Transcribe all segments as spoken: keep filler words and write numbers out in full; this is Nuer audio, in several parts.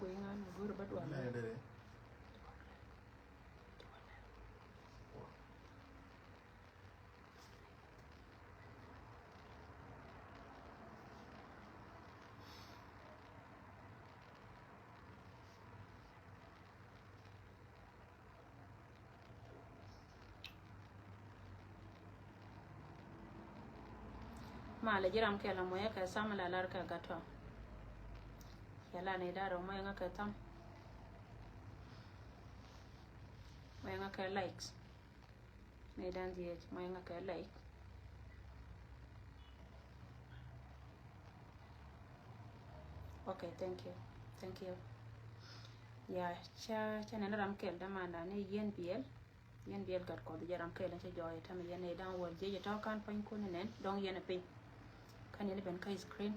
Guiy ŋa ni go̱o̱r bä dual. Malɛ ji̱ ram kɛl a muɔyɛ kɛ sam la lar kɛ gatɔ. Yɛ la ni dar muɔyɛ ŋa kɛ tham. Muɔyɛ ŋa kɛ likes. Ni dan diet muɔyɛ ŋa kɛ like. Okay, thank you. Thank you. Ya, ca, ca nɛn ram kɛl dämandan ni yɛn biɛl. Yɛn biɛl gat kɔth jɛ ram kɛl ni cɛ jɔɔy tämɛ yɛn ni da̱ŋ wäl jiec tɔ̱ kan puɔ̱nykun ni nɛn dɔ̱ŋ yɛn piny. Kan yɛn ben kä screen.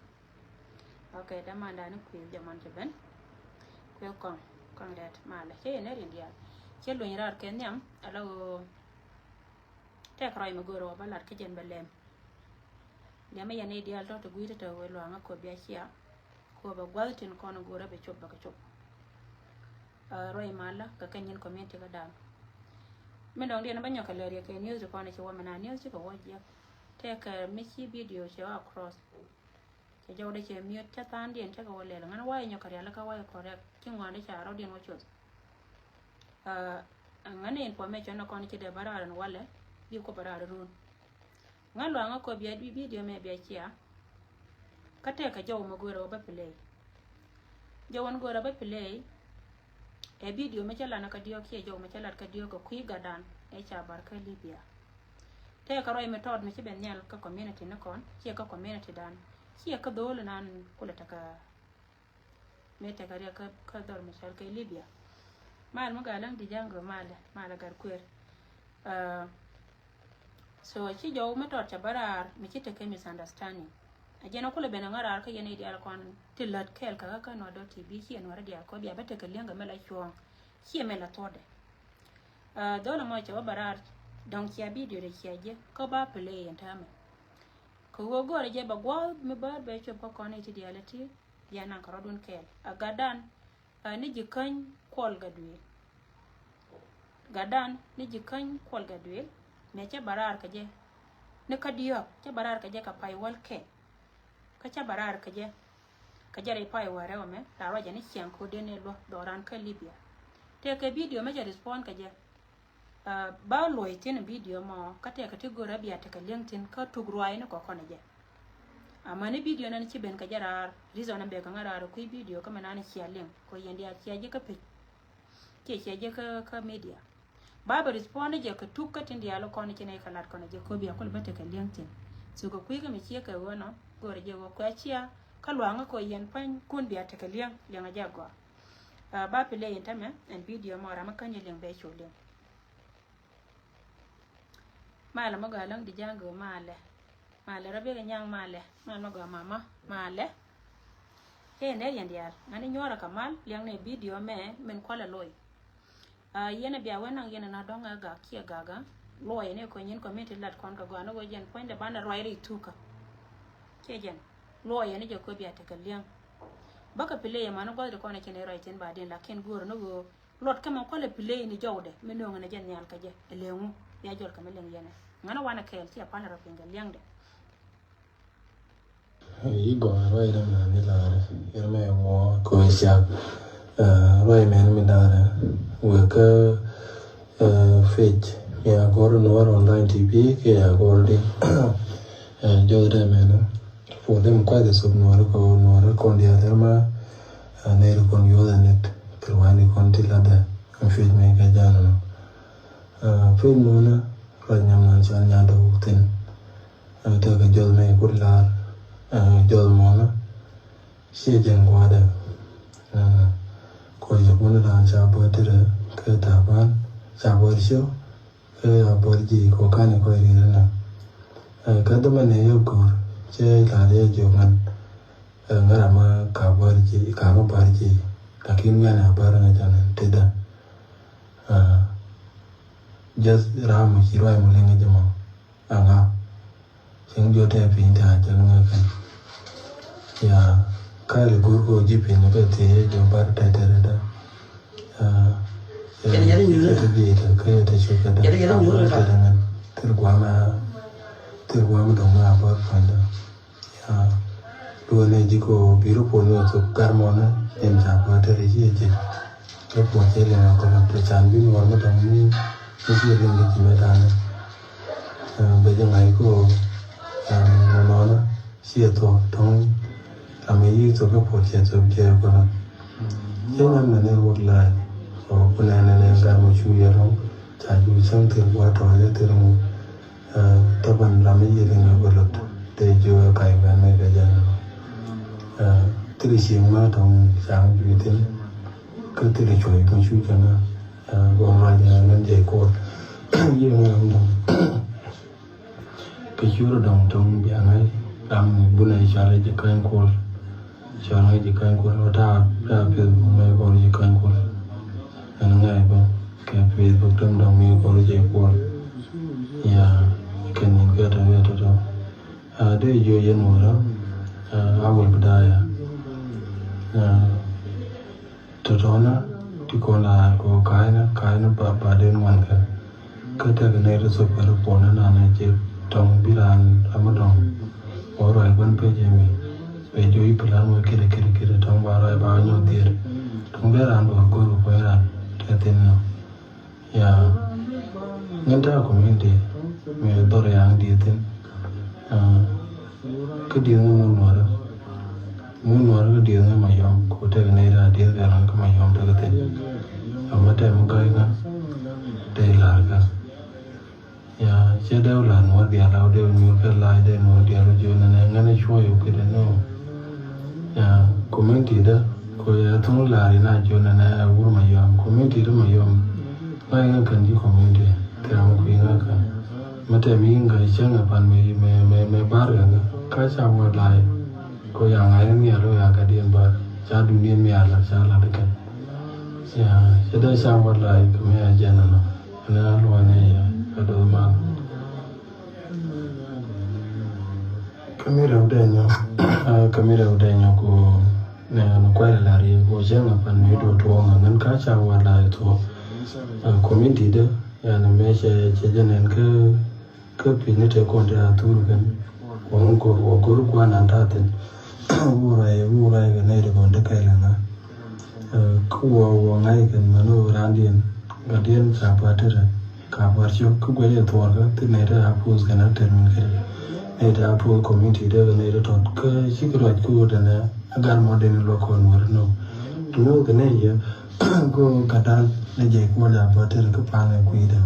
Okay, dämandan ni kuëë jɛ man cɛ ben. Kuëë kɔŋ, kɔŋ dɛt malɛ. Cɛ yɛn ni riɛn diaal. Cɛ luny raar kɛ nhiam, ala ɣöö tɛk rɔy mi go̱o̱rä wä bä lat kä jɛn bɛ lɛm. Liɛmɛ yɛn i̱ diaal tɔ̱ ti gui̱i̱ ti te wee luaŋä kɔ bia cia. Kɔ bɛ gua̱th tin kɔn go̱o̱rä bɛ cop bɛ kɛ cop. Ɛ, ruac malä kɛ kɛ nyin community kä da̱a̱n. Min dɔ̱ŋ diɛn bä nyɔk kɛ lɛr yɛ kɛ news ti kɔn ci wä mi na news ci kɛ wä jiɛk. Tɛkɛ mi ci video cɛ wä across. Cɛ jɔwdɛ cɛ miöt cä tha̱a̱ŋdiɛn cä kɛ wä lɛl ŋän wayɛ nyɔk kɛ rial kä wayɛ correct ci ŋuandi̱ ca rɔ̱diɛn wä cuth. Ɛ, ŋän information ni kɔn ci dee bä raar in walɛ bi kɔ bä raar run. Ŋän luaŋä kɔ bia bi video mɛ bia cia. Kä tɛkɛ jɔw mɛ go̱o̱rɛ wä bä play. Jɔw ɛn go̱o̱rɛ bä play. Ɛ video mɛ cä lanä kä diɔ̱k kiɛ jɔw mɛ cä lat kä diɔ̱k kɛ kui̱ gatdan ɛ ca bar kä Libya. Tɛkɛ ruac mɛ tɔɔt mɛ ci ben nhial kä community ni kɔn kiɛ kä community dan kiɛ kä dho̱o̱l nan kulɛ tekɛ. Mëë tekɛ riɛk kä, kä dhɔr mi cɔal kɛ Libya. Mal mi gaa läŋ di ja̱ŋ gɛ malɛ, malɛ gat kuer. Ɛ, so ci jɔw mi tɔt cɛ bä raar mi ci tekɛ misunderstanding. A jɛn a kulɛ ben a ŋä raar kä yɛn i̱ diaal kɔn ti lät kɛɛl kä kä nuɔt dɔ̱ ti bi ci ɛn wärä diaal kɔ bia bä tekɛ li̱eŋ gɛ mi la cuɔ̱ɔ̱ŋ. Ci ɛmɛ la thuɔ̱tdɛ. Ɛ, dhɔl ɛmɔ cɛ wä bä raar dɔ̱ŋ cia video dɛ cia jiɛ kä ba play ɛn täämɛ. Kɛ ɣöö go̱o̱rɛ jɛ bɛ gua̱a̱th mi bäär bɛ cop kä kɔn i̱ ti diaal iti. Bia naŋ kɛ rɔ̱dun kɛɛl. A gatdan, ɛ, ni ji̱ käny kuɔl gatduëël. Gatdan ni ji̱ käny kuɔl gatduëël. Mëë cä bä raar kɛ jɛ. Ni kä diɔ̱ɔ̱k cä bä raar kɛ jɛ kɛ pay wäl kɛɛl. Kä cä bä raar kɛ jɛ. Kɛ jɛ rɛy pay wäl rɛw ɛmɛ la ruacɛ ni ciaŋ ko̱dɛn ni luɔ̱th dhɔran kä Libya. Tëëkɛ video mɛ cɛ respond kɛ jɛ. Ɛ, ba luɔc thi̱n video mɔ kä tɛkɛ ti go̱rä bia tekɛ li̱eŋ thi̱n kä tuk ruac ni kɔkɔn jɛ. Amäni video nan ci ben kɛ jɛ raar reason in bɛ kɛ ŋä raar kui̱ video kä mɛ nan cia liŋ kɔ yɛn diaal cia ji̱ kä pec. Kiɛ cia ji̱ kä, kä media. Ba bɛ respond jɛ kɛ tuk kä tin diaal kɔn ci nɛy kɛ lat kɔn jɛ kɔ bia kul bä tekɛ li̱eŋ thi̱n. So kɛ kui̱ kä mi ciɛ kɛ ɣöö nɔ go̱rɛ jɛ ɣöö kuɛ cia kä luaŋä kɔ yɛn pua̱ny kun bia tekɛ li̱eŋ liɛŋä jɛ gɔaa. Ɛ, ba play in tämɛ ɛn video mɔ ram mi käny liŋ bɛ cu liŋ. Malɛ mɔ gɔaa läŋ di ja̱a̱ŋ gɔɔ malɛ. Malɛ rɔ bikɛ nyaŋ malɛ. Malɛ mɔ gɔaa mama malɛ. Ɛ nɛ yɛn diaal ŋani nyuɔrɛ kɛ mal liɛŋ nɛ video mɛ min kualɛ loy. Ɛ, yɛn ɛ bia wä naŋ yɛn ɛ na dɔ̱ŋ ɛ gak kiɛ gak ɛ. Luɔyɛ ni kɔ nyin community lat kɔn kɛ gɔaa ni wä yɛn puɔ̱nydɛ banɛ ruac ri thukä. Kiɛ jɛn luɔyɛ ni jɛ kɔ bia tekɛ liɛŋ. Bäkɛ play ɛ mani gua̱th di kɔn ɛ ci ni ruac thi̱n ba din lakin go̱o̱r ni ɣöö luɔt kɛ mɛ kualɛ play ni jɔwdɛ mi nööŋ ni jɛ nhial kɛ jɛ ɛ leŋu. Bia jɔl kɛ mi liŋ yɛn ɛ ŋani wanɛ kɛɛl ci ɛ palɛ rɔ piny kɛ liɛŋdɛ. Yi gɔaa ruac ram na ni laarɛ yɛn mɛ ŋuɔ kɛ wee ciak. Ɛ, ruac mɛn mi laarɛ wee kä, ɛ, page mi a gɔr Nuɔr Online T V kiɛ a gɔr di. Ɛ, jɔth dɛ mɛn. Puɔth mi kuath isop Nuɔr kɔ Nuɔr kɔn diaal yɛn ma. Ɛ, nɛy ri kɔn yuɔth ɛ nɛt kɛ ruac ni kɔn ti latdɛ. Ɛn page mɛ kɛ jan nɔ. Ɛ, page mɔnä ruac nyam nan cɔal nyandɛ wuk thin. Ɛ, tekɛ jɔth mɛ kut laar. Ɛ, jɔth mɔnä. Ciɛ jɛn gua̱a̱dɛ. Ɛ, kɔ yɛ kun dan ca bɔt tirɛ kɛ Taban ca bɔt cio kɛ a bɔt ji̱ kɔ kani kɔ iri rɛ na. Ɛ, kä dämɛ nɛ yɛ go̱r cɛ la̱r yɛ jiök ŋän. Ɛ, ŋära ma ka bɔt ji̱ ka ma bɔt ji̱. Lakin wian a bɔt ŋä jɔn ti dä. Ɛ, just ram mi ci ruac mi liŋ ji̱ mɔ. Aŋa. Cieŋ jɔ tɛ piny tɛ a jɛ ŋä kɛn. Ya. Kal gur ko ji̱ piny kɛ thiec jɛ bar tɛtɛrɛ da. Kɛn yɛn nyuur. Kɛ te bi te kɛ te cu kɛ da. Yɛn yɛn nyuur. Kɛ da ŋan. Thil guam a thil guam dɔŋ a bar panda. Ya. Luɔ ne ji̱ ko bi ru pon ni thok gar mɔna. Nim ca ba te ri ji̱ ji̱. Kɛ pon cɛ lɛ na ko la te can bi mɔr ma dɔŋ ni. Ni ji̱ rin ni ji̱ mɛ dana. Bɛ ji̱ ŋa̱c ko. Nɔnɔ. Ciɛ thuɔ̱k tɔ̱ŋ ram mi yi̱k thuɔ̱k kä puɔt ciɛ thuɔ̱k jiɛ kɔnɔ. Ciɛ ŋa̱n mɛ ni wä la̱a̱c ɔ kunɛ nɛ nɛ gar mɔ cu yɛ rɔ̱ŋ ca ju cäŋ thil gua̱a̱r tɔ̱ jɛ thil ŋu. Tɔ̱ ban ram mi yi̱k ŋa bä lot dee ju ɛ kac mɛn mɛ kɛ jɛ nɛ. Thil cieŋ ma tɔ̱ŋ ca ŋu ju thin kä thil cuɔ̱c mɔ cu jɛ ŋa. Gɔm ruac ŋa ŋän jɛ kuɔt. Yi̱k ŋa ram dɔ̱ŋ. Kɛ cu rɔ dɔ̱ŋ tɔ̱ŋ bia ŋa̱c ram mi bunɛ cɔal i̱ Ji̱ Käny Kuɔl. Cɔal ŋa̱c Ji̱ Käny Kuɔl ɔ ta̱a̱ ta̱a̱ Facebook mi kɔr Ji̱ Käny Kuɔl. Ɛn ŋa̱c bä kɛ Facebook tɔ̱ŋ dɔ̱ŋ mi kɔr Ji̱ Kuɔl. Ya kɛn in kɛ tɔ̱ kɛ tɔ̱ tɔ̱. A dee jiö yɛn wä rɔ. A wël bi da̱a̱ ya. Tɔ̱tɔ̱nä ti kɔn la ko ka̱a̱cnä ka̱a̱cnä ba ba den ŋuan kɛ. Kä tɛk nɛy ti thop kɛ ri puɔnä nanɛ ci tɔŋ bi raan ram mi dɔŋ. Ɔ ruac gua̱n pec jɛ mi bɛ jiö i̱ plan wä kiri kiri kiri tɔŋ ba ruac ba nyɔk dhier. Tɔŋ dee raan duɔ̱ɔ̱r go̱r kɛ kuɛ raan tɛ thin nɔ. Ya ŋän ta̱a̱ community mi dhɔr ya̱a̱ŋ dieth thin. Kä dieth ŋä ŋun nuɔrä ŋun nuɔrä kä dieth ŋä ma yɔm ko tek nɛy ta̱a̱ dieth kɛ ŋä kä ma yɔm tek thin. Ama tɛm ŋä ga̱y ŋä dee la̱r kä. Ya cɛ dee wä la̱r nuɔr diaal a wä dee wä nyuur kɛ la̱a̱c dee nuɔr diaal wä jiö nɛnɛ ŋän cuɔy wä kɛ dee nɔ. Ya community dä ko ya thuŋ la̱r ina jiö nɛnɛ wur ma yɔm community dä ma yɔm. Ŋa̱c ŋä kän ji̱ community thil ram kui̱ ŋä kän. Mä tɛm yi̱ ŋä cäŋ ɛ pan mɛ mɛ mɛ bar kɛ ŋä ka ca wä la̱a̱c. Ko ya ŋa̱c ni mial wä ya kɛ diɛn bar ca duŋ diɛn mial la ca la̱t kɛn. Ya cɛ dee ca wä la̱a̱c kɛ mɛ ya jɛn ɛnɔ. Ɛn a luɔ̱c ni ya kɛ do̱th mal. Kä mi rɛw dee nyɔ kä mi rɛw dee nyɔ ko nɛ ni kuɛl lar yɛ ko cɛ ŋa pan mi do tuɔɔŋ ŋa ŋän ka ca wa la tuɔɔk. Community dee yani mɛ cɛ cɛ jɛ nɛn kä kä piny ni te kɔn te a thur kɛn. Wa ŋun kor wa gor guan an ta thin. Wu rai wu rai kɛ nɛ de kɔn te kɛl ŋa. Kä wä wä ŋa̱c kɛn mɛn wä raandiɛn gatdiɛn ca pa̱a̱t tɛrɛ ka pa̱a̱t ciök kä guɛc ɛ thuɔɔr kä thi nɛy te a poth kɛn a tɛr min kɛn nɛy te a poth community te kɛ nɛy te tɔt kä ci kɛ ruac kä wä tɛnɛ a gat mɔ den luɔk kɔn wär nɔ. Ti no̱o̱th kɛ nɛy yɛ kä gatdan ni jɛ kuɔl a pa̱a̱t tɛrɛ kä pa̱a̱n ɛ kui̱dɛ.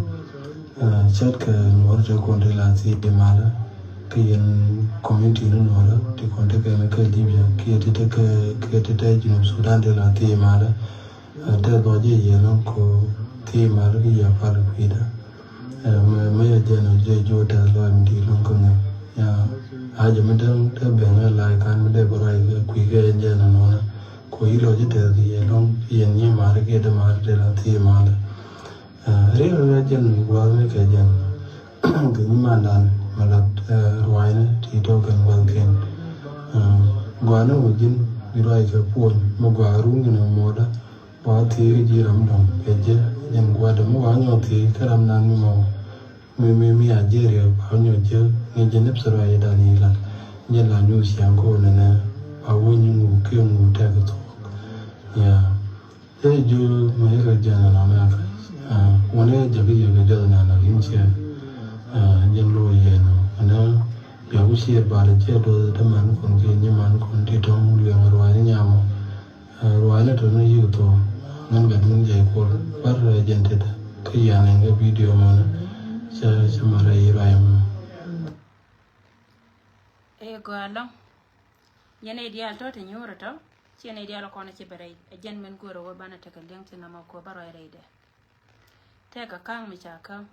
Cɛt kɛ nuɔr te kɔn te la thiec malä. Kä yɛn community ni nuɔrä ti kɔn te kɛn kä Libya kiɛ ti te kɛ kiɛ ti te Junub Sudan te la thiec malä. Tɛ dhɔc jɛ yɛ lɔŋ ko thiec malä kä yɛ pal kui̱dä. Mɛ mɛ yɛ jɛ nɔ jɛ juɔ tɛ lɔc mi di lɔŋ kä ŋɛ. Ya a jɛ mi däŋ te ben ŋɛ lac kan mi dee bä ruac kɛ kui̱ kɛ jɛ nɔ nɔnɛ. Ko yi lɔc jɛ tɛ kɛ yɛ lɔŋ yɛn nyi malä kiɛ te malä te la thiec malä. Riɛk riɛk jɛn gua̱a̱th ni kɛ jɛn kɛ nyimandan mi lat ruaacni ti tɔk kɛn gua̱thkiɛn. Gua̱a̱ni wä ji̱n bi ruac kɛ puɔl mi gua̱a̱ ruŋ kɛn mɔɔdä. Ba thiee ji̱ ram dɔ̱ŋ kɛ jɛ jɛn gua̱a̱dä mi wa nyɔk thiee kä ram nan mi mɔ mi mi mi a jɛ riɛk ba nyɔk jɛ ŋi̱ jɛ nip thɛ ruac dan i̱ lat. Jɛn la nyuuth ciaŋ ko̱o̱n nɛnɛ ba wä nyi ŋu kiɛ ŋu tɛk thuɔɔk. Ya. Ɛ jiö mɛ ikɛ jɛn ɛnɔ mɛ kac. Wunɛ jɛ kä yɛ kɛ jɔth nɛ nɔ kin ciɛ. Jɛn lo̱ yɛ nɔ ɛnɛ. Bia ku ciɛ bal ciɛ duɔth däman kɔn kiɛ nyiman kɔn ti tɔŋ lueŋ ruaacni nyamɔ. Ruaacni tɔ̱ ni yik thuɔ̱k ŋän kɛ dun jɛ kuɔl bar jɛn tetdä kä yɛn ɛn kɛ bidio mɔnɛ. Cɛ cɛ marɛ yi ruac mɔ. Ɛ gɔaa lɔ̱ŋ. Yɛn ɛ diaal tɔ̱ ti nyuurä tɔ̱. Ciɛ nɛy diaal kɔn ci bɛ rɛy ɛ jɛn min go̱o̱rä wä banɛ tekɛ liɛŋ ti nɔmɔ kuɔ bä ruac rɛydɛ. Tɛkɛ ka̱ŋ mi ca käm.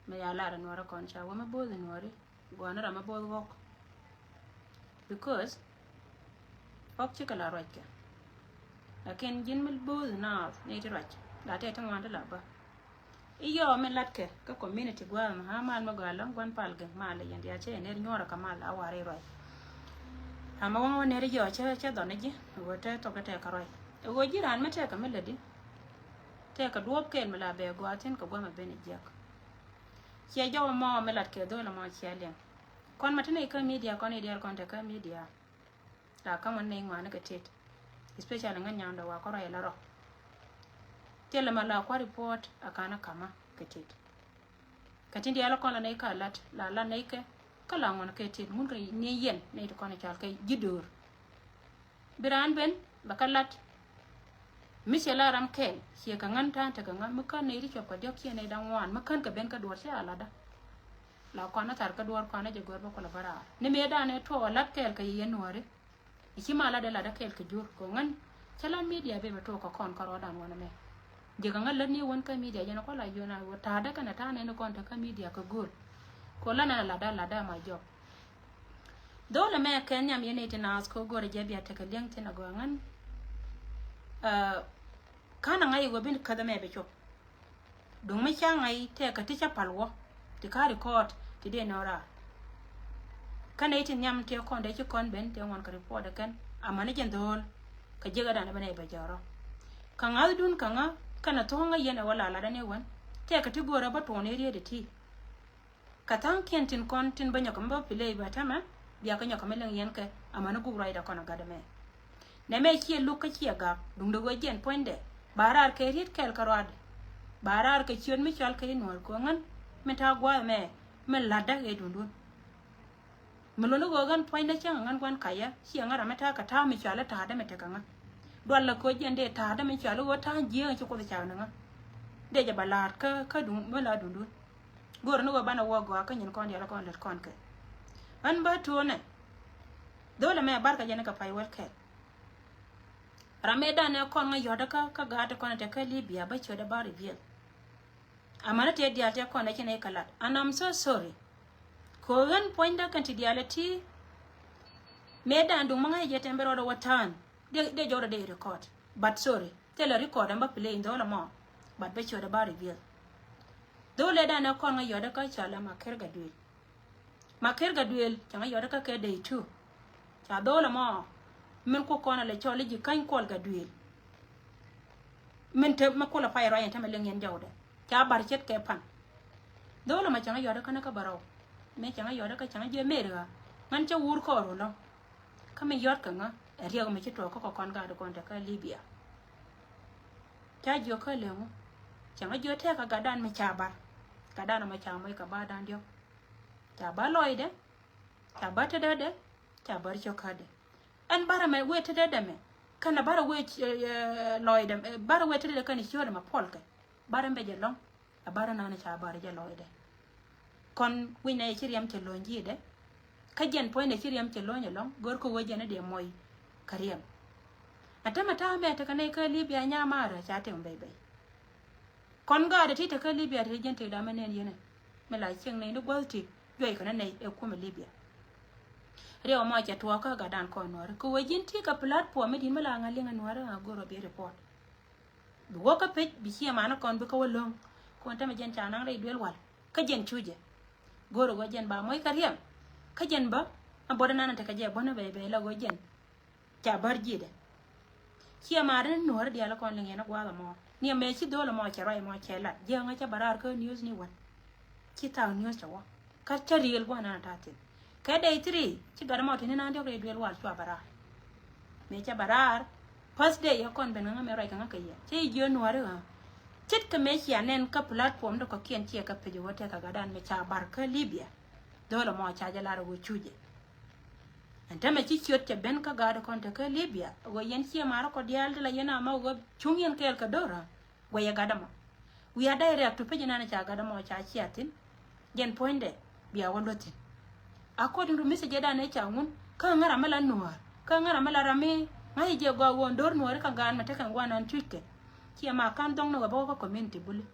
Mi ya lar ɛ nuɔrä kɔn ca wä mi bo̱o̱th ɛ nuɔri gua̱a̱ni ram mi bo̱o̱th ɣɔk. Because ɣɔk cikɛ la ruackɛ. Lakin ji̱n mi bo̱o̱th naath nɛy ti ruac la tɛk ti ŋuan ti la bä. I̱ yɔɔ mi latkɛ kä community gua̱a̱th mi ɣä mal mi gɔaa lɔ̱ŋ gua̱n pal gɛŋ mal i̱ yɛn diaal cɛ yɛn ner nyuɔ̱ɔ̱rä kä mal a wa̱r i̱ ruac. Ama waŋ wä neri jɔ cɛ cɛ dhɔn ji̱ wä te thok te kɛ rɔy. Wä ji̱ ran mi tekɛ mi lätdi. Tekɛ duɔp kɛl mi la bɛ gɔaa thin kɛ guam a ben jiäk. Ciɛ jɔw mɔ mi lat kɛ dhol mɔ ciɛ liŋ. Kɔn ma te ni kä media kɔn idial kɔn te kä media. La kaŋ wä ni ŋuani kɛ tit. Especially ŋän nyandɔ wa kɔ rɔy la rɔ. Thilɛ ma la kua report a kana kama kɛ tit. Kä tin diaal kɔn la nɛy kä lat la la nɛy kɛ kä la ŋuan kɛ tit ŋun kɛ ni yɛn nɛy ti kɔn cal kɛ ji̱ döör. Bi raan ben bɛ kä lat. Mi ciɛ la ram kɛl ciɛ kɛ ŋän ta̱a̱n tekɛ ŋä mi kän nɛy ti cuɔp kɛ diɔk ciɛ nɛy da̱ŋ ŋuan mi kän kɛ ben kä duɔr ciɛ a latdä. La kɔn a thar kä duɔr kɔn a jɛ gör bä kulɛ bä raar ni mëë da̱a̱n ɛ tuɔɔk a lat kɛl kɛ yɛ nuɔ̱ɔ̱ri. I̱ ci ma latdɛ latdä kɛɛl kɛ jur kɛ ŋän. Cä la media bɛ bɛ tuɔɔk kɛ kɔn kä rɔɔdan wänɛ mɛ. Jɛ kɛ ŋän lät ni wän kä media jɛn kɔ la yun a wä ta̱a̱dä kɛnɛ ta̱a̱ nɛn kɔn te kä media kɛ go̱o̱l. Kɛ la nɛn latdä latdä ma jɔk. Dho̱lɛ mɛ kɛn nhiam yɛn i̱ ti naath kɛ go̱o̱rɛ jɛ bia tekɛ liɛŋ thin a gɔaa ŋän. Ɛ, ka̱n a ŋa̱c i̱ wä bin käthä mɛ bɛ cop. Duŋ mi ca ŋa̱c tɛɛkä ti ca pal wä ti ka record ti dee nɔ raar. Kä nɛy ti nhiam tëë kɔn dee ci kɔn ben tëë ŋuɔn kɛ report ɛ kɛn amäni jɛn dho̱o̱l. Kɛ jiäkädan ɛ bä nɛy bɛ jɔrɔ kɛ ŋa̱thdun kɛ ŋä kɛnɛ thuɔ̱k ŋä yɛn ɛ wä la latdä ni wän tɛɛkä ti go̱o̱rä bä tuɔɔn ɛ riet ɛ ti. Kä tha̱a̱ŋkiɛn tin kɔn tin bä nyɔkɛ mi bä piley bä tämɛ bia kä nyɔkɛ mi liŋ yɛn kɛ amäni guk ruacdä kɔn a gatdä mɛ. Nɛ mɛ ciɛ luk kä ciɛ gak duŋdɛ ɣöö jiɛn puɔ̱nydɛ ba raar kɛ riet kɛɛl kä ruaadɛ. Ba raar kɛ ciöt mi cɔal kɛ i̱ nuɔ̱ɔ̱r kɛ ɣän mi ta̱a̱ gua̱a̱th mɛ mi la̱tdä ɣëë duŋdun. Mi lundä ɣöö ɣän puɔ̱nydä cäŋ ɣän gua̱n kayä ciɛ ŋa̱t ram mi ta̱a̱ kɛ ta̱a̱ mi cɔal i̱ ta̱a̱dä mi tekɛ ŋa̱t. Dualɛ kɛ ɣöö jiɛn dee ta̱a̱dä mi cɔal i̱ ɣöö ta̱a̱ jiääŋ ci kuoth cak ni ŋa̱t. Dee jɛ ba la̱a̱t kä kä duŋ mi la duŋdun. Go̱o̱rä ni wä banɛ wä gɔaa kä nyin kɔn diaal kɔn lät kɔn kɛ. Ɣän bä tuɔnɛ. Dho̱lɛ mɛ barkɛ jɛ ni kɛ pay wäl kɛl. Ram mëë danɛ kɔn ŋä yɔ̱dä kä kä gaat kɔn te kä Libya bä ciötdɛ ba reveal. Amäni tëë diaal tëë kɔn ɛ ci nɛy kɛ lat and I'm so sorry. Kɛ ɣän puɔ̱nydä kɛn ti diaal ɛ ti. Mëë dan duŋ mä ŋa̱c jɛ tɛm bi rɔɔdɛ wä ta̱a̱n. Dee dee jɔwdɛ dee record but sorry. Thilɛ record ɛn bä play in dho̱lɛ mɔ. But bä ciötdɛ ba reveal. Dho̱lɛ danɛ kɔn ŋä yɔ̱dɛ kä cɔalɛ ma ker gɛ duël. Ma ker gɛ duël cɛ ŋä yɔ̱dɛ kä kɛ day two. Ca dho̱lɛ mɔ min ku kɔn a lɛ cɔl i̱ ji̱ käny kuɔl gɛ duël. Min te mi kulɛ pay ruac ɛn te mi liŋ yɛn jɔwdɛ ca bar ce̱tkɛ pan. Dho̱lɛ mɔ cɛ ŋä yɔ̱dɛ kä ni kä bärɔw. Mëë cɛ ŋä yɔ̱dɛ kä cɛ ŋä jiɛ mer ɣä ŋän cä wur kɔɔr wä lɔ̱ŋ. Kä mi yɔt kɛ ŋä ɛ riɛk mi ci tuɔɔk kä kɔn gaat kɔn te kä Libya. Ca jiök kä leŋu cɛ ŋä jiök tɛɛk kä gatdan mi ca bar. Gatdan mɔ ca moc kɛ ba dan diɔk. Ca ba lɔcdɛ. Ca ba tetdɛ. Ca bar cio̱k kädɛ. Ɛn barɛ mɛ wee tetdɛ mɛ kɛnɛ barɛ wee lɔcdɛ barɛ wee tetdɛ kɛnɛ ciötdɛ mɛ puɔlkɛ. Barɛ mɛ jɛ lɔŋ. A barɛ nanɛ ca barɛ jɛ lɔcdɛ. Kɔn wi̱ny nɛ yɛ ci riɛm cɛ lo̱ny ji̱dɛ. Kä jɛn puɔ̱nydɛ ci riɛm cɛ lo̱ny ɛlɔ̱ŋ gör kä wee jɛn ɛ diɛ mɔy. Kä riɛm. A tämɛ ta̱a̱ mɛ tekɛ nɛy kä Libya nyamarä ca tɛm bɛy bɛy. Kɔn gaatdɛ ti tekä Libya ti jɛn tëkda mɛ nɛn yɛnɛ. Mi la cieŋ nɛy ni guäth ti juɔc kɛn nɛy ɛ kumɛ Libya. Riɛw mɔ cɛ tuɔɔk kä gatdan kɔn nuɔ̱ɔ̱ri kɛ wee ji̱n ti kɛ platform mi di̱n mi la ŋa̱ liŋ ɛ nuɔ̱ɔ̱ri ŋa̱ go̱r ɔ biɛ report. Bi wä kä pec bi ciɛ manä kɔn bi kä wä lo̱ŋ. Kɔn tämɛ jɛn ca naŋ rɛy duel wal kä jɛn cucɛ. Go̱r ɛ wä jɛn ba moc kä riɛm. Kä jɛn bä a bɔt ɛnan ɛ tekɛ jɛ bä ni bɛy bɛy la wä jɛn. Ca bär ji̱dɛ. Ciɛ ma̱a̱ri ni nuɔ̱ɔ̱ri diaal kɔn liŋ yɛn a gua̱a̱th ɛmɔ ni ɛmɛ ci dho̱l ɛmɔ cɛ ruac ɛmɔ cɛ lat jiɛ ŋä cä bä raar kä news ni wän. Ci thaak news cɛ wä kä cä riëël gua̱a̱th nan a ta̱a̱ thi̱n. Kɛ day three ci gat ɛmɔ ti̱ni nan diɔ̱k rɛy duël wal cua bä raar. Mëë cä bä raar. First day yɛ kɔn ben ŋä ŋä mëë ruac kɛ ŋä kɛ yɛ cä yi jiö nuɔ̱ɔ̱ri ɣä. Ce̱tkɛ mëë cia nɛn kä platform dɔ kɔ̱kiɛn ciɛ kä pec ɣä tɛk kɛ gatdan mëë ca bar kä Libya. Dho̱l ɛmɔ ca jɛ lar ɣä cucɛ. Ɛn tämɛ ci ciöt cɛ ben kä gaat kɔn te kä Libya ɣöö yɛn ciɛ ma̱a̱r kɔ diaal ti la yɛn amä ɣöö cuŋ yɛn kɛɛl kɛ do̱rä. Guɛyɛ gat ɛmɔ. Wi̱i̱ a direct to pec inan ca gat ɛmɔ ca cia thi̱n. Jɛn puɔ̱nydɛ bia wä luäth thi̱n. According to message dan ɛ ca ŋun kä ŋära mi la nuäär kä ŋära mi la ram mi ŋa̱c jɛ gɔaa ɣöö do̱r nuääri kä gaat mɛ tekɛ guanan tui̱ckɛ. Ciɛ ma ka̱n dhɔŋ ni ɣöö bä wä kä community buli.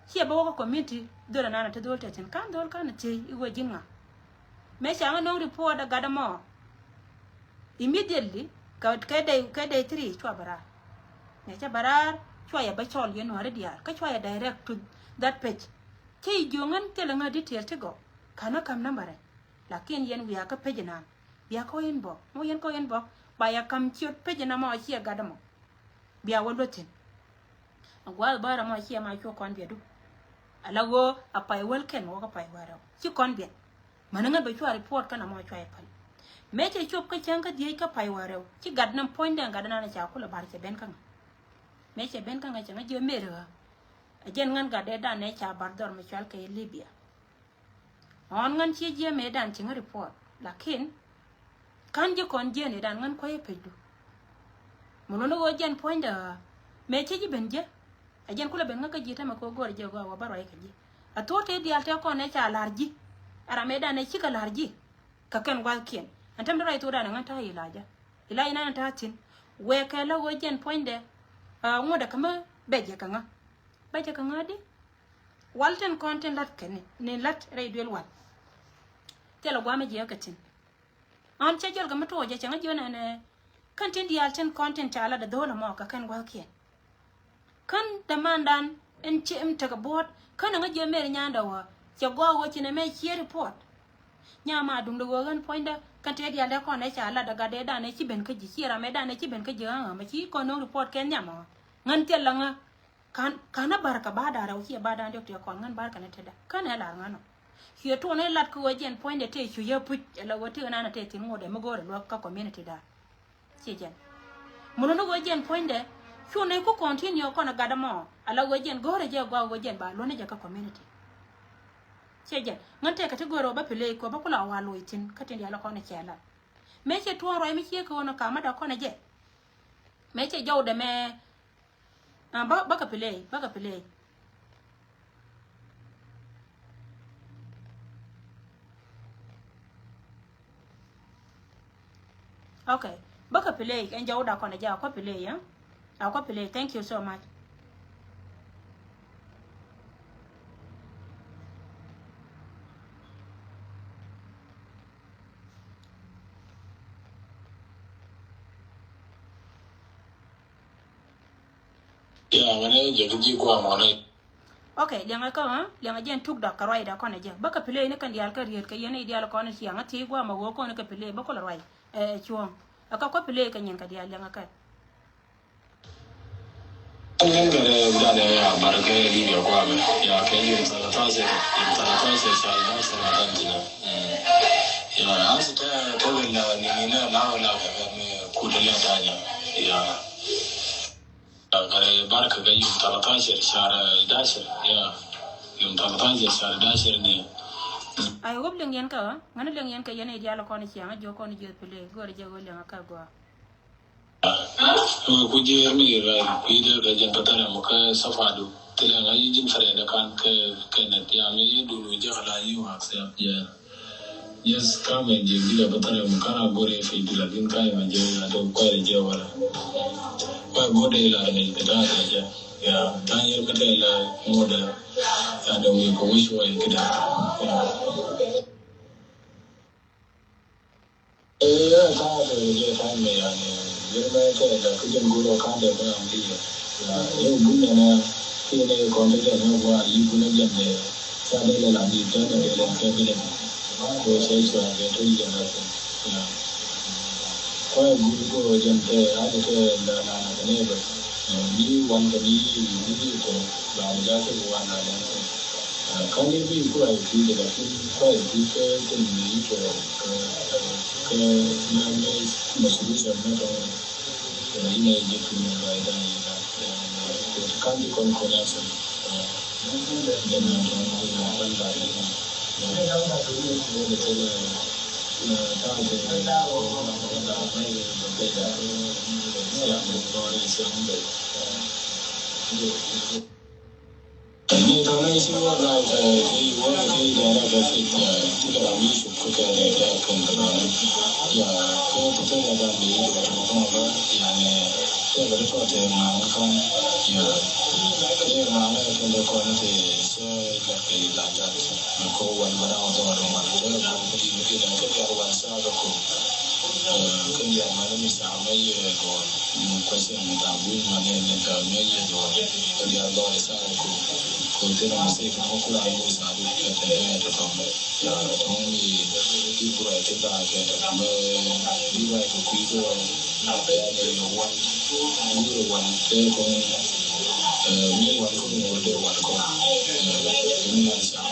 Ciɛ bä wä kä community dho̱r ɛnan a te dho̱r te thi̱n ka̱n dho̱r ka̱n thiec i̱ ɣöö ji̱n ŋa. Mëë ca ŋä no̱o̱ŋ report ɛ gat ɛmɔ. Immediately kɛ kɛ day kɛ day three cua bä raar. Mëë cä bä raar cua yɛ bä cɔl yɛn nuääri diaal kä cua yɛ direct to that page. Cä yi jiöŋ ɣän thilɛ ŋä detail ti gɔw. Ka̱n ɣä ka̱m number ɛ. Lakin yɛn wiaa kä page inan. Bia kä inbox, mɔ yɛn kä inbox, ba ya kam ciöt page na mɔ ciɛ gat mɔ. Bia wä luɔth thi̱n. A gua̱a̱th bä ram mɔ ciɛ ma cuɔ kɔn biɛdu. Ala ɣöö a pay wäl kɛn wä kä pay wäl rɛw. Ci kɔn biɛt. Mäni ŋäth bɛ cua report kä na mɔ cua ipäl. Mëë cɛ cop kä cäŋ kä dhiec kä pay wäl rɛw. Ci gat ni puɔ̱nydɛ gat ni nan ca kulɛ bar cɛ ben kä ŋa. Mëë cɛ ben kä ŋa cɛ ŋa jiö meri ɣä. A jɛn ŋän gat dee dan nɛ ca bar dhɔr mi cual kɛ Libya. Ɣɔn ŋän cië jiɛ mëëdan ci ŋä report. Lakin ka̱n ji̱ kɔn jiɛn idan ŋän kuäc ɛ pecdu. Mi luni ɣöö jɛn puɔ̱nydɛ ɣä mëë ci ji̱ ben jiɛ. A jɛn kulɛ ben ŋä kä ji̱ tämɛ kɛ ɣöö go̱o̱r jiɛ ɣöö a wä bä ruac kɛ ji̱. A thuɔ̱ɔ̱t tëë diaal tëë kɔn ɛ ca la̱r ji̱. A ram mëëdan ɛ cikɛ la̱r ji̱. Kɛ kɛn gua̱thkiɛn ɛn tämɛ dee ruac thuɔ̱ɔ̱dan ɛ ŋän ta̱a̱ Ilaja. Ilaja nan ɛ ta̱a̱ thi̱n. Wëë kɛ lä ɣöö jɛn puɔ̱nydɛ ŋuɔ̱tdɛ kä mä bɛcɛ kɛ ŋä. Bɛcɛ kɛ ŋä di. Wal tin kɔn tin la̱t kɛ ni, ni la̱t rɛy duël wal. Thilɛ guamɛ jiɛ kɛ tin. Ɣän cä jɔl kɛ mi tuɔɔcɛ cɛ ŋä jiɔ nɛnɛ. Kän tin diaal tin kɔn tin ca la̱t dho̱o̱l ɛmɔ kɛ kɛn gua̱thkiɛn. Kän dämandan in ci im tekɛ buɔ̱ɔ̱t kän ŋä jiɔ meri nyandɛ wä. Cɛ gɔɔk wä ci nɛ mɛ ciɛ report. Nyama duŋdɛ wä ɣän puɔ̱nydä kän tëë diaal dee kɔn ɛ ca la̱t ɛ gat dee dan ɛ ci ben kä ji̱ ci ram ɛ dan ɛ ci ben kä ji̱ ɣän ɣän mɛ ci kɔn no̱o̱ŋ report kɛn nhiam ɔ. Ŋän thil la ŋä. Kan, kan a bar kɛ ba da̱a̱n rɛw ciɛ ba da̱a̱n diɔk tiɛ kɔn ŋän bar kɛn a tetdä kän ɛ lar ŋän ɔ. Ciɛ tuɔn ɛ lat kɛ wä jɛn puɔ̱nydɛ tëë cu yä puc ɛlɛ wä tëë nan a tëë thi̱n ŋuɔ̱tdɛ mi go̱o̱rɛ luäk kä community da̱a̱n. Ciɛ jɛn. Mun ni wä jɛn puɔ̱nydɛ cu nɛy ku continue kɔn a gat ɛmɔ ala wä jɛn go̱o̱rɛ jɛ gɔaa wä jɛn ba luɔ̱nɛ jɛ kä community. Ciɛ jɛn ŋän tëë kɛ ti go̱o̱rɛ wä bä play kɛ wä bä kula wa loc thi̱n kä tin diaal kɔn a cɛ lat. Mëë ciɛ tuɔn ruac mi ciɛ kɛ wä nɔ kamäda kɔn a jɛ. Mëë cɛ jɔwdɛ mɛ. Ah, bä, bä kɛ play, bä kɛ play. Okay, bä kɛ play, ɛn jɔwdɛ kɔn a jɛ a kɔ play, ah. A kɔ play, thank you so much. Ya, ŋäni jɛ ki ji̱ guam ŋɔni. Okay, liɛŋɛ kä, ha? Liɛŋɛ jɛn tuk dak kɛ ruacda kɔnɛ jɛ. Bä kɛ play ni kɛn diaal kä riet kɛ yɛn i̱ diaal kɔn ciaŋ a thiec guam a wä kɔn kɛ play bä kɔlɛ ruac. Ɛ, cuɔ̱ŋ. Ɛ kä kɔ play kɛ nyin kɛ diaal liɛŋɛ kɛ. Ŋäni kɛ rɛ gudan ya bar kɛ video guam ya kɛ yum thalathasir, yum thalathasir shal dasir ma kan tina. Mm. Ya, asi tɛ, tɛ wala ni ni na la wala kɛ mɛ kudɛ lɛ tanya. Ya. Kare barka ga yum talatashir shahar idashir, ya. Yum talatashir shahar idashir ne. Ay, wop liŋ yɛn kä, ŋäni liŋ yɛn kä yɛn i̱ diaal kɔn ciaŋ a jiɔ kɔn jiɔ pile, gɔr jɛ wop liŋ a kä gɔa. Ku jiɛ mi ra, ku jiɛ ga jɛn patara mu kä safadu. Tila ŋa yi jin fare da kan kä, kä na tiam yi dunu jɛ kala yi wa accept, ya. Yes, kama jɛ gila bä thare mu kana gore fi gila gin kaya ma jɛ ya to kware jɛ wala. Kwa gode la ne bita ta jɛ. Ya, ta yar bita la moda. Ya da we ko wish wa kida. Ya. Eh, ya ta da jɛ ta me ya ne. Yar ma ta da kujin guro kan da ba ambiya. Ya, yau gunna na kine kɔn te jɛ nyɔ gua yi gunna jɛ de. Sa de le la di te ne de le ke bi le. Ko se so de to yi jɛ na ko. Ya. Ko gu ko jɛ te a de te la la na ne ba. Ni wan ka ni ni ko ba mu ja ke wan na ne. Kan ni bi ko ai ti de la kin ko ai ti ke te ni ko ke ke na me ma su sa na to. Ina ije kuni bai dan ina. Kanti kon kona sa. Ni tɔnɛ ci wä la̱th kɛ, kɛ i̱ wä kɛ i̱ dɛrɛ kɛ fit, ti kɛ ram i̱ cuk kɛ kɛ dɛ kɛ kɛn kɛ dɔnɛ. Ya, kɛ ti kɛ dɛ ban bi i̱ dɛ tɔnɛ kɔn bä, yani, kɛ kɛ dɛ tɔnɛ tɛ ŋa̱ŋ kɔn, ya. Kɛ ŋa̱ŋ kɛ kɛn dɛ kɔn tɛ cɛ kɛ kɛ i̱ la̱th kɛ. Kɛ wan bä da̱ŋ tɔnɛ dɔn wan kɛ kɛ dɛ kɛ dɛ wan sa kɛ kɔ. Kɛ dɛ wan mi sa mɛ yɛ kɔ. Question mi ta bul ma ne ne ta me ye do. Dia do sa ko. Kɛ thin a mistake na ku la yɛ sa di kɛ tɛ tɛ tɔŋ. Ya tɔŋ mi di bura thin da kɛ tɛ mɛ di ba kɛ kui kɛ. Ya ni wan di wan tɛ tɔŋ. Mi wan ko ni wɔ de wan ko. Mi na sa.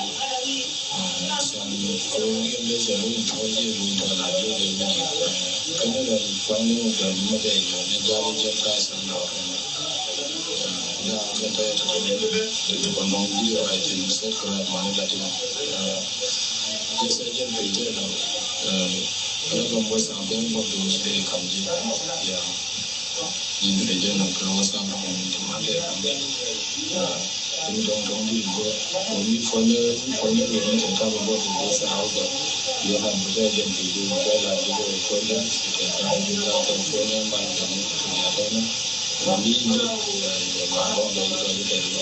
San ko yɛn de sɛ ru tɔ yɛ ru tɔ la yɛ de ni. Kɛ ni da kwan ni da ni ma de yɛ ni ja ni jɛ ka san dɔ. Ya kɛ tɛ tɔ ni de ko nong video I think subscribe ma ni da ti. Jɛ sɛ jɛ pe jɛ na. Rɛ ba mo sa bɛ mo do de kam jɛ. Ya. Ji̱n kɛ jɛ nɔ kɛ wä sam kɛ ni ti ma kɛ kam kɛ. Ni dɔŋ dɔŋ di gɔ. Wä mi fɔnyɛ mi fɔnyɛ wä mi tɛ kam bɔ di gɔ sa wä gɔ. Yɛ na bu jɛ jɛ di gɔ bɛ la di gɔ fɔnyɛ. Kɛ kam di ka kɛ fɔnyɛ ma kɛ ni tu ya dɔŋ. Wä mi jɛ jɛ ma dɔŋ dɔŋ dɔŋ di kɛ ni.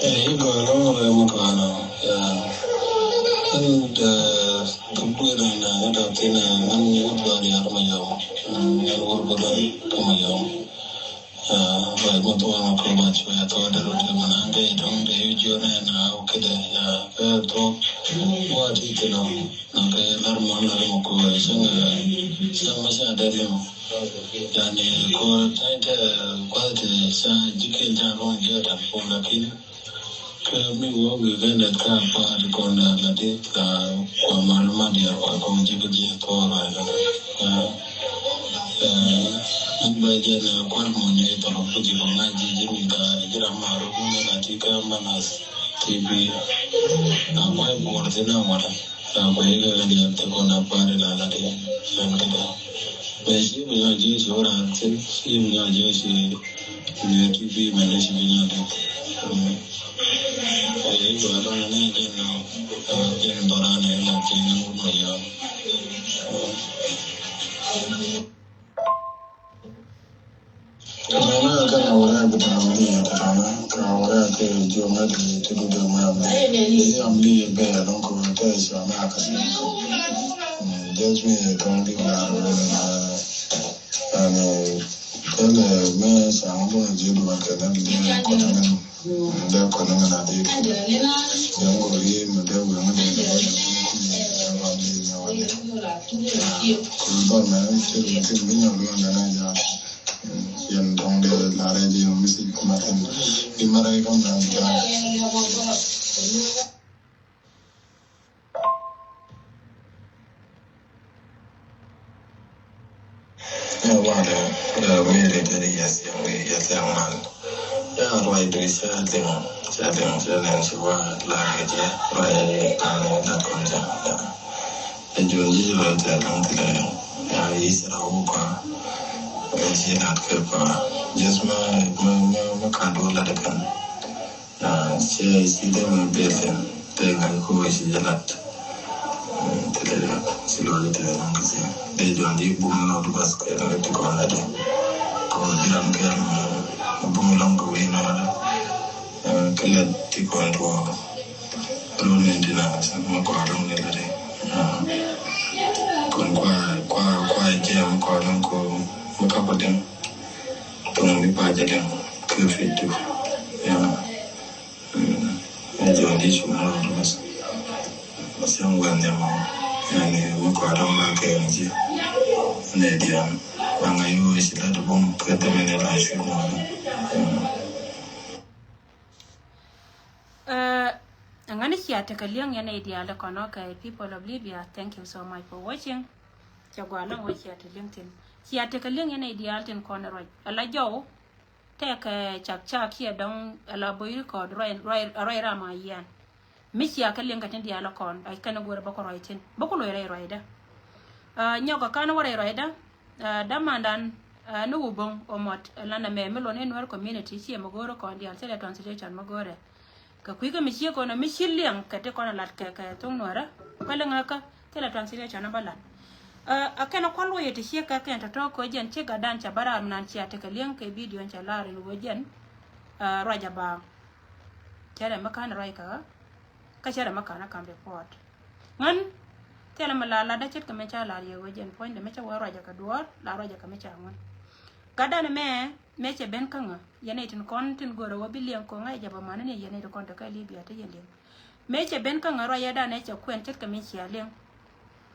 Ɛ, i̱ gɔaa ɛlɔ̱ŋ rɛy mi gɔaa ɛlɔ̱ŋ. Ya. Ɛn, ɛ, kɛ buɛ dan na ni dap thin ɛ, ŋän wut gɔaa ni ar ma yɔm. Mm, ŋän wut gɔaa dan kɛ ma yɔm. Ya, rɛy mi thuɔ̱ɔ̱n kɛ ma cuɛ thuɔ̱ɔ̱n dee rut kɛ ma na dee dɔ̱ŋ dee yu jiɔn ɛ na wä kidɛ. Ya, kɛ thuɔ̱ɔ̱k wa ti thin ɔ. Na kɛ lar mɔn lar mɔ kɛ wee cäŋ, cäŋ ma ca dee liŋ. Yani kɔ ta̱y tɛ kuath ti ca ji̱ kiɛn ca ruɔ̱ŋ ji̱ a tan kum lakin kɛ mi wä wi̱i̱ kɛ nɛt ka pa̱a̱t kɔn la la di la kua mal ma diaal kua kɔn ji̱ kɛ ji̱ thuɔɔr ruac kɛ. Min bɛ jɛ nɛ kual mɔ nyɛ tɔrɔ ku ji̱ kɔ ŋa̱c ji̱ ji̱ mi ka ji̱ ram ma rɔ mi nɛ la ti kɛ ma na ti bi a kuay buɔr ti na ŋuɔt. Ram kɔn i̱ kɛ kɛ diaal te kɔn a kua̱ri la la di lɛn kɛ dɛ. Bɛ ci bi nyɔ jiɛ ci wä ran thin ci bi nyɔ jiɛ ci nyɛ ti bi mɛ ni ci bi nyɔ di. Ɛ i̱ gɔaa lɔŋ ni jɛn nɔ jɛn dɔra ni la ti ni wut mɛ yɔ. Tɔnɔ kɛn a wurɛ bi tɔnɔ mi tɔnɔ ka wurɛ kɛ jiɔ ŋa di ti du de ŋa mi di am di bɛ lɔn ko tɛ sɔ na ka si. Just mi tɔn di wurɛ ru na ani kɛlɛ mɛ sa ŋa bɔ jiɔ du kɛ na di ko tɔnɔ. Dee kɔn ŋa na dee kɛ. Dee ŋɔ ri mɛ dee wee ŋa dee kɛ. Kulu dɔr mɛ cɛ ri ti mi nyɔ ri ŋa na ja. Yɛn dɔŋ dee la rɛ ji mi si ma tin. Di ma rɛ kam na ja. Ɛ walɛ ɛ mi ri te di yɛ thiaŋ di yɛ thiaŋ mal. Ɛ ruac di cɛ liŋ cɛ liŋ cɛ liŋ ci wa la kɛ jɛ ruac ɛ kan ɛ dat kɔn cɛ. Ɛ jun ji̱ ruac tɛ liŋ ti lɛ ɛ yi ci ra wu kɔa. Ɛ ci lat kɛ kɔa. Just ma ma ma ma kan du lat kɛn. Cɛ ci dee mi bil tin te ŋa̱c ko ci jɛ lat. Te lɛ ci lɔli te lɛ nɔŋ kɛ ci dee jɔn di bum nɔ du bas kɛ lɛ ti kɔn lɛ di kɔn di ram kɛ bum lɔŋ kɛ wi̱i̱ nɔ lɛ. Kɛ lɛ ti kɔn tuɔ run ni di na ma kɔn lɔŋ ni lɛ di kɔn kua kua kua jɛ ma kɔn lɔŋ ko ma kap kɔ diŋ. Tuŋ mi pa jɛ diŋ kɛ fi tu. Ya. Ni jɔn di cu mɔ rɔ mas. Siɛŋ gua̱n ni mɔ. Yani mi kɔa dɔŋ ma kɛ ni ji. Ni diɛn. Ba ŋa yu ci la di bum kɛ te mi ni la cu mɔ. Ɛ ŋani cia tekɛ liɛŋ yɛn ɛ diaal de kɔn, okay, people of Libya, thank you so much for watching. Cɛ gua lɔŋ wä cia te liɛŋ tin. Cia tekɛ liɛŋ yɛn ɛ diaal tin kɔn ruac. Ala jɔw. Tɛkɛ cak cak kiɛ dɔŋ ala boy record ruac ruac ruac ram a yian. Mi cia kɛ liŋ kɛ tin diaal kɔn a kɛn go̱o̱rɛ bä kɔ ruac tin bä ku loc rɛy ruacdä. Nyɔk kɛ kan wä rɛy ruacdä. Damandan ni wä boŋ ɔ mɔt lan amɛ mi luɔn in Nuer community ciɛ mi go̱o̱rɛ kɔn diaal thilɛ translation mi go̱o̱rɛ. Kɛ kui̱ kä mi ciek kɔn mi ci liɛŋ kɛ ti kɔn a lat kɛ kɛ thoŋ Nuɛrä. Kɛ liŋ kä thilɛ translation a bä lat. A kɛn a kual wä yɛ ti ciek kä kɛn tɔ̱tɔ̱ kɛ jɛn ci gatdan ca bä raar mi nan cia tekɛ liɛŋ kɛ video ca lar in wä jɛn. Ruac a baaŋ. Cɛ rɛ mi kan ruac kä kä cɛ rɛ mi kan a kam report. Ŋän thilɛ mi la lat dä ce̱tkɛ mi ca lar yɛ wä jɛn puɔ̱nydɛ mi ca wä ruac a kɛ duɔ̱ɔ̱r la ruac a kɛ mi ca ŋun. Gatdan mɛ, mɛ cɛ ben kä ŋa, yɛn nɛy tin kɔn tin görä wä bi liɛŋ ko̱ŋ a jɛ bä man ni yɛn nɛy tin kɔn te kä Libya te yɛn liɛŋ. Mɛ cɛ ben kä ŋa ruac yɛ dan ɛ cɛ kuɛn ce̱tkɛ mi cia liɛŋ.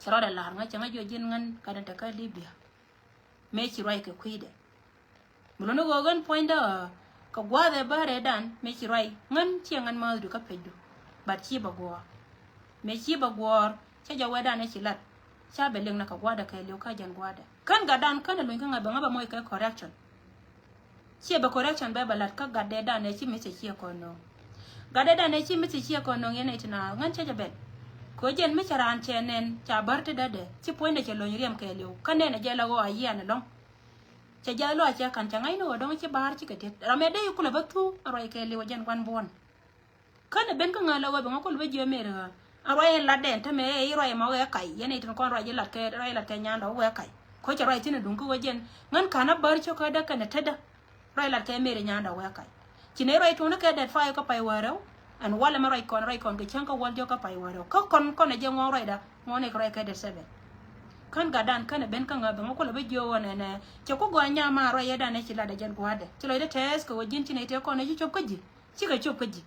Cɛ rɔɔdɛ la̱r ŋa cɛ ŋa jiɔ ji̱n ŋän gatdan te kä Libya. Mɛ ci ruac kɛ kui̱dɛ. Mi luni ɣöö ɣän puɔ̱nydä kɛ gua̱a̱th ɛ bäärɛ dan mɛ ci ruac ŋän ciɛ ŋän määthdu kä pecdu. But ci bɛ guɔ̱ɔ̱r. Mɛ ci bɛ guɔ̱ɔ̱r cä jɛ wɛdan ɛ ci lat. Ca bɛ liŋ na kɛ gua̱a̱dɛ kɛ liw kä jɛn gua̱a̱dɛ. Kän gatdan kän ɛ luny kä ŋa̱ bɛ ŋa̱ bɛ moc kɛ correction. Ciɛ bɛ correction bɛ bɛ lat kä gatdɛ dan ɛ ci mi cɛ ciɛ kɔn no̱o̱ŋ. Gatdɛ dan ɛ ci mi cɛ ciɛ kɔn no̱o̱ŋ yɛn ɛ ti na ŋän cä jɛ ben. Kɛ jɛn mi cɛ raan cɛ nɛn ca bär ti dädɛ ci puɔ̱nydɛ cɛ lony riɛm kɛ liw kä nɛn ɛ jɛ la ɣɔɔ a yian ɛlɔ̱ŋ. Cɛ jiath lɔaac cɛ ka̱n cɛ ŋa̱cni ɣöö dɔ̱ŋ ci ba̱a̱r cikɛ tiet. Ram ɛ dee kulɛ bä thuk a ruac kɛ liw ɛ jɛn gua̱n buɔ̱n. Känɛ ben kä ŋäl a ɣöö bɛ ŋä kulɛ bä jiö meri ɣä. A ruac in latdɛn tämɛ ɛ i̱ ruac ɛmɔ ɣɛ kac yɛn i̱ tin kɔn ruac i̱ lat kɛ ruac i̱ lat kɛ nyandɔ ɣɛ kac. Ko̱ cɛ ruac thi̱n a duŋ kä ɣöö jɛn ŋän ka̱n a bär cio̱k kä däk kɛnɛ tetdä. Ruac lat kɛ meri nyandɔ wee kac. Ci nɛ ruac tuɔ̱ŋni kɛ dɛt fay kä pay wärɛw. Ɛn walɛ mɛ ruac kɔn ruac kɔn kɛ cäŋ kä wäl diɔ̱k kä pay wärɛw kä kɔn kɔn ɛ jɛ ŋuɔ̱ŋ ruacda ŋuɔ̱n ik ruac kɛ dɛt seven. Kän gatdan känɛ ben kä ŋäbɛ ŋä kulɛ bi jiök ɣän ɛnɛ cɛ ku gɔaa nyama ruac yɛ dan ɛ ci lat ɛ jɛn gua̱a̱dɛ ci lɔcdɛ tɛɛth kɛ wä ji̱n ci nɛ tëë kɔn ɛ ci cop kä ji̱. Cikɛ cop kä ji̱.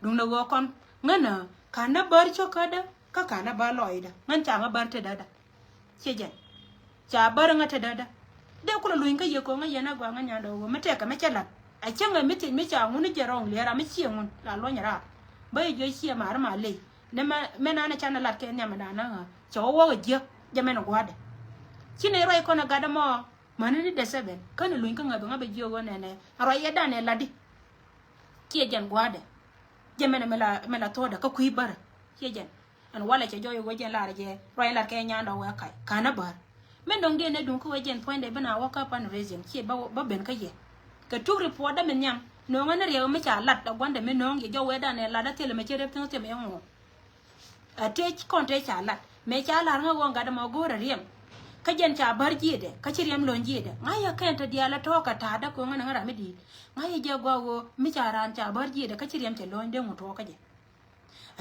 Duŋdɛ ɣöö kɔn ŋänä ka̱n nä bär cio̱k kädä kä ka̱n nä bär lɔcdä ŋän ca ŋä bär tetdädä. Ciɛ jɛn ca bär ŋä tetdädä. Dee kulɛ luny kä yɛ ko̱ŋä yɛn a gɔaa ŋä nyandɛ ɣöö mi tɛkɛ mi cɛ la̱t. A cäŋɛ mi thiec mi ca ŋun i̱ jɛ rɔ̱ŋ liɛɛr ram mi ciɛ ŋun la luɔ̱ny raar. Bä yɛ jiö ciɛ ma̱a̱r ma ley nɛ mɛ nɛ nɛ canɛ lat kɛ nhiam dan ɣä cɛ wä wä wä jiäk. Jɛ mɛn gua̱dɛ ci nɛ ruac kɔn a gatdä mɔ. Mäni ni dɛ seven känɛ luny kä ŋäbɛ ŋäbɛ jiö ɣöö nɛnɛ a ruac yɛ dan ɛ latdi. Ciɛ jɛn gua̱dɛ. Jɛ mɛn mɛ la mɛ la thuɔ̱dɛ kä kui̱ bärä. Ciɛ jɛn ɛn walɛ cɛ jɔy wee jɛn lar jɛ ruac lat kɛ nyandɔ wee kac ka̱n a bär. Mɛn dɔ̱ŋ diɛn ɛ duŋ kä wee jɛn puɔ̱nydɛ bi na wä kä pan raising ciɛ bä bä ben kä yɛ. Kɛ tuk report dä mi nhiam no̱o̱ŋä ni riɛk mi ca lat a gua̱ndɛ mi no̱o̱ŋ yɛ jɔw wee dan ɛ lat a thilɛ mɛ cɛ rep thiŋ thiɛm ɛ ŋuɔ̱ɔ̱ŋ. A tëë kɔn tëë ca lat mëë ca lar ŋä ɣöö gat ɛmɔ go̱o̱rɛ riɛm. Kä jɛn ca bär jiëëdɛ kä ci riɛm lo̱ny jiëëdɛ ŋa̱c yɛ kɛn te diaal ɛ tɔ̱ɔ̱k kɛ ta̱a̱dä ko̱ŋä ni ŋä ram mi di̱i̱t. Ŋa̱c yɛ jɛ gɔaa ɣöö mi ca raan ca bär jiëëdɛ kä ci riɛm cɛ lo̱ny dee ŋut tuɔɔk kä jɛ.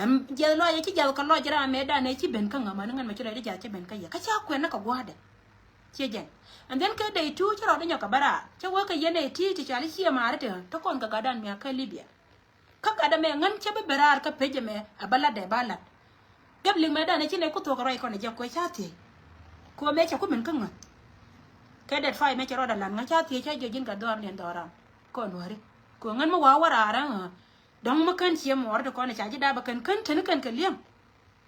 Ɛm jiɛth lɔc ɛ ci jiath kɛ lɔc ram mëë dan ɛ ci ben kä ŋä mäni ŋän mɛ ci lɔc di jiath ci ben kä yɛ kä ca kuɛn ni kɛ gua̱a̱dɛ. Ciɛ jɛn. And then kɛ day two ci rɔɔdä nyɔk kɛ bä raar cä wee kɛ yɛn ɛ ti ti ca li ciɛ maari ti ɣän te kɔn kɛ gatdan mia̱k kä Libya. Kä gatdä mɛ ŋän cä bi ben raar kä pec ɛmɛ a bä latdɛ ba lat. Gɛp liŋ mɛ danɛ ci nɛ ku thuɔk ruac kɔn ɛ jɛ kuɛ ca thiec. Kuɛ mɛ cɛ ku min kä ŋän. Kɛ dɛt fay mɛ cɛ rɔɔdɛ lat ŋä ca thiec ca jiɔ ji̱n gat dhɔaar niɛn dhɔaar ram. Kɔn nuäri kuɛ ŋän mi wa̱a̱ wä raar ɛŋä. Dɔ̱ŋ mi kän ciɛ muɔɔr ti kɔn ɛ ca ji̱ daapä kän kän teni kän kɛ liɛŋ.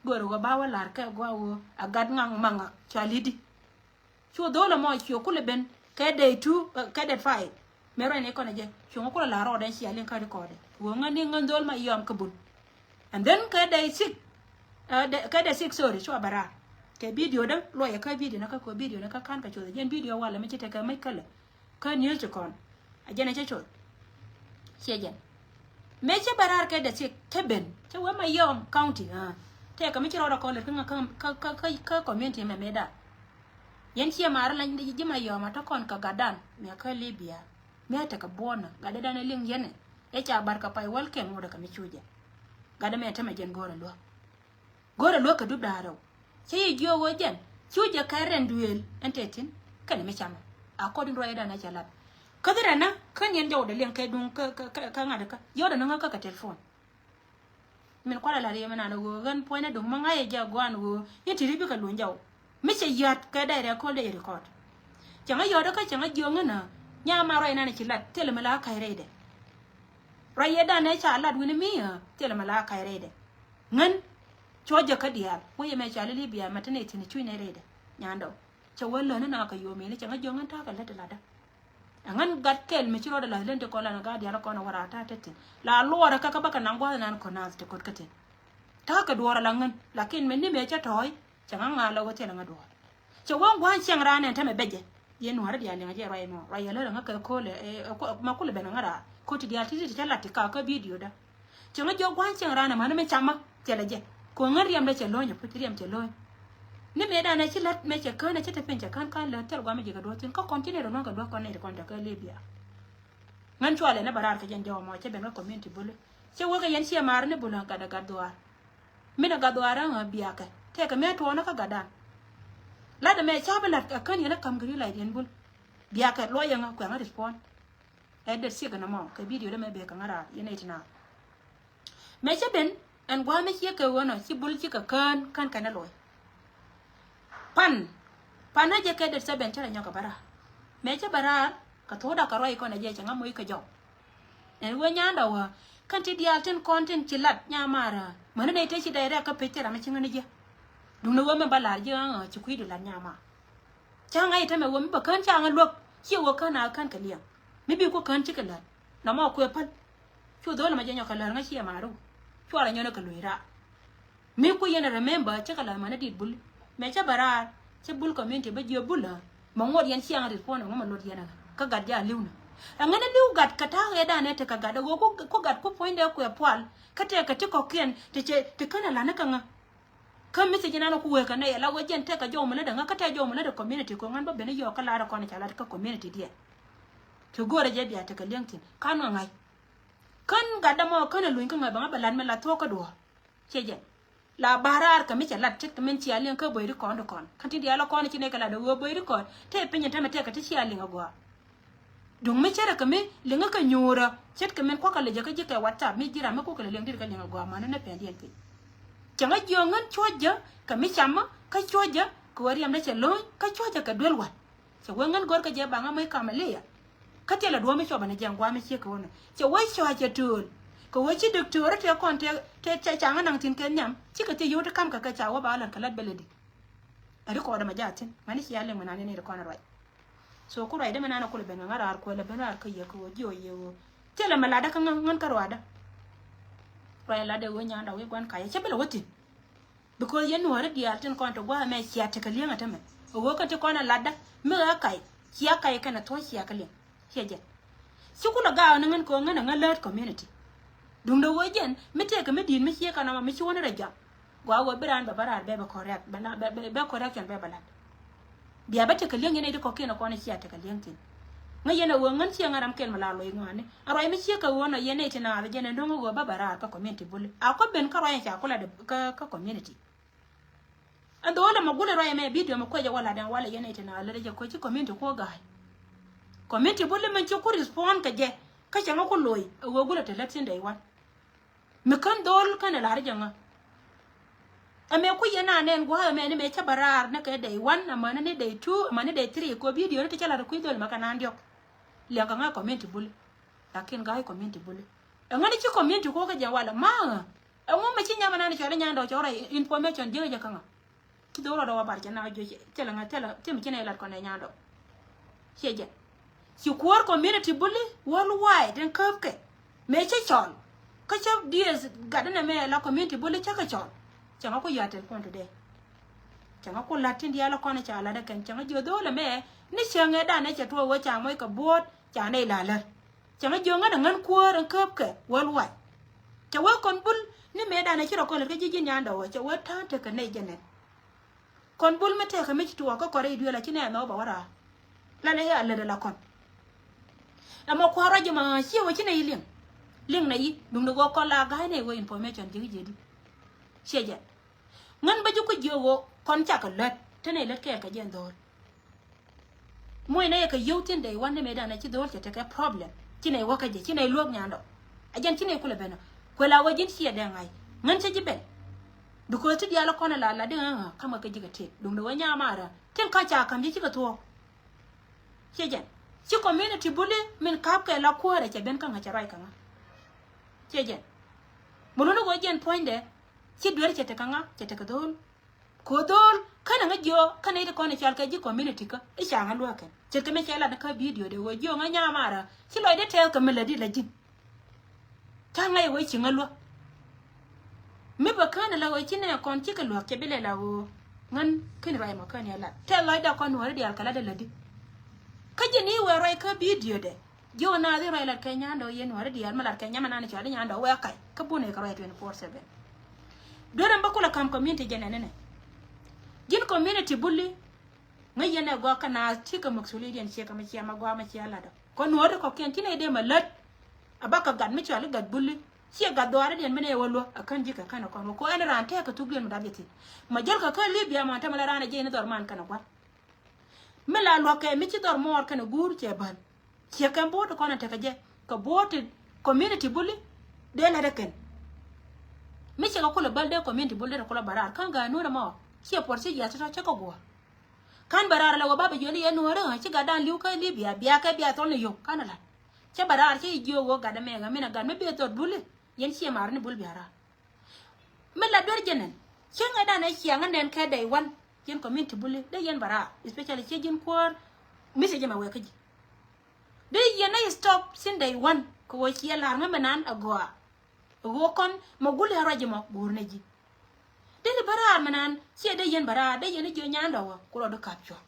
Göörä ɣöö ba wä la̱r kɛ gua̱a̱ ɣöö a gat ŋaŋ maŋa cua li̱tdi. Cu dho̱l ɛmɔ cuɛ kulɛ ben kɛ day two kɛ date five. Mëë ruacni kɔn ɛ jɛ cuɛ ŋä kulɛ la̱r rɔɔdɛ cia liŋ kä record ɛ ɣöö ŋäni ŋän dho̱l ma yɔm kɛ bun. And then kɛ day six, kɛ day six, sorry, cua bɛ raar kɛ video dä luɔyɛ kä video ni kä kɛ video ni kä ka̱n kɛ cuɔth ɛ jɛn video walɛ mi ci tekɛ mec kälɛ. Kä news ti kɔn a jɛn a cä coth. Ciɛ jɛn mëë cä bɛ raar kɛ dɛ thiek cä ben cä wee Mayom County. Tɛɛkä mi ci rɔɔdɛ kɔn lät kä kä kä community mɛ mëëdan. Yɛn ciɛ maari la ji̱ Mayom a tɔ kɔn kɛ gatdan mi a kä Libya. Mi a tekɛ buɔ̱nä gatdɛ dan a liŋ yɛn ɛ ca bar kɛ pay wäl kɛn ŋuɔ̱t ɛ kɛ mi cu jɛ. Gatdɛ mɛ tämɛ jɛn go̱o̱rɛ luäk. Go̱rɛ luäk kɛ dup da̱a̱ rɛw. Cä yɛ jiök ɣöö jɛn cu jɛ kɛ rɛn duëël ɛn tɛ thi̱n kɛnɛ mi camɛ. According ruacdan ɛ cɛ lat. Kä dhirɛ nä kä niɛn jɔwdɛ liɛŋ kɛ duŋ kä kä kä ŋa̱t kä yɔwdɛ nä ŋä kä kɛ telephone. Min kualɛ lat yɛ mi nan ɣöö ɣän puɔ̱nydä duŋ mi ŋa̱c yɛ jɛ gua̱a̱n ɣöö yɛn ti̱ti̱ bikɛ luny jɔw. Mi cɛ yät kɛ dɛy rɛ ko̱l dee yɛ record. Cɛ ŋä yɔwdɛ kä cɛ ŋä jiök ŋä nä. Nyama ruacdan ɛ ci lat thilɛ mi la ka̱c rɛydɛ. Ruacdan ɛ ca lat wi̱ni mi thilɛ mi la ka̱c rɛydɛ. Ŋän cuɔ jɛ kä diaal wä yɛ mɛ cɔal i̱ Libya mɛ te nɛy thi̱n i̱ cuc nɛy rɛydɛ. Nyandɔ cɛ wä län ni na kɛ yom in cɛ ŋä jiök ŋän ta̱a̱ kɛ lät ti latdä. Ɛ ŋän gat kɛl mi ci rɔɔdɛ la̱th län ti kɔn la ŋa gaat diaal kɔn ɛ wä raar ta̱a̱ te thi̱n la luɔɔrɛ kä kä bä kɛ naŋ gua̱a̱th nan kɔn naath ti ko̱t kä thi̱n. Ta̱a̱ kɛ duɔɔr ala ŋän lakin mɛ ni mɛ cä tɔ̱ɔ̱c cɛ ŋä ŋa̱a̱l la wä thil ɛ ŋä duɔɔr. Cɛ wä gua̱a̱n cieŋ raan ɛn tämɛ bɛcɛ. Yɛn nuäärä diaal liŋ a jɛ ruac mɔ ruac yɛ lärä ŋä kɛ ko̱lɛ ma kulɛ ben ŋä raar ko̱ti diaal ti̱ti̱ ti cä lat ti ka kä video dä. Cieŋä jiɔk gua̱a̱n cieŋ raan amäni mi camä thilɛ jɛ. Ko̱ ŋän riɛmdɛ cɛ lo̱ny apuc riɛm cɛ lo̱ny. Ni mëëdan ɛ ci lät mɛ cɛ kään ɛ ci te piny cɛ kään kään lät thil gua̱a̱m mi ji̱ kɛ duɔ̱ɔ̱r thi̱n kä kɔn ci ni rɔ luäŋ kɛ duɔ̱ɔ̱r kɔn ni ti kɔn te kä Libya. Ŋän cualɛ ni bɛ raar kɛ jɛn jɔw mɔ cɛ ben kä community buli. Cɛ wä kɛ yɛn ciɛ maar ni bul ɛ gat ɛ gat dhuaar. Min ɛ gat dhuaar ɛŋä biakɛ tɛkɛ mëë tuɔɔnä kä gatdan. Lat ɛmɛ ca bi la̱t ɛ kän yɛn ɛ ka̱m kɛ ri la̱t yɛn bul. Bia kɛ luɔc yɛ ŋä kuɛ ŋä respond. Ɛ det siek ɛn ɛmɔ kɛ video dɛ mɛ bek kɛ ŋä raar yɛn ɛ ti naath. Mɛ cä ben ɛn gua̱a̱ mɛ ciek kɛ ɣöö nɔ ci bul ci kɛ kään kän kɛn ɛ luɔc. Pan pan ɛ jɛ kɛ det sɛ ben cä rɛ nyɔk kɛ bä raar. Mɛ cä bä raar kɛ thokda kɛ ruac kɔn ɛ jɛ cɛ ŋä moc kɛ jɔw. Ɛn ɣöö nyandɔ wä kän ti diaal tin kɔn tin ci lat nyamaar. Mäni nɛy te ci dɛy rɛk kä pec ti ram mi ci ŋäni jiɛ. Duŋni wä mi ba lar jiɛ ɣä ci kui̱du lat nyamaar. Ca ŋa̱c i̱ tämɛ wä mi ba kän ca ŋä luäk. Ciɛ wä kän a kän kɛ liɛŋ mi bi ku kän cikɛ lät. Nɔmɔ kuɛ päl. Cu dho̱l ma jɛ nyɔk kɛ lät ŋä ciɛ maru. Cuarɛ nyɔnɛ kɛ luc raar. Mi ku yɛn remember cä kɛ la mani dit bul. Mɛ cä bɛ raar cä bul community bä jiö bul ɛ. Mɛ ŋuɔt yɛn ciaŋ rit kuɔn ɛŋu mɛ lot yɛn ɛ kä gat ja liw ni. Ɛŋɛn liw gat kɛ ta̱a̱ ɣɛ danɛ tekɛ gat ɛ ɣöö ku gat ku puɔ̱nydɛ kuɛ pual. Kä tɛkɛ ti kɔ̱kiɛn ti cɛ ti känɛ la̱ni kä ŋä. Kä message nan ku wee kɛ nɛy ɛ la wee jɛn tɛkɛ jɔw mi lätdɛ ŋä kä tɛkɛ jɔw mi lätdɛ community kɛ ɣöö ŋän bä ben i̱ yɔɔk kä la̱rä kɔn ca lat kä community diɛn. Kɛ go̱o̱rɛ jɛ bia tekɛ li̱eŋ thi̱n ka nuɛ ŋa̱c. Kän gat dämɔ känɛ luny kä ŋa̱c bɛ ŋä bɛ lat mi la thuɔ̱k kä duɔ̱ɔ̱r. Ciɛ jɛn la ba̱a̱r raar kɛ mi cɛ lat ce̱tkɛ min cia liŋ kä böi ri kɔn ti kɔn. Kän ti diaal kɔn ci nɛy kɛ lat ɛ ɣöö böi ri kɔn te piny in tämɛ tɛkɛ ti cia liŋ ɛ gɔaa. Duŋ mi ce̱tkɛ mi liŋä kɛ nyuurä ce̱tkɛ min kua̱kä lɛ jɛ kä ji̱ kɛ WhatsApp mi ji̱ ram mi kukɛ lɛ liŋ dit kɛ liŋ ɛ gɔaa mäni ni pɛndiɛn piny. Cɛ ŋä jiök ŋän cuɔ̱c jɛ kɛ mi camä kä cuɔ̱c jɛ kɛ ɣöö riɛmdä cɛ lo̱ny kä cuɔ̱c jɛ kɛ duel wa̱t. Cɛ wee ŋän go̱rkɛ jɛ baŋä moc kam ɛ liya. Kä thilɛ duɔ̱ɔ̱p mi cuɔpɛ ni jɛn gua̱a̱m mi ciek kɛ wä nɔ cɛ wee cɔac cɛ tööl. Kɛ wee ci diktöör tëë kɔn tëë tëë ca ŋä naŋ thi̱n kɛ nhiam cikɛ thil yio̱w ti ka̱mkɛ kɛ ca wä ba lat kɛ lat bɛ lɛ di. Ɛ ri kɔɔdɛ mɛ jaathin mani cia liŋ mi nani ni ri kɔn ruac. So ku ruacdä mi nani kulɛ ben ŋa̱ raar kuɛlɛ ben raar kä yɛ kɛ wee jiɔ yɛ wee thilɛ mɛ latdä kä ŋä ŋän kä ruacdä. Ruac latdɛ wee nya̱a̱n dɔk i̱ gua̱n kacä cä bi lɛ wä thi̱n. Because yɛn nuɔ̱ɔ̱ri diaal tin kɔn ti gua̱a̱ mɛ cia tekɛ li̱eŋ ɛ tämɛ. Ɛ ɣöö kɛn ti kɔn ɛ latdä mi ɣä kac cia kac kɛn ɛ thuɔ̱c cia kä li̱eŋ. Ciɛ jɛn ci kulɛ gaawä ni ŋän kɛ ɣöö ŋän ɛ ŋä läät community. Duundɛ ɣöö jɛn mi tëëkɛ mi di̱i̱t mi ciek kɛn ɔmɔ mi ci wä ni rɛ jɔam. Gɔaa ɣöö bi raan bɛ bä raar bɛ bɛ correct bɛ na bɛ bɛ correction bɛ bɛ lat. Bia bä tekɛ li̱eŋ yɛn nɛy ti kɔ̱kiɛn ɛ kɔn ɛ cia tekɛ li̱eŋ thi̱n. Ŋäc yɛn ɛ ɣöö ŋän ciɛ ŋa̱ ram kɛl mi la loc ŋɔaani a ruac mi ciek kɛ ɣöö nɔ yɛn nɛy ti naath ɛ jɛn ɛ do̱ŋ ɛ ɣöö bä bɛ raar kä community buli a kɔ ben kä ruac ɛ ca kulɛ kä kä community. Ɛn dho̱o̱l ɛmɛ gulɛ ruac ɛmɛ video mɛ kuecɛ wä lat ɛn walɛ yɛn nɛy ti naath lät ɛ jɛ kuec ci community kuɔ ga̱a̱c. Community buli mɛn ci ku respond kɛ jɛ kä cɛ ŋä ku loc ɛ ɣöö gulɛ te lät thi̱n dee iwan. Mi kän dho̱l känɛ la̱r jɛ ŋä. Ɛmɛ ku yɛn a nɛn gua̱a̱th ɛmɛ ni mɛ cä bä raar ni kɛ day one amäni ni day two amäni day three kɛ video ni ti cä la̱r kui̱ dho̱l mɛ kɛ naan diɔ̱k. Liɛŋkɛ ŋä community buli. Lakin ga̱a̱c community buli. Ɛŋäni ci community kuɔ̱k kɛ jɛ walɛ ma̱a̱. Ɛŋu mɛ ci nyamɛ naan cɔl i̱ nyandɛ cɔl rɔ information jiäk jɛ kä ŋä. Ci dho̱r rɔɔdɛ wä bar cɛ nak jiö cɛ lɛ ŋa̱ thilɛ thim ci nɛ lat kɔn ɛ nyandɔ. Ciɛ jɛn ci kuäär community buli worldwide in käp kɛ mëë cä cɔl. Kä cä dieth gat inɛ mɛ la community buli cä kɛ cɔl. Cɛ ŋa ku yɔ̱a̱ telephone today. Cɛ ŋa ku lat tin diaal kɔn ca lat ɛ kɛn cɛ ŋa jiö dho̱l ɛmɛ ni cɛ ŋɛ dan ɛ cɛ tuɔɔk wee ca moc kɛ buɔ̱ɔ̱t ca nɛy la lär. Cɛ ŋä jiök ŋän ɛ ŋän kuäär ɛn käp kɛ worldwide. Cɛ wee kɔn bul ni mëëdan ɛ ci rɔ kɔn lät kä ji̱ ji̱ nyandɛ wä cɛ wee ta̱a̱ŋ tekɛ nɛy jɛ nɛn. Kɔn bul mi tekɛ mi ci tuɔɔk kä kɔrɛ i̱ duëël a ci nɛy ɛmɛ wä bɛ wä raar. Lanɛ i̱ a lät ɛ la kɔn. Ɛmɔ kua̱r rɔ ji̱ ma ciɛ wä ci nɛy liŋ. Liŋ nɛ yi duŋdɛ ɣöö kɔn la ga̱a̱c nɛy wä information ji̱ ji̱ di. Ciɛ jɛ. Ŋän bä ji̱ ku jiök ɣöö kɔn cakɛ lät te nɛy lät kɛɛl kɛ jɛ ɛn dho̱o̱l. Muɔ̱c nɛ yɛ kɛ yio̱w thi̱n dee iwan ni mëëdan ɛ ci dho̱o̱l cɛ tekɛ problem. Ci nɛy wäkä jɛ ci nɛy luäk nyandɔ. Ɛ jɛn ci nɛy kulɛ ben ɔ. Kuɛ la wä ji̱n ciɛ dee ŋa̱c. Ŋän cä ji̱ ben. Because ti diaal kɔn ɛ la la di ɣä ɣä ka̱mkɛ kɛ ji̱ kɛ tet. Duŋdɛ wä nyaamaarä. Tin ka ca ka̱m ji̱ cikɛ thuɔ̱ɔ̱k. Ciɛ jɛn. Ci community buli min ka̱pkɛ la kuäärɛ cɛ ben kä ŋa̱c cɛ ruac kä ŋa̱. Ciɛ jɛn. Mun wä ni wä jɛn puɔ̱nydɛ. Ci duer cɛ tekɛ ŋa̱ cɛ tekɛ dho̱o̱l. Ko̱ dho̱o̱l känɛ ŋä jiö känɛ i̱ ti kɔn i̱ cɔal kɛ ji̱ community kä i̱ ca ŋä luäk kɛn ce̱tkɛ mi cɛ lat kä video de ɣöö jiö ŋä nyamarä ci lɔcdɛ tɛth kɛ mi lätdi la ji̱n. Ca ŋäc ɣöö ci ŋä luäk. Mi bɛ känɛ la ɣöö ci nɛ kɔn cikɛ luäk cɛ bi lɛ la ɣöö ŋän ken ruac mɔ känɛ lat tɛth lɔcdɛ kɔn nuɔ̱ɔ̱ri diaal kɛ latdɛ lätdi. Kä ji̱n i̱ wëë ruac kä video de. Ji̱ wä naath i̱ ruac lat kɛ nyandɔ yɛn wä ri diaal mi lat kɛ nyamɛ nan cɔal i̱ nyandɔ wëë kac kä bun i̱ kɛ ruac twenty four seven. Duer ɛn bä kulɛ ka̱m community jɛ nɛn inɛ. Ji̱n community buli. Ŋäc yɛn ɛ gɔaa kä naath cikɛ muksulidiɛn ciɛ kɛ mi ciɛ ma gɔaa mi ciɛ latdɔ kɔ nuɔɔri kɔ̱kiɛn ci nɛy dee mɛ lät. A bakɛ gat mi cɔal i̱ gat buli ciɛ gat dhɔaaridiɛn mi nɛy wä luäk a kän ji̱ kɛ kän ɛ kɔn wä ko ɛn raan tɛɛk kɛ thukdiɛn mi dap jɛ thi̱n. Ma jäl kɛ kä Libya mɔn tämɛ la raan ɛ jiɛc ni dhɔr man kɛn ɛ gua̱n. Mi la luäk kɛ mi ci dhɔr muɔɔr kɛnɛ guur cɛ bäl. Ciɛ kɛn bo̱o̱t kɔn a tekɛ jɛ kɛ bo̱o̱t ti community buli dee la̱t ɛ kɛn. Mi ciɛ kɛ kulɛ bäl dee community buli dee kulɛ bä raar kä gaa nuɔ̱ɔ̱rɛ mɔ ciɛ puɔr ci jiath tɔ̱tɔ̱ cä kɛ guɔ̱ɔ̱r. Kan bä raar lɛ wä ba bɛ jiöl i̱ yɛn nuɔ̱ɔ̱rɛ ɣä ci gat dan li̱w kä Libya bia kɛ bia thɔl ni yök kan a la̱t. Cä bä raar cä i̱ jiök ɣöö gat ɛmɛ ɣä min a gat mi bia dhɔr buli yɛn ciɛ mar ni bul bia raar. Mi la duer jɛ nɛn cieŋ ɛ dan ɛ ciaŋ ɛ nɛn kɛ day one. Ji̱n community buli dee yɛn bä raar especially ciɛ ji̱n kuäär. Mi ciɛ jɛ mɛ wek kä ji̱ dee yɛn ɛ stop sin day one kɛ wä ciɛ la̱r ŋä mɛ nan a gɔaa. Ɛ wä kɔn mɛ guli a ruac jɛ mɔ guur nɛ ji̱. Dee ni bä raar mɛ nan ciɛ dee yɛn bä raar dee yɛn ɛ jiö nyan dɔwä ku rɔ di kap cuɔ̱ŋ.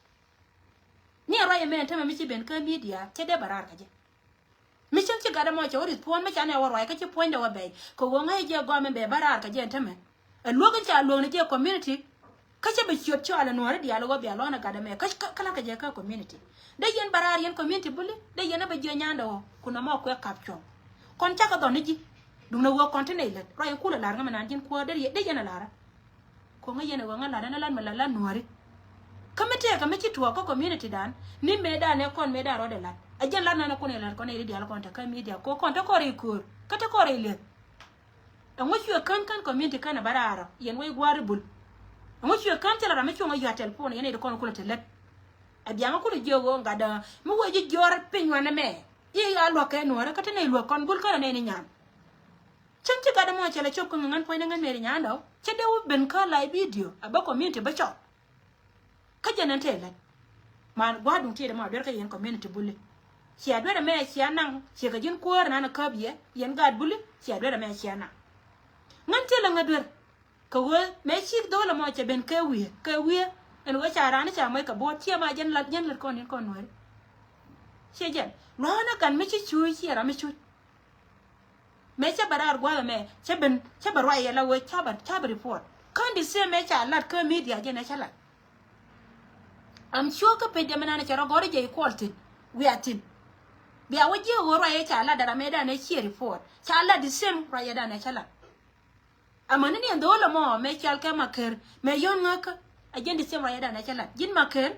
Ni a ruac ɛmɛ ɛn tämɛ mi ci ben kä media cɛ dee bä raar kɛ jɛ. Mi cäŋ ci gat ɛmɔ cɛ wä rith puɔ̱n mi ca nɛ wä ruac kä ci puɔ̱nydɛ wä bɛy kɛ ɣöö ŋäc jɛ gɔam ɛn bɛ bä raar kɛ jɛ ɛn tämɛ. Ɛ luäk in ca luäk ni jɛ community kä cä bɛ ciöt cɔal ɛ nuɔ̱ɔ̱ri diaal ɣöö bia lɔn ɛ gat ɛmɛ kä kä kä la̱k kɛ jɛ kä community. Dee yɛn bä raar yɛn community buli dee yɛn ɛ bä jiɛ nyandɛ ɣöö kun ɛmɔ kuɛ kap cuɔ̱ŋ. Kɔn cakɛ dhɔn ni ji̱ duŋ ni ɣöö kɔn ti nɛy lät ruac in kulɛ la̱r ŋä mi naan ji̱n kuäär dee dee yɛn ɛ la̱rä. Ko̱ŋä yɛn ɛ ɣöö ŋä lat ɛn ɛ lat mi lat lat nuääri. Kä mi tëëkä mi ci tuɔɔk kä community dan ni mëëdan ɛ kɔn mëëdan rɔɔdɛ lat ɛ jɛn lat nan ɛ kun ɛ lat kɔn ɛ ri diaal kɔn te kä media ko̱ kɔn te kɔn rɛy köör kä te kɔn rɛy lieth. Ɛŋu cuɛ kän kän community kän ɛ bä raarɔ yɛn wec gua̱a̱ri bul. Ɛŋu cuɛ kän thilɛ ram mi cuɔ̱ŋ ɛ yua̱t telephone yɛn ɛ ri kɔn kulɛ te lät. Ɛ biaŋä kulɛ jiök ɣöö gat däŋä mi wec ji̱ jiɔr piny wanɛ mɛ i̱ a luäk kɛ nuäärä kä te nɛy luäk kɔn bul kän ɛ nɛy ni nyan. Cäŋ ci gat ɛmɔ cɛ lɛ cop kä ŋäŋän puɔ̱nydä ŋän mëëri nyandɔ cɛ dee wä ben kä live video a bä community bä cɔl. Kä jɛn ɛn tëë lät man gua̱a̱r duŋ tiɛɛt ɛmɔ a duer kä yɛn community buli. Cia duer ɛmɛ cia naŋ ciɛ kɛ ji̱n kuäär nan ɛ käp yɛ yɛn gaat buli cia duer ɛmɛ cia naŋ. Ŋän tiɛɛl ɛŋä duer kɛ ɣöö mëë cik dho̱o̱l ɛmɔ cɛ ben kɛ wiee kɛ wiee. Ɛn ɣöö ca raan ca moc kɛ bo̱o̱t ciɛ ma jɛn lat jɛn lät kɔn in kɔn nuääri. Ciɛ jɛn lua̱a̱n ɛ gat mi ci cuuc ciɛ ram mi cuc. Mëë cä bɛ raar gua̱a̱th ɛmɛ cä ben cä bɛ ruac yɛ la wee ca bɛ ca bɛ report. Kä the same mëë ca lat kä media jɛn ɛ cä lat. I'm sure kä page dɛ mi nan cɛ rɔ gɔri jɛ i kuɔl thin wiaa thin. Bia wä jiɛ ɣöö ruac yɛ ca lat dara mëë dan ɛ ciɛ report ca lat the same ruac yɛ dan ɛ cä lat. Amäni ni ɛn dho̱o̱l ɛmɔ mëë cal kɛ Maker mëë yɔ̱n ŋäkä. A ji̱n the same ruac yɛ dan ɛ cä lat ji̱n Maker.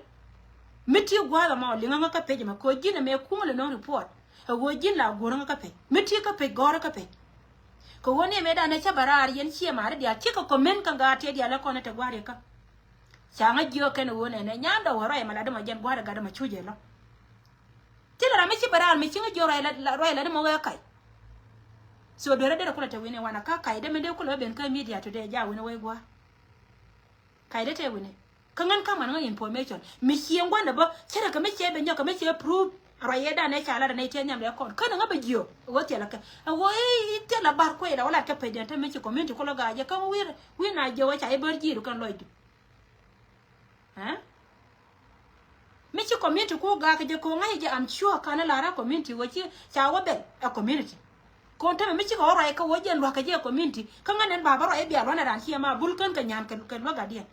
Mi ti gua̱a̱th ɛmɔ liŋä ŋäkä page ɛmɛ kɛ ɣöö ji̱n ɛmɛ kuŋä lɛ nöŋ report. Ɛ ɣöö ji̱n la guɔ̱r ŋäkä page mi ti kä page gɔ̱rä kä page. Kɛ ɣöö ni ɛmɛ dan ɛ cä bɛ raar yɛn ciɛ ma̱a̱ri diaal cikɛ comment kä gaat tiɛ diaal ɛ kɔn ɛ te gua̱a̱r yɛ kä. Ca ŋä jiök kɛn ɛ ɣöö nɛnɛ nyandɔ wä ruac ɛmɛ lat ɛmɔ jɛn gua̱a̱r ɛ gat ɛmɔ cuc ɛ lɔ. Thilɛ ram mi ci bɛ raar mi ci ŋä jiök ruac lat ruac lat ɛmɔ wee kac. So duerä derɛ kulɛ te wi̱ni wanɛ kä kac dee mi dee kulɛ ben kä media today ja wi̱ni wee gua̱a̱r. Kac dee te wi̱ni kä ŋän ka̱m ŋa̱n ŋä information mi cieŋ gua̱ndɛ bä cärɛ kɛ mi cɛ ben nyɔk kɛ mi cɛ proof. Ruac yɛ dan ɛ ca lat ɛ nɛy tiɛ nhiam dee kɔn känɛ ŋä bɛ jiök ɛ ɣöö thilɛ kɛ ɛ ɣöö i̱ thilɛ bar kuec la wä lat kɛ pec diɛn te mi ci community kulɛ ga̱a̱c jɛ kä wi̱i̱ wi̱i̱ na jiök wä ca i̱ bär ji̱i̱r kɛn lɔcdu. Ɛ mi ci community ku ga̱a̱k jɛ ko̱ ŋa̱c jɛ am sure ka̱n lara community wä ci ca wä bɛl ɛ community. Ko̱n tämɛ mi cikɛ wä ruac kä wä jɛ lua̱k kɛ jɛ ɛ community kä ŋa̱n ɛn baba ruac ɛ bia luɔ̱n ɛ ran ciɛ ma bul kän kɛ nyan kɛ luäk gadiɛn.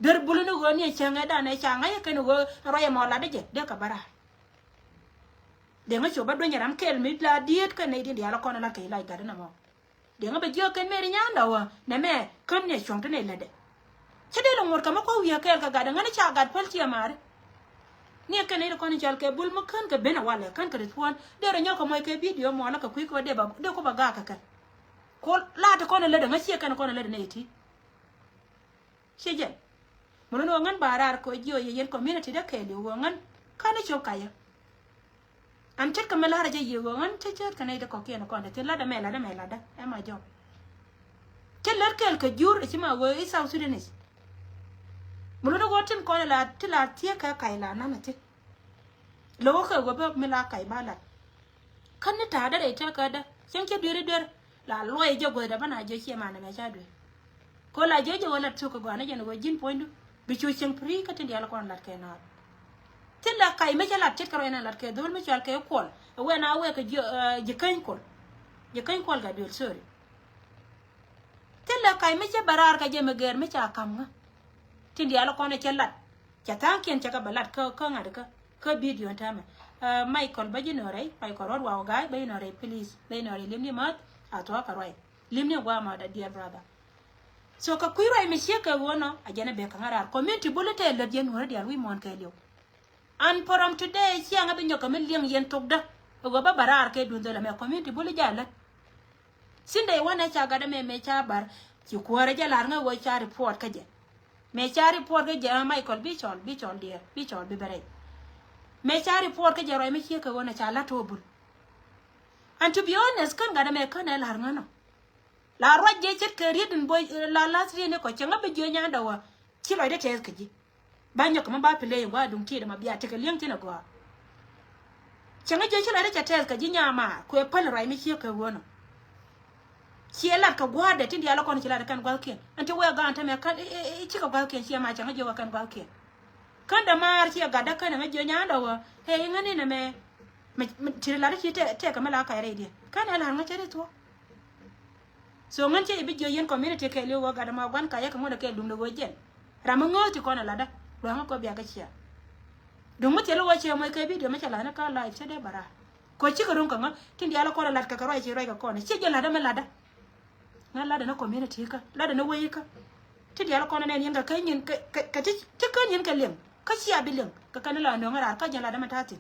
Duer bul ni ɣöö ni ɛ cäŋ ɛ dan ɛ ca ŋa̱c ɛ kɛn ɣöö ruac ɛ mɔ lat ɛ jɛ dee kɛ bä raar. Deŋä cop bä dueny ɛ ram kɛl mi la dieet kɛ nɛy diɛn diaal ɛ kɔn ɛ lat kɛ ilac gat ɛn ɛmɔ. Deŋä bɛ jiök kɛn Mary Nyandɔ wä nɛmɛ kän ni cuɔ̱ŋ ti ni lätdɛ. Cä dee lɛ ŋuɔ̱t kɛ mi kɔ wi̱i̱ kɛɛl kɛ gat ɛ ŋäni ca gat päl ciɛ maari. Ni ɛ kɛn i̱ kɔn i̱ cɔl kɛ bul mi kän kɛ ben ɛ walɛ kän kɛ respond dee rɔ nyɔk kɛ muɔc kɛ video muɔlä kɛ kui̱ kɛ wä dee ba dee kɔ ba gaak kɛ kɛ. Ko laat kɔn ɛ lätdɛ ŋä ciɛ kɛn kɔn ɛ lätdɛ nɛy ti. Ciɛ jɛn. Mun ni wä ŋän ba raar kɛ wä jiök yɛ yɛn community dee kɛɛliw wä ŋän. Kän i̱ cop kayä. An ce̱tkɛ mi la̱rä jɛ yiëë ɣöö ɣän cä ce̱tkɛ nɛy ti kɔ̱kiɛn kɔn te thi̱n la̱tdä mɛ la̱tdä mɛ la̱tdä ɛmɛ jɔk. Cä lät kɛɛl kɛ jur ɛ ci ma ɣöö i̱ South Sudanese. Mi lotdä ɣöö tin kɔn la ti la thiee kɛ kac la na̱n ɛ thi̱n. Lo̱kɛ kɛ ɣöö bä mi la kac ba la̱t. Kä ni ta̱a̱dä rɛy tëkädä cieŋ cä dueeri duer. La luɔc jɛ guäthdɛ bä na jiɛ ciɛ manɛ mɛ ca dueer. Ko la jiɛ jɛ wä lat thuk kɛ gɔaa ni jɛn ɣöö ji̱n puɔ̱nydu bi cu cieŋ piri kä tin diaal kɔn lat kɛ naath. Thilɛ kac mi cä lat ce̱tkɛ ruac na lat kɛ dho̱l mi cɔal kɛ kuɔl ɛ wee na wee kɛ ji̱ käny kuɔl. Ji̱ käny kuɔl gat duel, sorry. Thilɛ kac mi cä bɛ raar kɛ jɛ mi gɛɛr mi ca ka̱m ŋä. Tin diaal kɔn ɛ cä lat. Cɛ tha̱a̱ŋkiɛn cɛ kɛ bɛ lat kä kä ŋa̱t kä kä video ɛn täämɛ. Michael bä ji̱ nöörɛy, Michael Rɔt Waw Ga̱a̱y bä ji̱ nöörɛy, please bä ji̱ nöörɛy li̱mni mäth a thuɔ̱k kɛ ruac. Li̱mni gua̱a̱ mäth, dear brother. So kɛ kui̱ ruac mi ciek kɛ ɣöö nɔ a jɛn ɛ bek kɛ ŋa̱ raar. Community bul i̱ tɛɛ lät yɛn nuɔ̱ɔ̱ri diaal wi̱i̱ muɔ̱ɔ̱n kɛɛliw. An päram today ciaŋä bi nyɔk kɛ mi liŋ yɛn thok dä. Ɛ ɣöö bä bä raar kɛ duŋ dhöl ɛmɛ community bul i̱ jaa lät. Sunday wanɛ ca gatdä mɛ mɛ ca bar ci kuäärä jɛ lar ŋä ɣöö ca report kä jɛ. Mɛ ca report kä jɛ, ah, Michael bi cɔl, bi cɔl diɛɛr, bi cɔl bi bɛ rɛy. Mɛ ca report kä jɛ ruac mi ciek kɛ ɣöö nɛ ca la̱t ɣöö bul. And to be honest, kän gatdä mɛ kän ɛ lar ŋä nɔ. La ruac jɛ ce̱tkɛ riet in boy, la last riet ni kɔ cɛ ŋä bi jiö nyandɛ wä. Ci lɔcdä tɛth kɛ ji̱. Ba nyɔk kɛ mä ba play in gua duŋ tiet ma bia tekɛ li̱eŋ thin a gua. Cɛ ŋä jiö ci lɔcdä cɛ tɛth kɛ ji̱ nyama kuɛ päl ruac mi ciek kɛ wönɔ. Ciɛ lat kɛ gua̱a̱dɛ tin diaal kɔn ci lat kɛn gua̱thkiɛn. Ɛn ti wee gaan tämɛ kän i, i, i, cikɛ gua̱thkiɛn ciɛ ma cɛ ŋä jiö wä kɛn gua̱thkiɛn. Kän dɛ maar ciɛ gatdä kän ɛ ŋä jiö nyandɛ wä. Hey, ŋä ni nɛ mɛ. Mɛ, mɛ, ti lat ci tɛ, tɛ kɛ mɛ la kac rɛy diɛ. Kän ɛ lar ŋä cɛ ri thuɔ. So ŋän cɛ i̱ bi jiök yɛn community kɛɛliw ɣöö gat ɛmɔ gua̱n kayä kɛ ŋuɔ̱t ɛ kɛɛl duŋdɛ ɣöö jɛn. Ram mi ŋööth ti kɔn ɛ latdä lua̱ŋä kɔ biakä cia. Duŋ mi thil ɣöö cɛ mɔc kɛ video mi cɛ la̱th ni kä live cɛ dee bä raar. Kɔ cikɛ ruŋ kɛ ŋä tin diaal kɔn ɛ la̱t kɛ kɛ ruac ci ruac kɛ kɔn ɛ ciɛ jɛ la̱tdä mi la̱tdä. Ŋän latdä ni community kä, latdä ni wec kä. Tin diaal kɔn ɛ nɛn yɛn kɛ kä nyin kɛ, kɛ, kɛ ti, ti kä nyin kɛ liŋ kä cia bi liŋ kɛ kɛn la nöŋä raar kä jɛn latdä mi ta̱thi̱n.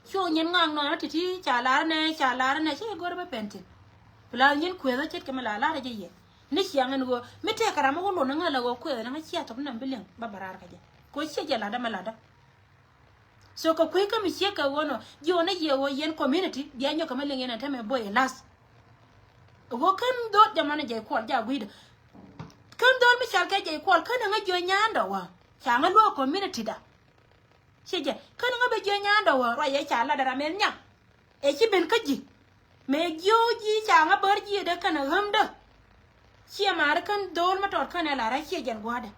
Cu nyin ŋaŋ nɔnɔ ti̱ti̱ ca lar nɛ, ca lar nɛ, ci go̱r bä pɛn thi̱n. Pla nyin kuethä ce̱tkɛ mi la lar jɛ yɛ. Ni ciaŋ ɛn ɣöö mi tëëkɛ ram mi wä luɔn ni ŋäl ɛ ɣöö kuethä ni ŋä cia thop ni nam bi liŋ bä bä raar kɛ jɛ. Kɛ ɣöö ciɛ jɛ latdä mi latdä. So kɛ kui̱ kä mi ciek kɛ ɣöö nɔ jiö ni yɛ ɣöö yɛn community bia nyɔk kɛ mi liŋ yɛn ɛn tɛmɛ boy ɛ lath. Ɣöö kän dho̱r jɛ mɔni jɛ kuɔl ja gui̱dä. Kän dho̱r mi cal kɛ jɛ kuɔl kän ɛ ŋä jiö nyandɔ wä ca ŋä luɔk community da. Ciɛ jɛ kän ŋä bɛ jiö nyandɔ wä ruac ɛ ca lat ram ɛn nya. Ɛ ci ben kä ji̱ mëë jiö ji̱ ca ŋä bär ji̱ dee kän ɛ ɣämdä. Ciɛ maari kän dho̱r mä tɔt kän ɛ lar ɛ ciɛ jɛn gua̱dɛ.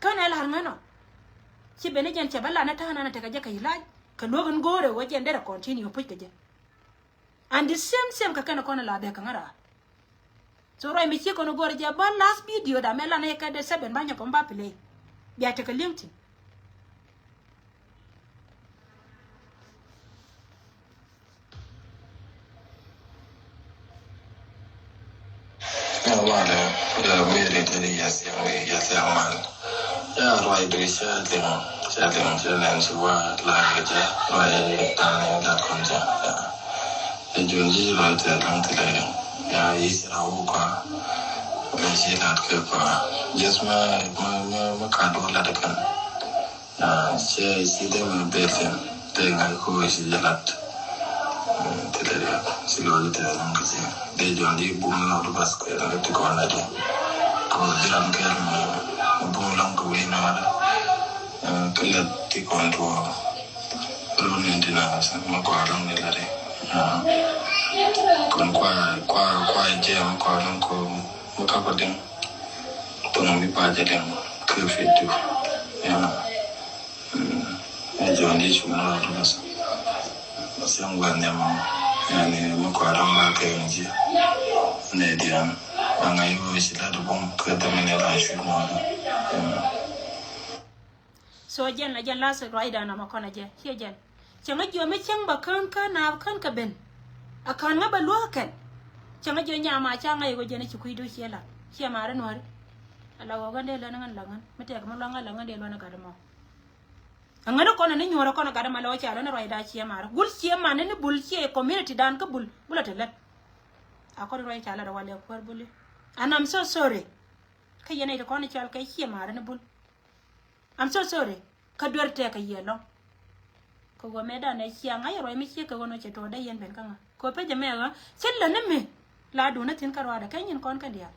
Kän ɛ lar ŋän ɔ. Ci ben ɛ jɛn cɛ bä lat ni ta̱a̱ nan ɛ tekɛ jɛ kɛ ilac kɛ luäk in go̱o̱rɛ wä jɛn derɛ continue puc kɛ jɛ. And the same same kɛ kɛn kɔn la bɛ kɛ ŋä raar. So ruac mi ciek kɔn go̱r jɛ bä last video da mɛ lan ɛ kɛ de seven ba nyɛ kɔn ba play. Bia tekɛ liŋ ti. Malɛ, ya wiri tini yasiang wi yasiang mal. Ya ruai dui sia ting, sia ting sia nen si wa la ya ja ruai tani da kun ja. Ya jun ji ruai te lang tile ya isi ra wu kwa. Ya si lat ke kwa. Just ma ma ma ma ka do la de kan. Cɛ ci dee mi ber thin dee ŋa̱c ko̱o̱c ci jɛ lat. Ti dee riak ci lo̱c ti dee naŋ kɛ ci dee jɔn di bum nɔ du bas kɛ dee ti kɔn la di. Kɛ wä jiran kɛ mi bum lɔŋ kɛ wi̱i̱ nɔ dee kɛ lɛ ti kɔn tuɔ. Run ni di na ma kɔa lɔŋ ni la di. Kɔn kɔa kɔa kɔa jɛ ma kɔa lɔŋ kɔ ma kapɔ diŋ. Tɔnɔ mi pa jɛ diŋ kɛ fit du. Ɛnɔ. Ɛ jɔn Yecu mi rɔɔdu masa. Masa ŋuan nɛmɔ. Yani mi kɔa dɔŋ ba kɛ ni jiɛ. Nɛ diɛn. Aŋa yi wee ci la di bum kɛ dɛmɛ ni la cu mɔ. So jɛn la jɛn la sɛ ruacdan ama kɔn a jɛ ciɛ jɛn. Cɛ ŋä jiɔ mi cäŋ ba kään kään naap kään kɛ ben. A kään ŋä ba luäk kɛn. Cɛ ŋä jiɔ nyama ca ŋä yɛ wee jɛn ci kui̱du ciɛ la ciɛ maari nuɔri. Ala wä ɣän dee lön ŋän la ŋän mi tɛk mi luaŋ ŋän la ŋän dee luɔn gat mɔ. Aŋäni kɔn ni nyuɔrä kɔn gat ma lɛ wä ca lön ruacda ciɛ mar gul ciɛ man ni bul ciɛ community dan kä bul bul a te lät. A kɔn ruac ca lät a walɛ kuäär buli. And I'm so sorry. Kä yɛn a it kɔn i̱ cɔal kɛ ciɛ mar ni bul. I'm so sorry. Kä duer tɛk kɛ yɛ lɔŋ. Kɛ ɣöö mëë danɛ ciaŋ a yɛ ruac mi ciek kɛ ɣöö nɔ cɛ tuɔɔk dee yɛn ben kä ŋa kɛ ɣöö pecɛ mɛ ɣä cä lä ni mi. La duundä thi̱n kä ruaadɛ kɛ nyin kɔn kɛn diaal.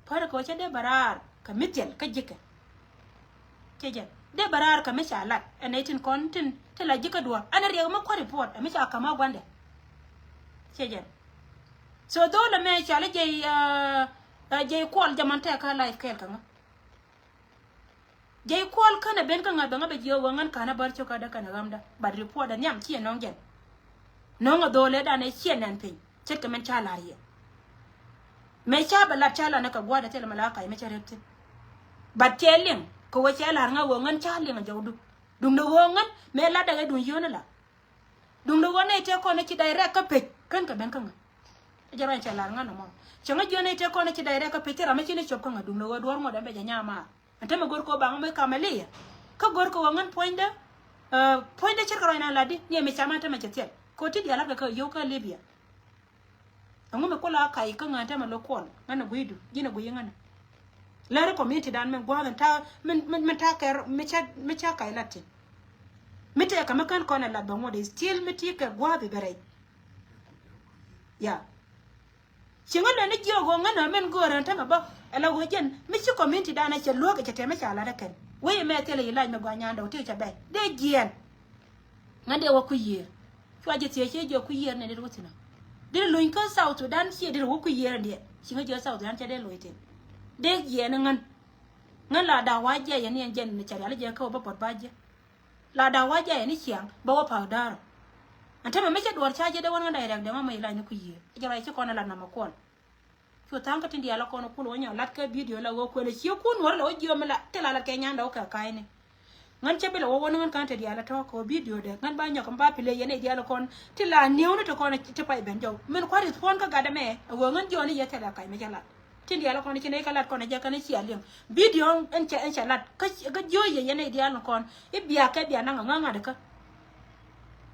Pärɛ kɛ ɣöö cä dee bɛ raar kɛ mi thiɛl kä ji̱kɛ. Cɛ jɛn dee bɛ raar kɛ mi ca lat ɛn nɛy tin kɔn tin ti la ji̱kä duɔ̱ɔ̱r ɛn riɛk mi kuäär report ɛ mi ca ka̱m a gua̱ndɛ. Cɛ jɛn. So dho̱o̱l ɛmɛ cɔal i̱ jɛy, jɛy kuɔl jɛ man tɛk kä life kɛɛl kɛ ŋä. Jɛy kuɔl känɛ ben kä ŋa̱th bɛ ŋa̱th bɛ jiök wä ŋän ka̱n a bär cio̱k kä däk kɛnɛ ɣämdä. But report ɛ nhiam ciɛ nɔŋ jɛn. Nɔŋ a dho̱o̱lɛ danɛ ciɛ nɛn piny ce̱tkɛ mɛn ca la̱r yɛ. Mëë ca bɛ lat ca lat ni kɛ gua̱a̱dɛ thilɛ mɛ la kac mɛ cä rep thi̱n. But cɛ liŋ kɛ wä cɛ la̱r ŋa̱th wä ŋän ca liŋ a jɔwdu. Duŋdɛ ɣöö ŋän mëë latdɛ ɣä duŋ yio̱o̱ni la. Duŋdɛ ɣöö nɛy tëë kɔn ci direct kä pec kän kɛ ben kä ŋä. Ɛ jɛ ruac cɛ la̱r ŋän ɛmɔ. Cäŋä jiɔn i̱ te kɔn i̱ ci direct kä pec ti ram i̱ ci ni cop kä ŋa̱ duŋ ni ɣöö duɔ̱ɔ̱r ŋuɔ̱t ɛn bɛ jɛ nyaamaar. Ɛn te mi go̱r kɛ ɣöö baŋ mi kam Elia. Kä go̱r kɛ ɣöö ŋän puɔ̱nydä, eh, puɔ̱nydä ce̱tkɛ rɔy na lat di ni ɛmɛ cam ɛn te mɛ cɛ thiɛl. Kɛ ɣöö ti diaal latkɛ kä yio̱w kä Libya. Ɛŋu mi kula kac kä ŋän te mɛ lo̱k kuɔl ŋän ɛ gui̱du ji̱n ɛ gui̱ ŋän. Lääri community dan min gua̱a̱th in ta̱a̱ min, min, min ta̱a̱ kɛ mi ca, mi ca kac lat tin. Mi tëëkɛ mi kän kɔn ɛ lat bɛ ŋuɔ̱t i̱ still mi ti kɛ gua̱a̱th i̱ bɛ rɛy. Ya. Ci ŋä lön ni jiök ɣöö ŋä nä min göörä tämɛ bä. Ala ɣöö jɛn mi ci community danɛ cɛ luäk cɛ tɛmɛ ca lat ɛ kɛn. Wee mɛ thilɛ yi lac mi gɔaa nyandɛ wä ti cɛ bɛy dee jiɛɛn. Ŋä dee wä kui̱ yiëër. Cua jɛ thiee ciɛ jiök kui̱ yiëër ni dee wä thi̱n ɔ. Dee luny kä South Sudan ciɛ dee wä kui̱ yiëër ɛn diɛ. Ci ŋä jiök South Sudan cɛ dee loc thi̱n. Dee jiɛɛn ŋän. Ŋän la da̱a̱ wa jiɛɛn ni ɛn jɛn ni cɛ rial jɛ kä wä bä puɔt ba jiɛ. La da̱a̱ wa jɛ ni ciaŋ bä wä pa̱a̱k da̱a̱r ɔ. Ɛn tämɛ mi cä duɔ̱ɔ̱r ca jɛ dee wän ŋä direct dee ŋä mɔ i̱ lac ni kui̱ yiëë. Jɛ ruac ci kɔn ɛ lat namɔ kuɔl. Cu tha̱a̱ŋ kä tin diaal ɛ kɔn ɛ kul wä nyɔ lat kɛ video la wä kuël ɛ cië kun wär la wä jiö mi la ti la lat kɛ nyandɛ wä kɛ ka̱a̱cni. Ŋän cä bi la wä wän ŋän ka̱n ti diaal ɛ tɔ̱ kɛ wä video dɛ ŋän ba nyɔk mi ba play yɛn i̱ diaal ɛ kɔn ti la niewni ti kɔn ti pay ben jɔw min kua̱r respond kä gatdɛ mɛ ɛ wä ŋän jiɔni yɛ thilɛ ka̱c mi cä lat. Tin diaal kɔn ci nɛy kä lat kɔn a jɛ kɛn cia liŋ. Video ɛn cɛ, ɛn cɛ lat kä, kä jiö yɛ yɛn nɛy diaal kɔn i̱ bia kɛ bia naŋ a ŋäŋ ŋa̱t kä.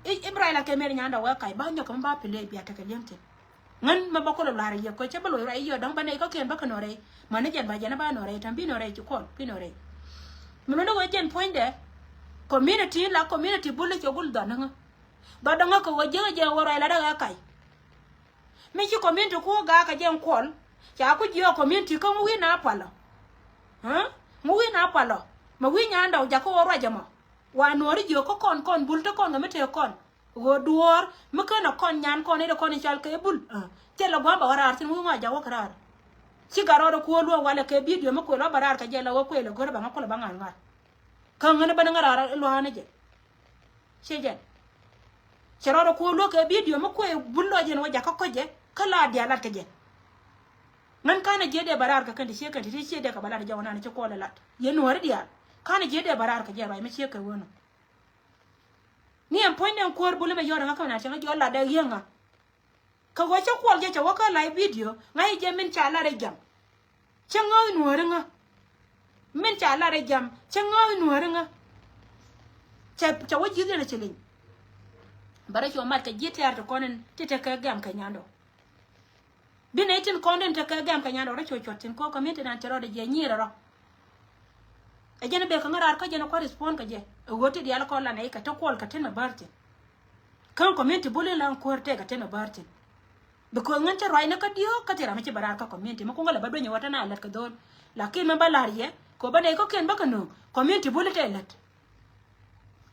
I̱, i̱ bi ruac lat kɛ mɛr nyanda wee kac ba nyɔk kɛ mi ba pile bia tekɛ liŋ tin. Ŋän mɛ ba kolo lar yɛ kɔ cɛ bi loc ruac yɛ dɔ̱ŋ ba nɛy kä kiɛn ba kɛ nɔ rɛy. Mani jɛn ba jɛn ba nɔ rɛy tɛm bi nɔ rɛy ci kɔn bi nɔ rɛy. Mi luni wee jɛn puɔ̱nydɛ. Community la community bul cɛ gul dhɔn ŋä. Dhɔn ŋä kɛ wee jiäk jɛ wee ruac lat ɛ kac. Mi ci community ku gaak kɛ jɛ in kuɔl ca ku jiɔɔk community kä ŋu wi̱i̱ na pualɔ. Ŋu wi̱i̱ na pualɔ mɛ wi̱i̱ nyandɔw jakä wä ruacɛ mɔ. Wa nuɔ̱ɔ̱ri jiök kä kɔn kɔn bul te kɔn kɛ mi tëë kɔn ɣöö duɔ̱ɔ̱r mi känɛ kɔn nyan kɔn i̱ de kɔn in cal kɛ bul. Thilɛ gua̱a̱m bɛ wä raar thi̱n wi̱i̱ ŋɔak jak wä kɛ raar. Ci gat rɔɔdɛ kuɔ̱ɔ̱l luɔ̱ɔ̱ŋ walɛ kɛ bidio mi kuël wä bɛ raar kɛ jɛ la wä kuël ɛ go̱rä bɛ ŋa kulɛ bä ŋa̱r ŋa̱r. Kä ŋän bä ni ŋä raar lua̱a̱n jɛ. Ciɛ jɛn. Cɛ rɔɔdɛ kuɔ̱ɔ̱l luɔ̱k kɛ bidio mi kuëë bul lɔc jɛn wä jakä kɔc jɛ kä la diaal lat kɛ jɛ. Ŋän ka̱n a jiɛ dee bɛ raar kɛ kɛn ti ciɛ kɛn ti ti ciɛ dee kɛ bɛ lat jɛ wä nan ci kuɔl ɛ lat yɛ nuɔ̱ɔ̱ri diaal. Ka̱n a jiɛ dee bɛ raar kɛ jɛ ruac mi ciɛ kɛ wä nɔ. Ni ɛn puɔ̱ny dee ɛn kuäär bul mɛ yɔ̱ɔ̱r ɛ ŋä kä mɛ nan cɛ ŋä jiɔl lat dee yiëŋ ŋä. Kɛ ɣöö cä kuɔl jɛ cɛ wä kä live video ŋa̱c jɛ min ca lat rɛy jam. Cä ŋääth nuääri ŋä. Min ca lat rɛy jam cä ŋääth nuääri ŋä. Cɛ, cɛ wä ji̱th yɛn a ci liny. Bä rɔ cu mat kɛ ji̱ tɛɛr ti kɔn in ti tekɛ gɛm kɛ nyandɔ. Bi nɛy tin kɔn in tekɛ gɛm kɛ nyandɔ rɔ cu cuɔt tin ko̱ community nan cɛ rɔɔdɛ jiɛ nyier rɔ. Ɛ jɛn bek kä ŋäraar kä jɛn kua̱r respond kä jɛ ɛ ɣöö ti diaal kɔn la nɛy kɛ te kuɔl kɛ tin mɛ bär thi̱n. Kä community bul in la kuäär tëëk kɛ tin mɛ bär thi̱n. Because ŋän cä ruacni kä diöök kä ti ram mi ci bɛ raar kä community mi kuŋä lɛ bä dueny ɛ wä te na lät kɛ dho̱l. Lakin mi bä la̱r yɛ kɛ ɣöö bä nɛy kä kiɛn bä kɛ nööŋ community bul in tëë lät.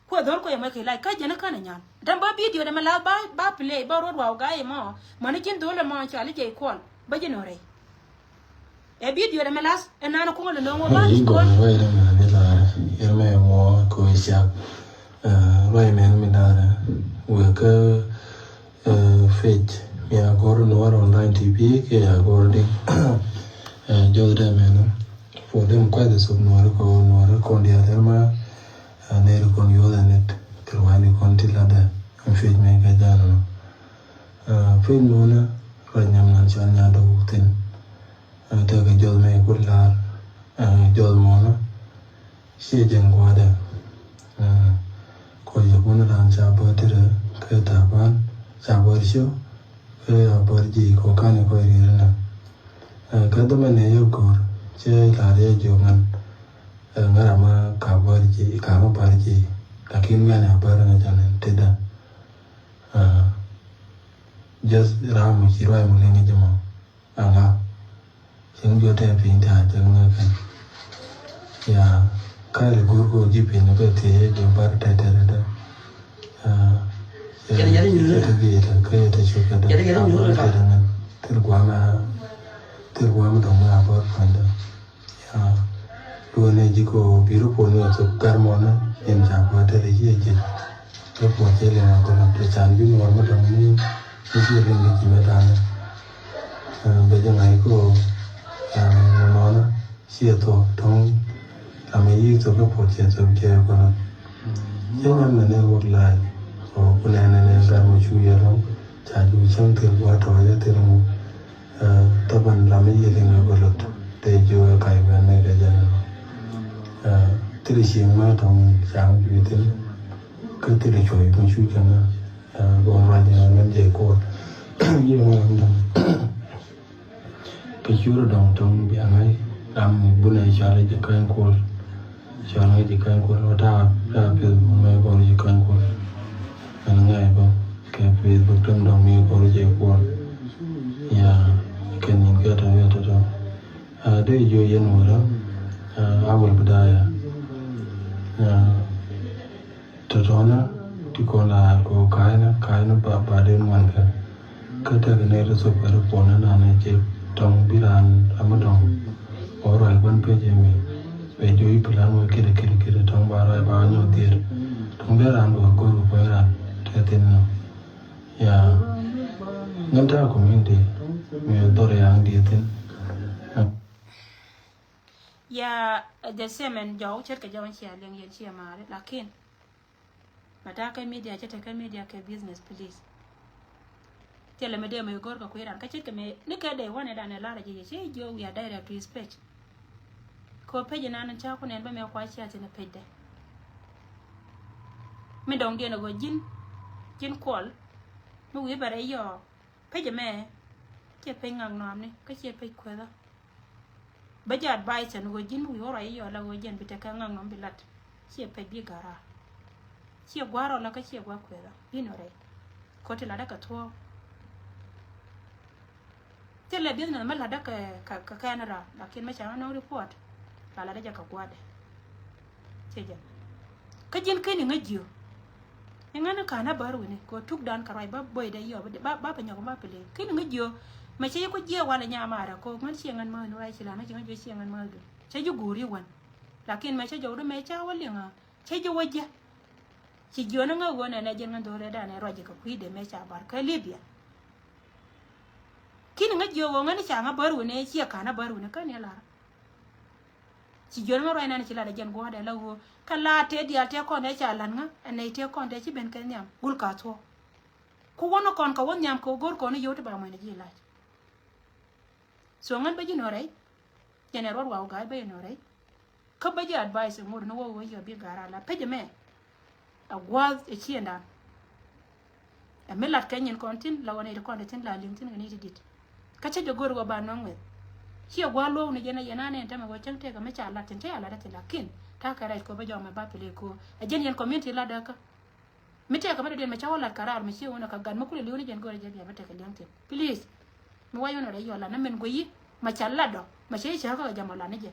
Kuɛ dho̱l kuɛ yɛ mɔ kɛ lac kä jɛn kän ɛ nyan. Tɛm bä bidio dɛ mɛ lath ba, ba play bä ruɔt waw ga̱a̱c ɛmɔ. Mäni ji̱n dho̱l ɛmɔ cɔal i̱ jɛ ikuɔl bä ji̱n ɔ rɛy. Ɛ bidio dɛ mɛ lath ɛ naan kuŋä lɛ nööŋ wä ba ikuɔl. Ruac dɛ mɛ ni la̱r yɛn mɛ mɔ kɛ wee ciak. Ruac mɛ ni mi la̱r wee kä page mi a gɔr Nuɔr Online T V kɛ a gɔr di. Jɔth dɛ mɛ ni. For them kuath ɛ thok Nuɔr kɔ Nuɔr kɔn diaal yɛn ma. Nɛy ri kɔn yuɔth ɛ nɛt kɛ rua̱a̱ni kɔn ti latdɛ ɛn page mɛ kɛ ja̱a̱n nɔ. Page mɔnä ruac nyam nan cɔal nyandɔ wuk thi̱n. Tekɛ jɔth mɛ kul la̱r jɔth mɔnä ciɛ jɛn gua̱dɛ. Kɔ yɛ kun ran ca bär tirɛ kɛ Taban ca bär ciö kɛ a bär ji̱ kɔ kani kɔ ri̱rɛ nɛ. Kä dhɔmɛ nɛ yɛ gor cɛ la̱r yɛ jiök ŋän. Ŋära ma ka bär ji̱ ka ma bär ji̱. Lakin mɛn a bär ŋä jɛn in ti dän. Just ram mi ci ruac mi liŋ ji̱ mɔ. Aŋa. Cieŋ jɔ tɛ piny tɛ a jɛ ŋä kɛn. Ya ka ri gur ko ji̱ piny bɛ thiec jɛ bär tɛ tɛ tɛ tɛ. Cɛ tɛ bi tɛ kä yɛ tɛ cuk kɛ dɛ. Thil guam a thil guam dɔŋ a bär puɔ̱nydɛ. Ya duɔ̱n ɛ ji̱ kɔ bi̱i̱ rɔ puɔ̱n ni ɔ thok gar mɔnä in ca kua̱ tɛr ji̱ ɛ ji̱. Rɔ puɔ̱n cɛ liŋ a kɔn a tɛ can bi muɔr mi dɔ̱ŋ ni ni ji̱ liŋ ni ji̱ mɛ da̱a̱n. Bɛ jɛ ŋa̱c kɔ nɔnɔ ciɛ thok tɔ̱ŋ. Ram ɛ yi̱k thok kɛ puɔ̱n cɛ thok cɛ kɔn a. Cɛ nyam mɛ ni wok la̱a̱c kɔ ku nɛnɛ nɛ gar mɔ cu yɛ rɔ̱ŋ ca cu cäŋ thil gua̱a̱ tɔ̱ yɛ thil ŋuk. Taban lam i̱ yiëth in kɛ gɔlot tɛ jiö ɛ kac bɛn ni kɛ jɛn. Thilɛ cieŋ mɛ tɔŋ caŋ jui̱ thin kä thilɛ cuɔ̱c mi cuc kɛn. Gɔŋ ruac ɛ ŋän jɛ kuɔth. Jiö mɛ ram dɔŋ kɛ cuur dɔŋ tɔŋ bia ŋa̱c ram mi bunɛ cɔal i̱ ji̱ käny kuɔth. Cɔl ŋäc ji̱ käny kuɔl wä ta̱a̱ ta̱a̱ Facebook mɛ kɔr ji̱ käny kuɔl. Ɛn ŋa̱c bä kɛ Facebook tɛm dɔ̱ŋ mi kɔr ji̱ kuɔl. Ya kɛn nyin kɛ tɔ̱ ya tɔ̱ tɔ̱. A dee jiö yɛn wä rä. A wal bi da̱a̱ ya. Tɔ̱tɔ̱nä ti kɔn la ko ka̱a̱cnä ka̱a̱cnä ba ba den ŋuan kɛ. Kä tɛk nɛ ti thop kɛ ri puɔn ni nanɛ cɛ tɔŋ bi raan amä dɔŋ. Ɔ ruac gua̱n pec ɛmi bɛ jiö i̱ plan wä kiri kiri kiri tɔŋ ba ruac ba nyɔk dhier. Tɔŋ dee raan duɔr go̱r kɛ puɔ̱ny raan tɛ thin nɔ. Ya ŋän ta̱a̱ community mi dhɔr yaŋ diɛ thin. Ya the same ɛn jɔw ce̱tkɛ jɔw ɛn cia liɛŋ yɛn cia maari lakin. Ma ta̱a̱ kä media cä te kä media kɛ business please. Thilɛ mi dee mɛ go̱r kɛ kui̱ ran kä ce̱tkɛ mɛ ni kɛ dee wanɛ dan ɛ lar a ji̱ yɛ ci jiö wi̱i̱ a direct to his page. Kɛ page inan ca ku nɛn bä mɛ kua cia thin ɛ page dɛ. Mi dɔŋ diɛn ɛ gɔ ji̱n ji̱n kuɔl mi wi̱i̱ bɛ rɛ yɔɔ page mɛ. Ciɛ page ŋak nɔamni kä ciɛ page kuethä. Bä jɛ advice ɛn ɣöö ji̱n wi̱i̱ wä ruac i̱ yɔl a ɣöö jɛn bi tekɛ ŋaŋ nɔm bi lat. Ciɛ pec bi ga̱r raar. Ciɛ gua̱r rɔl a kä ciɛ gua̱r kueth a bi nɔ rɛy. Kɔ ti latdä kɛ thuɔ̱ɔ̱k. Thilɛ business mi latdä kɛ kɛ kɛn raar lakin mi ca ŋä nɔŋ report. La latdä jɛ kɛ gua̱dɛ. Ciɛ jɛ. Kä ji̱n keni ŋä jiö. Iŋän ka̱n a bär wi̱ni kɛ tukdan kɛ ruac ba boydɛ yɔp ba ba pɛ nyɔk ba pɛ lëë kin ŋä jiö. Mɛ cä ji̱ ku jiɛ walɛ nyamarɛ kɛ ŋän ciɛ ŋän mäthdu ruac ci la ŋä ci ŋä jiö ciɛ ŋän mäthdu. Cä ji̱ guuri wän. Lakin mɛ cä jɔwdu mɛ ca wä liŋ a cä ji̱ wä jiɛ. Ci jiö ni ŋä ɣöö nɛnɛ jiɛn ŋän dho̱rɛ danɛ ruac ji̱ kɛ kui̱dɛ mɛ ca bär kä Libya. Kin ŋä jiö ɣöö ŋän ca ŋä bär wi̱ni ciɛ ka̱n a bär wi̱ni kä ni lar. Ci jiön ŋä ruac nɛn ci lat ɛ jɛn guɔ̱ɔ̱dɛ la ɣöö kɛ la tëë diaal tëë kɔn tëë ca la̱t ŋä ɛ nɛy tëë kɔn tëë ci ben kɛ nhiam gul ka thuɔ̱k. Ku wä ni kɔn kɛ wä nhiam kɛ wä go̱r kɔn i̱ yio̱w ti ba muɛn ɛ ji̱ lac. So ŋän bä ji̱ nɔ rɛy. Jɛn ɛ ruɔt wa wä ga̱a̱c bä ji̱ nɔ rɛy. Kä bä ji̱ advice ŋot ni wä wä yio̱w bi ga̱a̱r a la pec ɛmɛ. A gua̱a̱th ɛ ciëndan. Ɛ mi lat kɛ nyin kɔn thi̱n la wä nɛy ti kɔn ti thi̱n la li̱ŋ thi̱n kɛ ni ti di̱t. Kä cä jɛ go̱r wä ba nɔŋ ŋuɛth. Ciɛ gua̱a̱th luɔ̱k ni jɛn a yɛn a nɛn tämɛ wä cäŋ tëëk ɛ mi ca lat thi̱n tëë a lat ɛ thi̱n lakin ta̱a̱ kɛ rɛc kɔ bä jɔk mɛ ba pil ɛ ko̱o̱r ɛ jɛn yɛn community lat däkä. Mi tëëk ɛ mi dɔ̱diɛn mɛ cä wä lat kɛ raar mɛ ciɛ wun ɛ kɛ gat mi kulɛ li̱w ni jɛn go̱r ɛ jɛ bia mi tëëk ɛ li̱eŋ thi̱n please. Mi way wun ɛ rɛc yɔ lat ni min guiyi mɛ ca lat dɔ mɛ cä i̱ cä kä kɛ jɛ mɔ lat ni jɛ.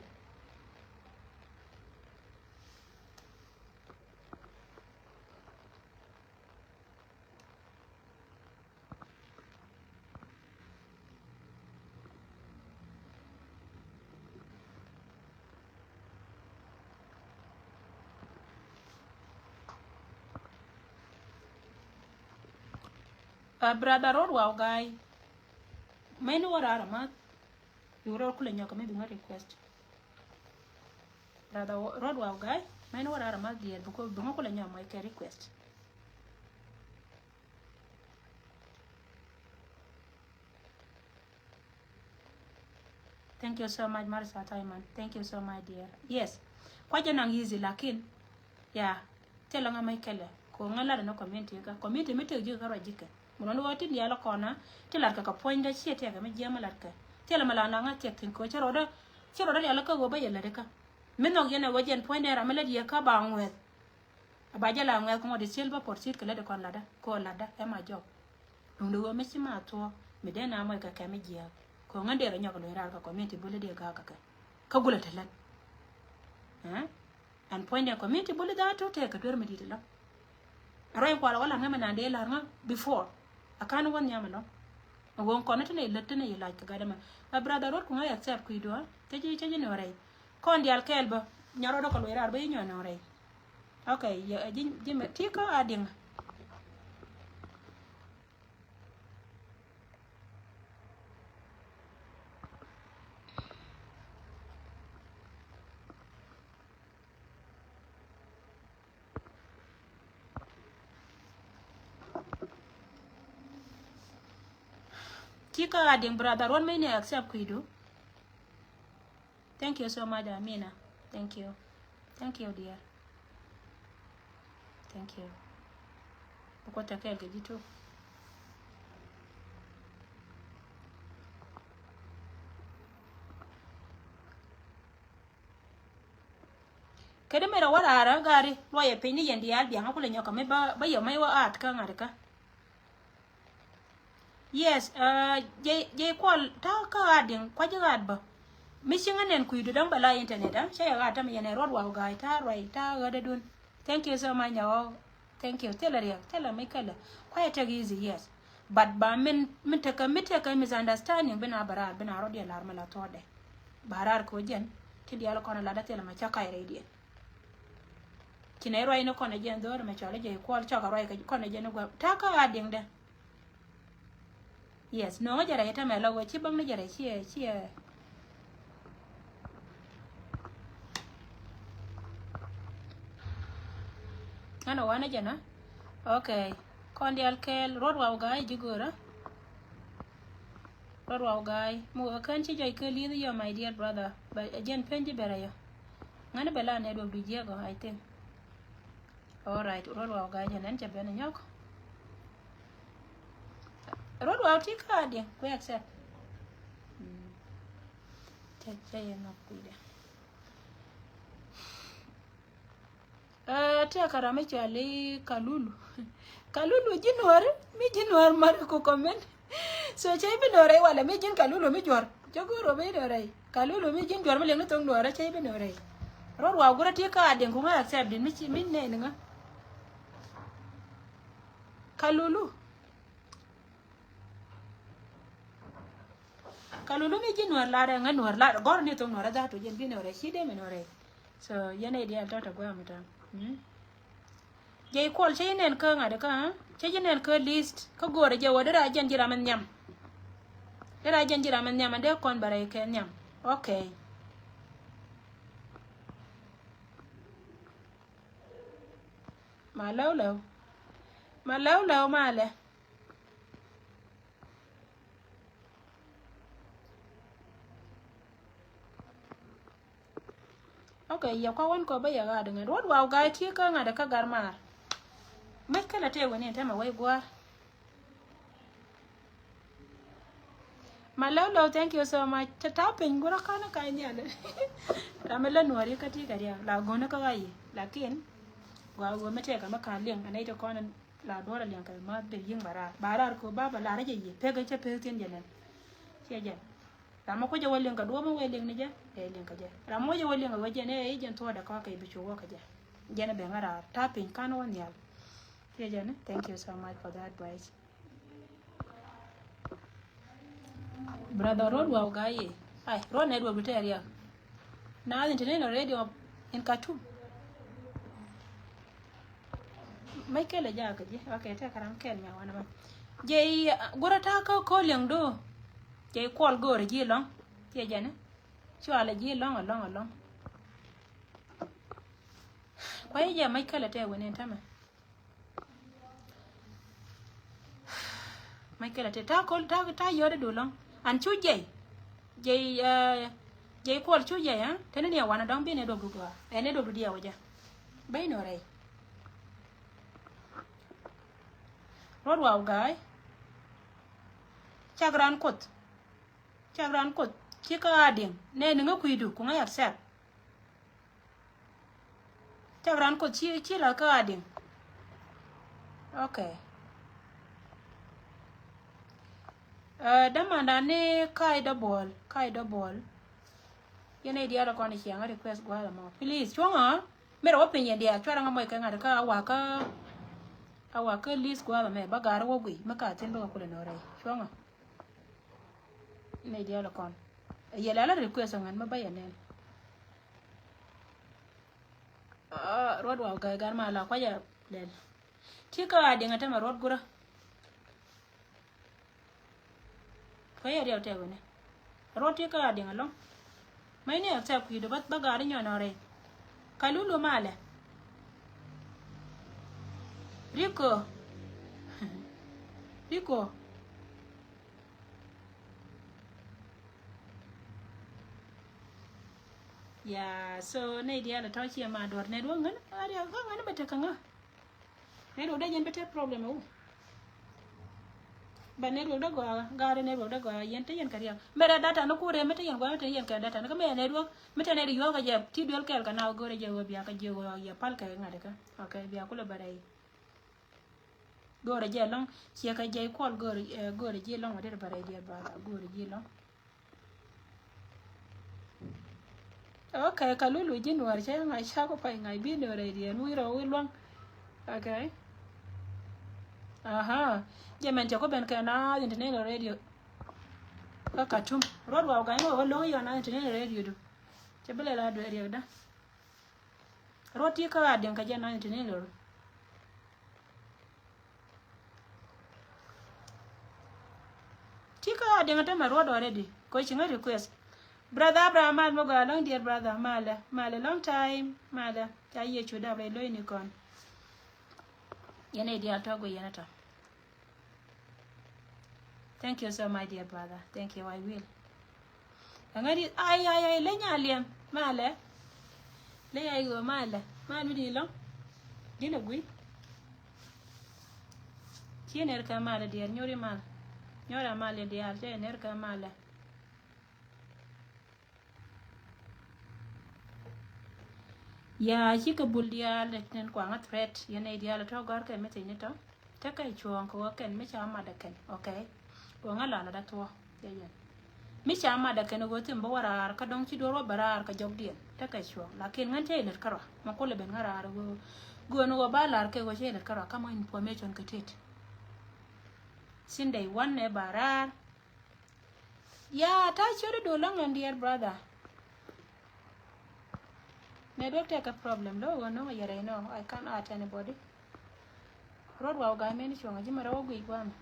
Uh, brother Road, wow guy. Many what are a month? You roll kule nyoka maybe my request. Brother Road, wow guy. Many what are a month dear because bunga kule nyoma I can request. Thank you so much, Marisa Taiman. Thank you so much, dear. Yes. Kwa jɛ naŋ easy lakin. Ya. Thilɛ ŋa mec kɛlɛ. Ko ŋa lat ni community ka. Community mi tek ji̱ ka ruac ji̱ kɛ. Mi lɔn wä tin diaal kɔn na. Ti lat kɛ ka puɔ̱nydä ciɛ tɛkɛ mi jiɛm mi lat kɛ. Thilɛ mi la naŋ a thiɛk thi̱n ko cä rɔɔdä. Cä rɔɔdä diaal kä wä bä yɛ lät kä. Mi nhɔk yɛn ɛ wä jɛn puɔ̱nydɛ ram mi lät yɛ kä ba ŋuɛth. A ba jɛ la ŋuɛth kɔŋɔ di thil bä pɔr thil kɛ lät kɔn latdä. Ko latdä ɛ ma jɔk. Duŋdɛ ɣöö mi ci ma thuɔ̱k mi dee na mɔc kɛ kɛ mi jiääk. Kɛ ɣöö ŋän dee rɔ nyɔk luny raar kɛ community buli dee ga̱a̱k kɛ kɛ. Kä gulɛ te lät. Ɛn puɔ̱nydɛ community buli dhaatu tëë kɛ duer mi di̱t ɛlɔ. Ruac kual ɣä la̱r ŋä mi naan dee la̱r ŋä before. A ka̱n wä nhiam ɛlɔ. A ɣöö kɔn ni ti ni lät ti ni lac kɛ gat ɛmɛ. A brother Ruɔt ku ŋä accept kui̱ duɔ̱ɔ̱r cä ji̱ cä ji̱ ni ɣä rɛy. Kɔn diaal kɛɛl bä nyɔr rɔɔdä kɛ luɔy raar bä i̱ nyɔn ni ɣä rɛy. Okay, ji̱ ji̱ mi ti kä a diŋ. Ti kä adiɛŋ brother, ruɔ̱n mi ni accept kui̱du. Thank you so much, Amina. Thank you. Thank you, dear. Thank you. Bukɔ tekɛɛl kɛ ji̱ tuk. Kɛ di mi rɛ wä raarä gari luɔyɛ piny ni yɛn diaal biaŋä kulɛ nyɔkä mi ba, ba yɛ mɛ wä aat kä ŋa̱t kä. Yes, uh, jɛ, jɛ kuɔl ta̱a̱ kä ɣa̱t diŋ kua̱c ɣa̱t bä. Mi ci ŋä nɛn kui̱du däŋ bɛ la internet, ah, cä yɛ ɣa̱t tämɛ yɛn ɛ ruɔt waw ga̱a̱c ta̱a̱ ruac ta̱a̱ ɣätdä dun. Thank you so much, nyawä. Thank you. Thilɛ riɛk, thilɛ mi kɛlɛ. Kuayɛ tek easy, yes. But ba min, min tekɛ, mi tekɛ misunderstanding, bi na bɛ raar, bi na rɔ̱diɛn lar mi la thuɔ̱ɔ̱dɛ. Ba raar kɛ wä jɛn, ti diaal kɔn latdä thilɛ mɛ cä kac rɛydiɛn. Ci nɛ ruac ni kɔn ɛ jɛn dho̱r mɛ cɔl ɛ jɛ kuɔl cɔk a ruac kɛ kɔn ɛ jɛn ni gua̱p. Ta̱a̱ kä a diŋdɛ. Yes, no̱o̱ŋä jɛ rɛy tämɛ la wä ci bäŋ ni jɛ rɛy ciɛ, ciɛ. Ɛn a wanɛ jɛ na. Okay. Kɔn diaal kɛɛl ruɔt waw ga̱a̱c ji̱ go̱o̱rä. Ruɔt waw ga̱a̱c mi wä kän ci jɔc kä li̱th yɔ, my dear brother. Bɛ jɛn pen ji̱ bɛ rɛy yɔ. Ŋäni bɛ la network du jiɛk ɔ, I think. All right, ruɔt waw ga̱a̱c jɛn ɛn cɛ ben nyɔk. Ruɔt waw ti kä adiɛŋ, kuɛ accept. Mm. Cɛ, cɛ yɛ nhɔk kuidɛ. Ɛ, tëëkɛ ram mi cɔal i̱ Kalulu. Kalulu ji̱ nuɔ̱ɔ̱ri, mi ji̱ nuɔ̱ɔ̱r mari ku comment. So cä i̱ bi nuɔ̱ɔ̱r rɛy walɛ mi ji̱n Kalulu mi juɔ̱r. Cä go̱o̱r ɔ bi nuɔ̱ɔ̱r rɛy. Kalulu mi ji̱n juɔ̱r mi liŋ ni thoŋ nuɔ̱ɔ̱r cä i̱ bi nuɔ̱ɔ̱r rɛy. Ruɔt waw gurä ti kä adiɛŋ ku ŋä accept din mi ci, mi nɛy ni ŋä. Kalulu. Kalulu mi ji̱ nuɔ̱ɔ̱r lar ɛ ŋä nuɔ̱ɔ̱r lar gɔr ni thoŋ nuɔ̱ɔ̱r ɛ dhatu jɛn bi nuɔ̱ɔ̱r ɛ ci dee mi nuɔ̱ɔ̱r ɛ. So yɛn ɛ diaal tɔ̱ tɛ guam tɔ̱. Mm. Jɛ i̱ kuɔl cä ji̱ nɛn kä ŋa̱t kä, cä ji̱ nɛn kä list kä go̱o̱rɛ jɛ wä dee ra jɛn ji̱ ram in nhiam. Dee ra jɛn ji̱ ram in nhiam ɛn dee kɔn bɛ rɛy kɛ nhiam. Okay. Ma lɛw lɛw. Ma lɛw lɛw ma lɛ. Ok, yɛ kua wän kɔ bä yɛ ɣa̱a̱dä ŋa̱t. Ruɔ̱t waw ga̱a̱y tiee kä ŋa̱t kä gar maar. Mec kälɛ tëë wä ni tɛmɛ wec gua̱a̱r. Ma lɛw lɛw, thank you so much. Te ta̱a̱ piny gurä känä ka̱ny nhial. Ram mi lä nuɔ̱ɔ̱ri kä ti kɛ ria̱a̱ la go̱nä kä ɣa̱ yi. Lakin gua wä mi tëëkɛ mi ka̱n liŋ anɛ itɛ kɔn. La duɔ̱ɔ̱r a liɛŋ kɛ ma ben yi̱ŋ ba raar. Ba raar ko ba ba lar jɛ yi. Pek cɛ pek thi̱n jɛ nɛn. Ciɛ jɛ. Ram mi kucä wä liŋ kɛ duɔ̱ɔ̱p mi wä liŋ ni jɛ. Ɛ liŋ kɛ jɛ. Ram mi wä jɛ wä liŋ kɛ wä jɛ ni ɛ jɛn thuɔ̱ɔ̱dɛ kɔ̱kä i̱ bi cu wä kɛ jɛ. Jɛn ɛ ben ŋä raar. Ta̱a̱ piny ka̱n wä nhial. Ciɛ jɛ ni. Thank you so much for the advice. Brother Rod, waw ga̱a̱c i̱. Ai, Rod network du tɛɛr yɛ. Naath International Radio in Khartoum. Mec kɛl ɛ jakä ji̱. Ok, tɛk karam kɛl nya wanɛ mɛ. Jɛ i̱, uh, gurä ta̱a̱ kä ko̱liɛŋ do. Jɛ i̱ kuɔl go̱o̱rä ji̱ lɔ̱ŋ. Ciɛ jɛn i̱. Cualɛ ji̱ lɔ̱ŋ, lɔ̱ŋ, lɔ̱ŋ. Kuay jɛ mec kɛl ɛ tɛɛr wini in tämɛ. Mec kɛl a te ta̱a̱ ko̱l ta̱a̱ ta̱a̱ yɔ̱ɔ̱t i̱ dul lɔ̱ŋ. An cu jɛy. Jɛy, eh, jɛy kuɔl cu jɛy, eh? Teni ni a wanɛ dɔ̱ŋ bi ni duɔ̱k du gɔaa. Ɛn ni duɔ̱k du diɛw jɛ. Beny ni rɛy. Ruɔ̱t waw ga̱a̱y. Cak ran kuoth. Cak ran kuoth. Ci kä adiɛŋ. Nɛ ni ŋä kui̱du ku ŋä accept. Cak ran kuoth ci, ci la kä adiɛŋ. Ok. Eh, dämanda ni kac dɔ buɔl, kac dɔ buɔl. Yɛn i̱ diaal kɔn i̱ ciaŋ request gua̱a̱th ɛmɔ. Please, cuɔ̱ŋä. Mɛrɛ wä piny yɛn diaal, cuarɛ ŋa mɔc kɛ ŋa̱t kä a wakä, a wakä list gua̱a̱th ɛmɛ, bä ga̱a̱r wä guiy, mi ka thi̱n bä kɛ kulɛ nɔrɛ. Cuɔ̱ŋä. Ni diaal kɔn. Yɛ lɛl a request ŋa̱n mi bä yɛ nɛn. Ah, ruɔt wa ga̱a̱r ma la kuac a lɛl. Ti kä a diŋ a tämɛ ruɔt gurä. Kuɛ yɛ riɛw tɛk wini. Ruɔt ti kä a diŋ a lɔŋ. Mɛy ni accept kui̱du bä, bä ga̱a̱r inyɔn ɔ rɛy. Ka lulu malɛ. Riko. Riko. Yeah, so nɛy diaal a tɔ̱ ciɛ ma duɔ̱r network ŋän. Area kä ŋän bɛ tek kä ŋä. Network dee jɛn bɛ tek problem ɛ wu. But network dee gɔaa, gaari network dee gɔaa, yɛn te yɛn kɛ riɛk. Mɛ rɛ data ni kur rɛ mi te yɛn gɔaa mi te yɛn kɛ data ni kä mɛ network mi te nɛy di yuɔ̱k kɛ jɛ ti duel kɛɛl kɛ na go̱rɛ jɛ wä bia kɛ jiök yɛ pal kɛ ŋa̱t kä. Okay, bia kulɛ bɛ rɛy. Go̱o̱rɛ ji̱ ɛlɔ̱ŋ ciɛ kɛ jiɛc kuɔl go̱o̱rɛ, eh, go̱o̱rɛ ji̱ ɛlɔ̱ŋ wä derɛ bɛ rɛy diɛt brother, go̱o̱rɛ ji̱ ɛlɔ̱ŋ. Okay, ka lulu ji̱ nuɔr cɛ ŋa̱c cak pay ŋa̱c bi nuɔr rɛy diɛt wi̱i̱ rɔ wi̱i̱ luɔ̱ŋ. Okay. Aha. Jɛ mɛn cɛ ku ben kɛ na international radio. Kä Khartoum. Ruɔt wa wä ga̱ny wä lo̱ŋ yɔ na international radio du. Cɛ bi lɛ la duɛ riɛk da. Ruɔt ti kä a diɛŋ kɛ jɛ na international radio. Ti kä a diɛŋ tämɛ ruɔt already. Kɔ ci ŋä request. Brother Abraham mal mi gɔaa lɔŋ dear brother malɛ malɛ long time malɛ. Ca Yecu dap rɛy lo̱cni kɔn. Yɛn ɛ diaal tɔ̱ guic yɛn ɛ tɔ̱. Thank you so much dear brother. Thank you, I will. Ɛŋa di ay ay ay leny a liɛm malɛ. Leny ay ɣöö malɛ mal mi di lɔŋ. Din a gui. Ci ner kɛ malɛ diɛɛr nyori mal. Nyori a mal in diaal cɛ ner kɛ malɛ. Ya cikɛ bul diaal dɛ tin kuaŋä threat yɛn ɛ diaal tɔ gɔr kɛ message ni tɔ. Tekɛ cuɔ̱ɔ̱ŋ kɛ wä kɛn mi ca madɛ kɛn, okay? Wä ŋa lalä da thuɔ, jɛ jɛn. Mi ca madɛ kɛn wä thim bä wä raar kä dɔ̱ŋ ci duɔr wä bä raar kɛ jɔkdiɛn. Tekɛ cuɔ̱ɔ̱ŋ, lakin ŋän cä ilät kärɔa mɛ kulɛ ben ŋä raar wä. Guɔn wä ba lar kɛ wä cä ilät kärɔa kä mɔ information kɛ tet. Sin day one ɛ ba raar. Ya, ta ciöt idu lɔŋ ɛn dear brother. Network tekɛ problem lo wä no̱ŋ yɛrɛ inɔ, I can't add anybody. Ruɔt wa wä ga̱a̱c mɛn cuɔ̱ŋ a ji̱ mɛ rɛ wä guic gua̱a̱mɛ.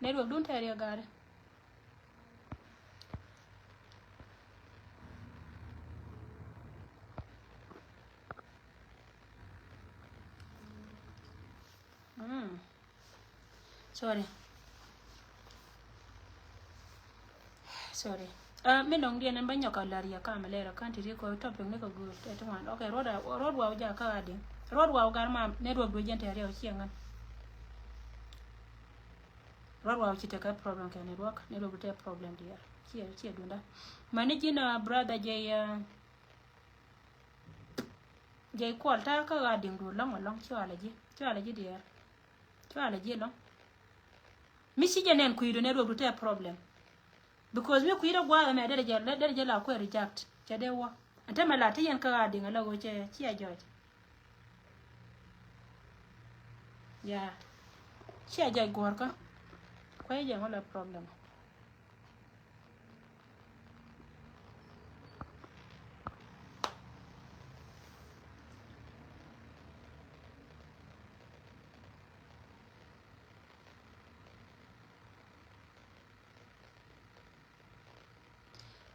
Network dun tɛɛr yɛ ga̱a̱ri. Mm. Sorry. Sorry. Ah, mi nɔŋ diɛn ɛn bä nyɔk a lar yɛ kam lɛr a kan ti ri ko topic ni ko good. Ɛ ti wan. Okay, ruɔt a, ruɔt wa wä ja ka a diɛn. Ruɔt wa wä gar ma network du jɛn tɛɛr yɛ wä ciɛ ŋan. Ruɔt wa wä ci tekɛ problem kɛ network. Network du tekɛ problem diɛɛr. Ciɛ, ciɛ dunda. Mani ji̱n a brother jɛ, ah, Jɛ kuɔl ta̱a̱ kä ɣa̱ diŋdu lɔ̱ŋ ɛlɔ̱ŋ, cualɛ ji̱, cualɛ ji̱ diɛɛr. Cualɛ ji̱ ɛlɔ̱ŋ. Mi ci jɛ nɛn kui̱du nɛ ruɔkdu tɛ problem. Because mi kui̱dä gua̱a̱th ɛmɛ derɛ jɛ, derɛ jɛ la kuɛ reject. Cɛ dee wä. Ɛn täämɛ la ti yɛn kä ɣa̱ diŋ ɛlɔ̱ŋ ɣöö cɛ, ciɛ jɔc. Ya. Ciɛ jɔc guɔ̱ɔ̱rkä. Kuɛ jɛ ŋɔ la problem.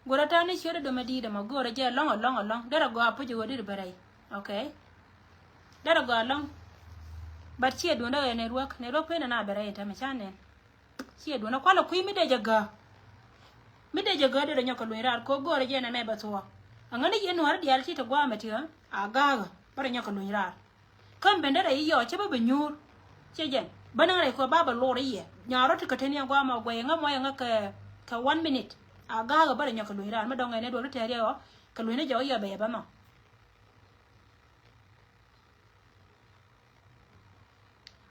Go̱rä ta̱a̱ ni ciötdä dom ɛ di̱i̱t ɛmɔ go̱rä jɛ ɛlɔ̱ŋ, ɛlɔ̱ŋ, ɛlɔ̱ŋ. Derɛ gɔaa puc ɛ ɣöö derɛ bɛ rɛy. Okay. Derɛ gɔaa ɛlɔ̱ŋ. But ciɛ duundä ɣɛɛ network, network pen ɛn a bɛ rɛy ɛn täämɛ ca nɛn. Ciɛ duundä kualɛ kui̱ mi dee jɛ gääk. Mi dee jɛ gääk derɛ nyɔk kɛ luny raar kɛ ɣöö go̱rä jɛ ɛn ɛmɛ bɛ thuɔ̱k. Aŋäni yɛn nuäärä diaal ci te gua̱a̱mɛ ti ɣä a gääkä bärɛ nyɔk kɛ luny raar. Kä ben derɛ i̱ yɔɔ cä bä bɛ nyuur. Ciɛ jɛn bä näŋ rɛy kɛ ɣöö ba bɛ lor i̱ yɛ nyaarɔ ti kɛ te ni ɛn gua̱a̱mɛ guɛy ɛŋä mɔc ɛŋä kɛ, kɛ one minute. A gääkä bärɛ nyɔk kɛ luny raar mi dɔ̱ŋ ɛn network ti tɛɛr yɛ ɣɔɔ kɛ luny ni jɔk i̱ yɛ bɛ yɛ bä nhɔk.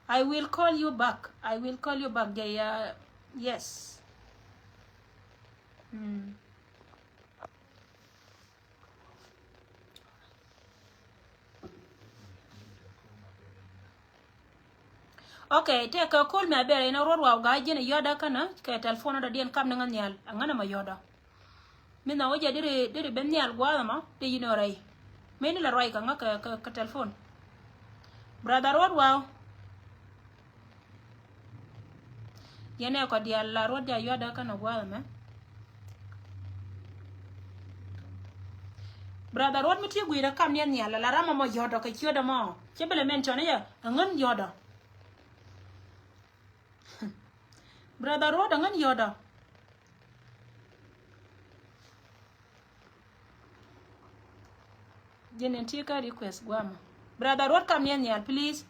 I will call you back. I will call you back, Jaya. Yes. Mm. Okay, tëë kɛ call mi a bɛr inɔ ruɔt wa wä ga̱a̱c ji̱n a yɔ̱t a känä kɛ telephone ɔ dɔ̱diɛn kap ni ŋä nhial a ŋän a ma yɔ̱t ɔ. Mi nhɔk wä jɛ diri, diri ben nhial gua̱a̱th ɛmɔ, dee yɛn ɔ rɛy. Mëë ni la ruac kɛ ŋä kɛ, kɛ, kɛ telephone. Brother Ruɔt Waw. Yɛn ɛ kɔ diaal la Ruɔt ja yua̱t dä kɛn ɛ gua̱a̱th ɛmɛ. Brother Ruɔt mi ti gui̱i̱r ɛ kam ni ɛ nhial la ram ɛmɔ yɔ̱t ɔ kɛ ciöt ɛmɔ. Cɛ bi lɛ mention i̱ yɛ ɛ ŋän yɔ̱t ɔ. Brother Ruɔt ɛ ŋän yɔ̱t ɔ. Ji̱n in ti kä request guamä. Brother Ruɔt, kam ni nhial, please.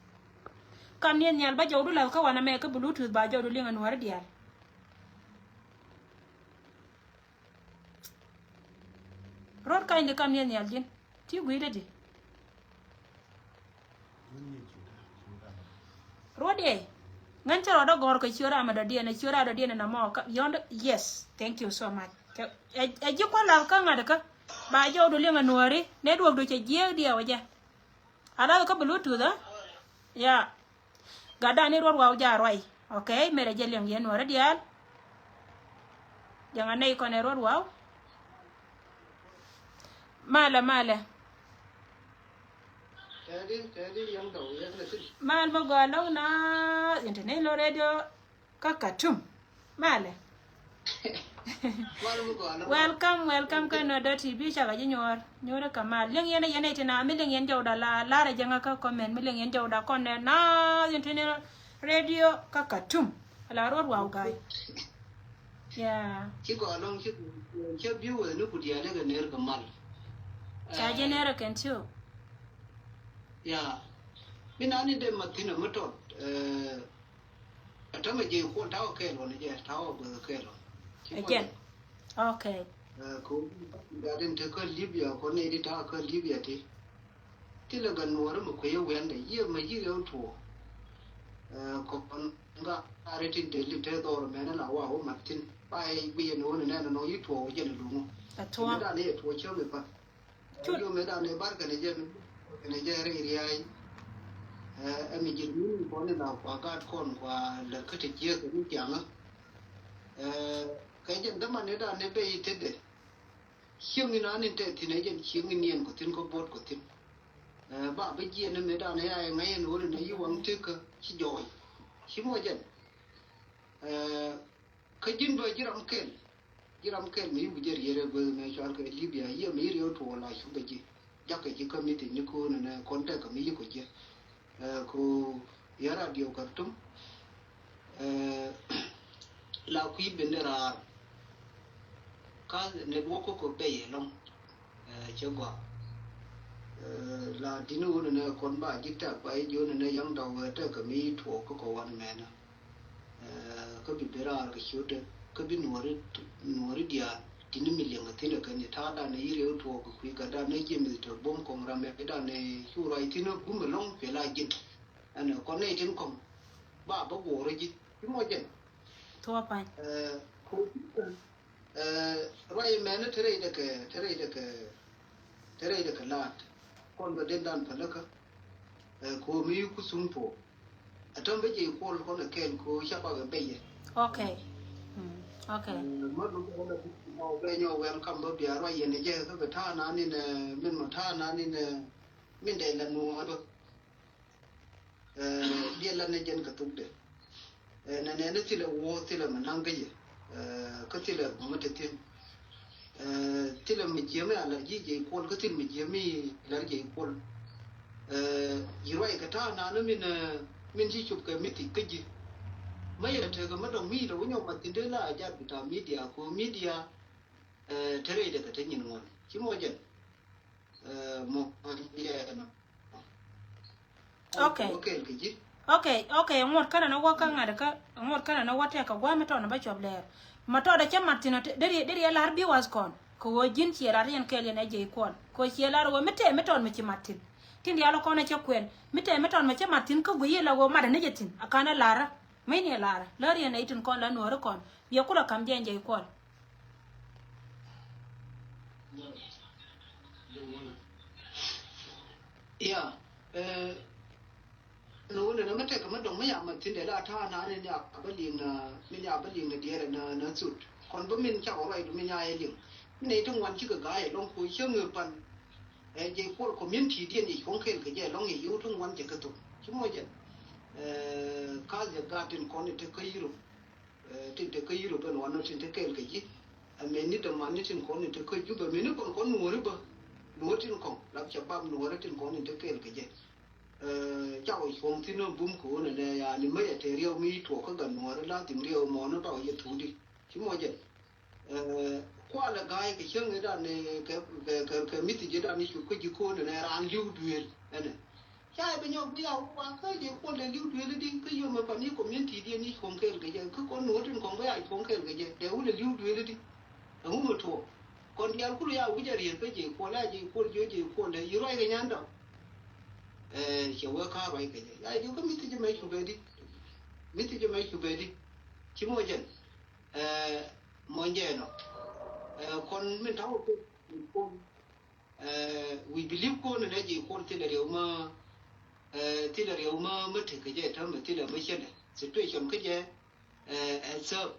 Kam ni nhial, ba jɔwdu lath kä wanɛ mɛ kä Bluetooth, ba jɔwdu liŋ a Nuɔri diaal. Ruɔt, kindly kam ni nhial ji̱n. Ti gui̱dɛ di. Ruɔt ɛ. Ŋän cɛ ruɔt a gɔr kɛ ciö ram a dɔ̱diɛn, ciö ram a dɔ̱diɛn na mɔ. Ka, yɔnd, yes. Thank you so much. Ɛ, ɛ, ɛ ji̱ kua̱ lath kä ŋa̱t kä. Ba jɔwdu liŋ a Nuɔri. Network du cɛ jiääk diɛ wä jɛ. A lath kä Bluetooth, eh? Yeah. Gatdan ni Ruɔt Waw ja ruac. Okay, mɛrɛ jɛ liŋ yɛn Nuɔri diaal. Jɛ ŋa nɛy kɔn ɛ Ruɔt Waw. Malɛ, malɛ. Mal mi gɔaa lɔk na International Radio kä Khartoum. Malɛ. Welcome, welcome kä Nuer dot T V, cakɛ ji̱ nyuɔr. Nyuɔr kä mal. Liŋ yɛn, yɛn iti na mi liŋ yɛn jɔwda la, lar a jɛ ŋa kä comment mi liŋ yɛn jɔwda kɔn nɛ na International Radio kä Khartoum. Ala Ruɔt Waw guy. Yeah. Ci gɔaa lɔŋ ci, ci bi wee ni ku diaal kɛ ner kɛ mal. Ca jɛ ner kɛn tiok. Yeah. Mi na ni dee ma thin a mi tɔt. Eh, Ɛ tämɛ ji̱ kuɔn ta̱wä kɛɛl wä ni jɛ ta̱wä guäth kɛɛl wä. Again. Okay. Ɛ, ko gat in te kä Libya, ko ni di ta̱wä kä Libya ti. Ti lɛ gan nuɔri mi kui̱ wiɛn dɛ yiëë mɛ yiëë rɛw tuɔ. Ɛ, ko kɔn ga ri tin te lip te dhɔr mɛn la wa wä mat thin. Ba ɛ gui yɛ ni wä ni nɛn nɔ yi tuɔ wä jɛ ni luŋu. Ɛ tuɔ. Ni dan yɛ tuɔ cä mi pa. Cut. Yo, mëë dan ëë bar kɛnɛ jɛ, kɛnɛ jɛ rɛy riay. Ɛ, ɛ mi ji̱n mi kɔn in la kua gaat kɔn kua lɛ kä ti jiäk ni tiaŋä. Ɛ, kɛ jɛn däman ëë dan ëë bɛ i̱ tetdɛ. Cieŋ in an in tɛ thin ɛ jɛn cieŋ in niɛn kɔ thin kɔ bo̱o̱t kɔ thin. Ɛ, ba bi jiɛn ni mëë dan ëë a ɛ ŋa̱c ɛn ɣöö in ɛ yi waŋ tekä ci jɔɔc. Ci mɔ jɛn. Ɛ, Kä ji̱n bä ji̱ ram kɛl. Ji̱ ram kɛl mi yuk jɛ rier ɛ guäth mɛ cual kɛ Libya, yiɛ mi riɛw tuɔɔk la cuk bä ji̱. Jakä ji̱ kä mi ti ni ko̱n nɛ kɔn tɛk kɛ mi yuk kɛ ji̱. Ɛ, ko yɛ radio Khartoum. Ɛ, la kui̱ ben dɛ raar. Ka network ko bɛ yɛ lɔŋ. Ɛ, cɛ gɔaa. Ɛ, la dini wun nɛ kɔn ba ji̱ tɛk ba ji̱ wun nɛ yaŋ dɔw ɛ tɛk kɛ mi tuɔɔk kä kɔ wan mɛnä. Ɛ, kä bi ben raar kɛ ciötdɛ, kä bi nuɔri, nuɔri diaal, tini mi liɛŋ kä thi̱n ɛ kɛn i̱ ta̱a̱ danɛ yi riɛw tuɔɔk kɛ kui̱ gat danɛ jiɛ mi tɛ buɔ̱m kɔŋ ram ɛ danɛ cu ruac thi̱n ɛ gum ɛlɔ̱ŋ cuɛ la ji̱n. Ɛn ɛ kɔn nɛy tin kɔŋ ba bä guɔ̱ɔ̱r ɛ ji̱. Ci mɔ jɛn. Thuɔ̱ɔ̱ pa̱ny. Ɛ, ko, ɛ, ruac ɛmɛn te rɛydɛ kɛ, te rɛydɛ kɛ, te rɛydɛ kɛ laat. Kɔn bɛ den dan päläkä. Ɛ, ko mi ku thuŋ puɔ̱. Ɛ tɔ̱m bä jɛ kuɔl kɔn ɛ kɛɛl ko ca bak ɛ bɛyɛ. Okay. Mm, okay. Ɛ, ma duk kɔn ɛ bɛ nyɔ welcome bä bia ruac yɛn ɛ jɛ kä bɛ ta̱a̱ na ni nɛ, min mɔ ta̱a̱ na ni nɛ, min dɛ la nuɔɔr bä. Ɛ, diɛ la ni jɛn kɛ thukdɛ. Ɛ, nɛ nɛ ni thilɛ wuɔ thilɛ mi naŋ kä yɛ. Ɛ, kä thilɛ mi te thi̱n. Ɛ, thilɛ mi jiɛmi a lär ji̱ jɛ kuɔl kä thil mi jiɛmi lär jɛ kuɔl. Ɛ, ji̱ ruac kɛ ta̱a̱ naan min, ɛ, min ci cop kɛ mi thi̱k kä ji̱. Mä yɛ tekɛ mä dɔ̱ŋ mi lɛ wä nyɔk ma thi̱n dee la a jat bi ta̱a̱ media ko media. Ɛ, te rɛy dɛ kɛ te nyin ŋuɔn ci mɔ jɛn. Ɛ, mɔ jɛ nɔ. Okay. Okay, okay, ŋuɔt känɛ ni wä kä ŋa̱t kä, ŋuɔt känɛ ni wä tɛk kɛ gua̱a̱th mi tɔt ni bä cuɔp lɛɛr. Ma tɔt ɛ cä mat thi̱n ɔ, deri, deri ɛ la̱r bi wath kɔn. Kɛ ɣöö ji̱n ciɛ la̱r yɛn kɛɛl yɛn ɛ jɛ kuɔl. Kɛ ɣöö ciɛ la̱r ɣöö mi tɛɛ mi tɔt mi ci mat thi̱n. Tin diaal kɔn ɛ cä kuɛl. Mi tɛɛ mi tɔt mi ci mat thi̱n kä guiy i̱ la ɣöö mat ɛ ni jɛ thi̱n. A ka̱n ɛ la̱rä. Mi ni ɛ la̱rä. Lär yɛn ɛ i̱ tin kɔn la nuɔ̱ɔ̱ri kɔn. Biɛ kulɛ ka̱m jɛ ɛn jɛ kuɔl. Ya, ɛ, Ni wun ni na mi tɛk mi dɔŋ mi ya ma thi̱n dee la ta̱a̱ na ni nya bä liŋ na, mi nya bä liŋ na diɛɛrɛ na, na thut. Kɔn bä min cak ruac du mi nya yɛ liŋ. Mi nɛy ti ŋuan cikɛ ga̱a̱c ɛlɔ̱ŋ ko cäŋ ɛ pan. Ɛ jɛ kuɔl community diɛn yɛ cuɔ̱ŋ kɛɛl kɛ jɛ ɛlɔ̱ŋ yɛ yio̱w ti ŋuan jɛ kɛ thok. Ci mɔ jɛn. Ɛ, ka̱th jɛ gaat tin kɔn i̱ te kä Europe. Ɛ, tin te kä Europe ɛn wanɔ tin te kɛɛl kɛ ji̱. Ɛ, mɛni dämani tin kɔn tin te kä Juba, mɛni kɔn kɔn nuɔ̱ɔ̱ri bä. Nuɔ̱ɔ̱ri tin kɔn, lap ca bap nuɔ̱ɔ̱ri tin kɔn tin te kɛɛl kɛ jɛ. Ɛ, ca wä cuɔ̱ŋ thi̱n ɛ bum kɛ ɣöö nɛ nɛ yani mä yɛ te riɛw mi tuɔɔk kä gat nuɔ̱ɔ̱ri la dhim riɛw mɔnɔ ba wä yɛ thuudi. Ci mɔ jɛ. Ɛ, kualɛ ga̱a̱c kɛ cäŋ ëëdan, kɛ, kɛ, kɛ, kɛ message ëëdan i̱ cuk kä ji̱ ko̱n ɛnɛ raan li̱w duëël ɛnɛ. Ca ɛ bi nyɔk bi a wä kä jɛ kuɔl dee li̱w duëël i̱di kä yom ɛ pan i̱ community diɛn i̱ cuɔ̱ŋ kɛɛl kɛ jɛ kä kɔn nuɔ̱ɔ̱r tin kɔŋ bä ya cuɔ̱ŋ kɛɛl kɛ jɛ dee wulɛ li̱w duëël i̱di. Ɛŋu mɛ tuɔɔk kɔn diaal kulu ya wi̱c a riɛn kä jɛ kuɔl a jɛ kuɔl jiɔ jɛ kuɔl dee i̱ ruac kɛ nyan dɔk. Ɛ cɛ wee ka̱a̱r ruac kɛ jɛ ya jiɔ kä message mɛ cupɛ di. Message mɛ cupɛ di. Ci mɔ jɛn. Ɛ mɔ jɛn ɔ. Ɛ kɔn min ta̱wä kɛ kɔn. Ɛ wi̱i̱ bi li̱p ko̱n nɛ ji̱ ko̱n thilɛ riɛw mä, ɛ thilɛ riɛw mä mä tekɛ jɛ täämɛ thilɛ mä cɛlɛ situation kä jɛ. Ɛ ɛ thäp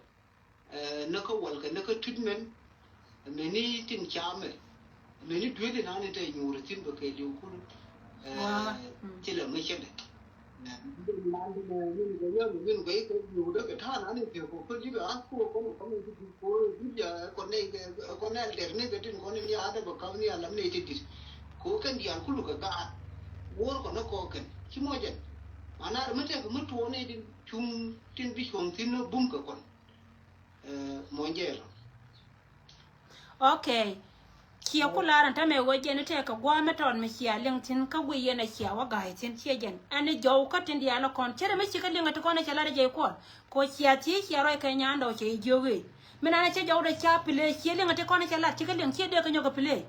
ɛ näkä walkɛ näkä treatment. Mɛni tin camɛ mɛni duel inani te nyuur thi̱n bä kɛ liw kul. Ɛ thilɛ mä cɛlɛ. Min gɔyik kɛ yudä kɛ ta̱a̱ nani kɛ kɔ kä li̱pɛ a kɔ kɔn kɔn kɛ kɔ duja kɔ nɛ kɛ kɔ nɛ dɛr ni kɛ tin kɔn ni a dɛ bä kam ni a lam ni ti dit. Kɔ kɛn diaal kulu kɛ gaat wuɔr kɔn kɔ kɛn ci mɔ jɛn. Mana rɛ mɛ tɛk mɛ tuɔ ni tin cuŋ tin bi cuɔŋ thin bum kɛ kɔn. Ɛ mɔ jɛn rɔ. Ok. Ciɛ ku lar ɛn tämɛ ɣöö jɛn i̱ tɛkɛ gua̱a̱th mi tɔt mi cia liŋ thi̱n kä guiy yɛn ɛ cia wä ga̱a̱c thi̱n ciɛ jɛn ɛn i̱ jɔw kä tin diaal ɛ kɔn cärɛ mi cikɛ liŋ ɛ ti kɔn ɛ cɛ lat ɛ jɛ kuɔl. Kɛ ɣöö cia thiec cia ruac kɛ nyan dɔw cɛ i̱ jiök i̱ min an ɛ cä jɔw dee ca play ciɛ liŋ ɛ ti kɔn ɛ cɛ lat cikɛ liŋ ciɛ dee kɛ nyɔk kɛ play.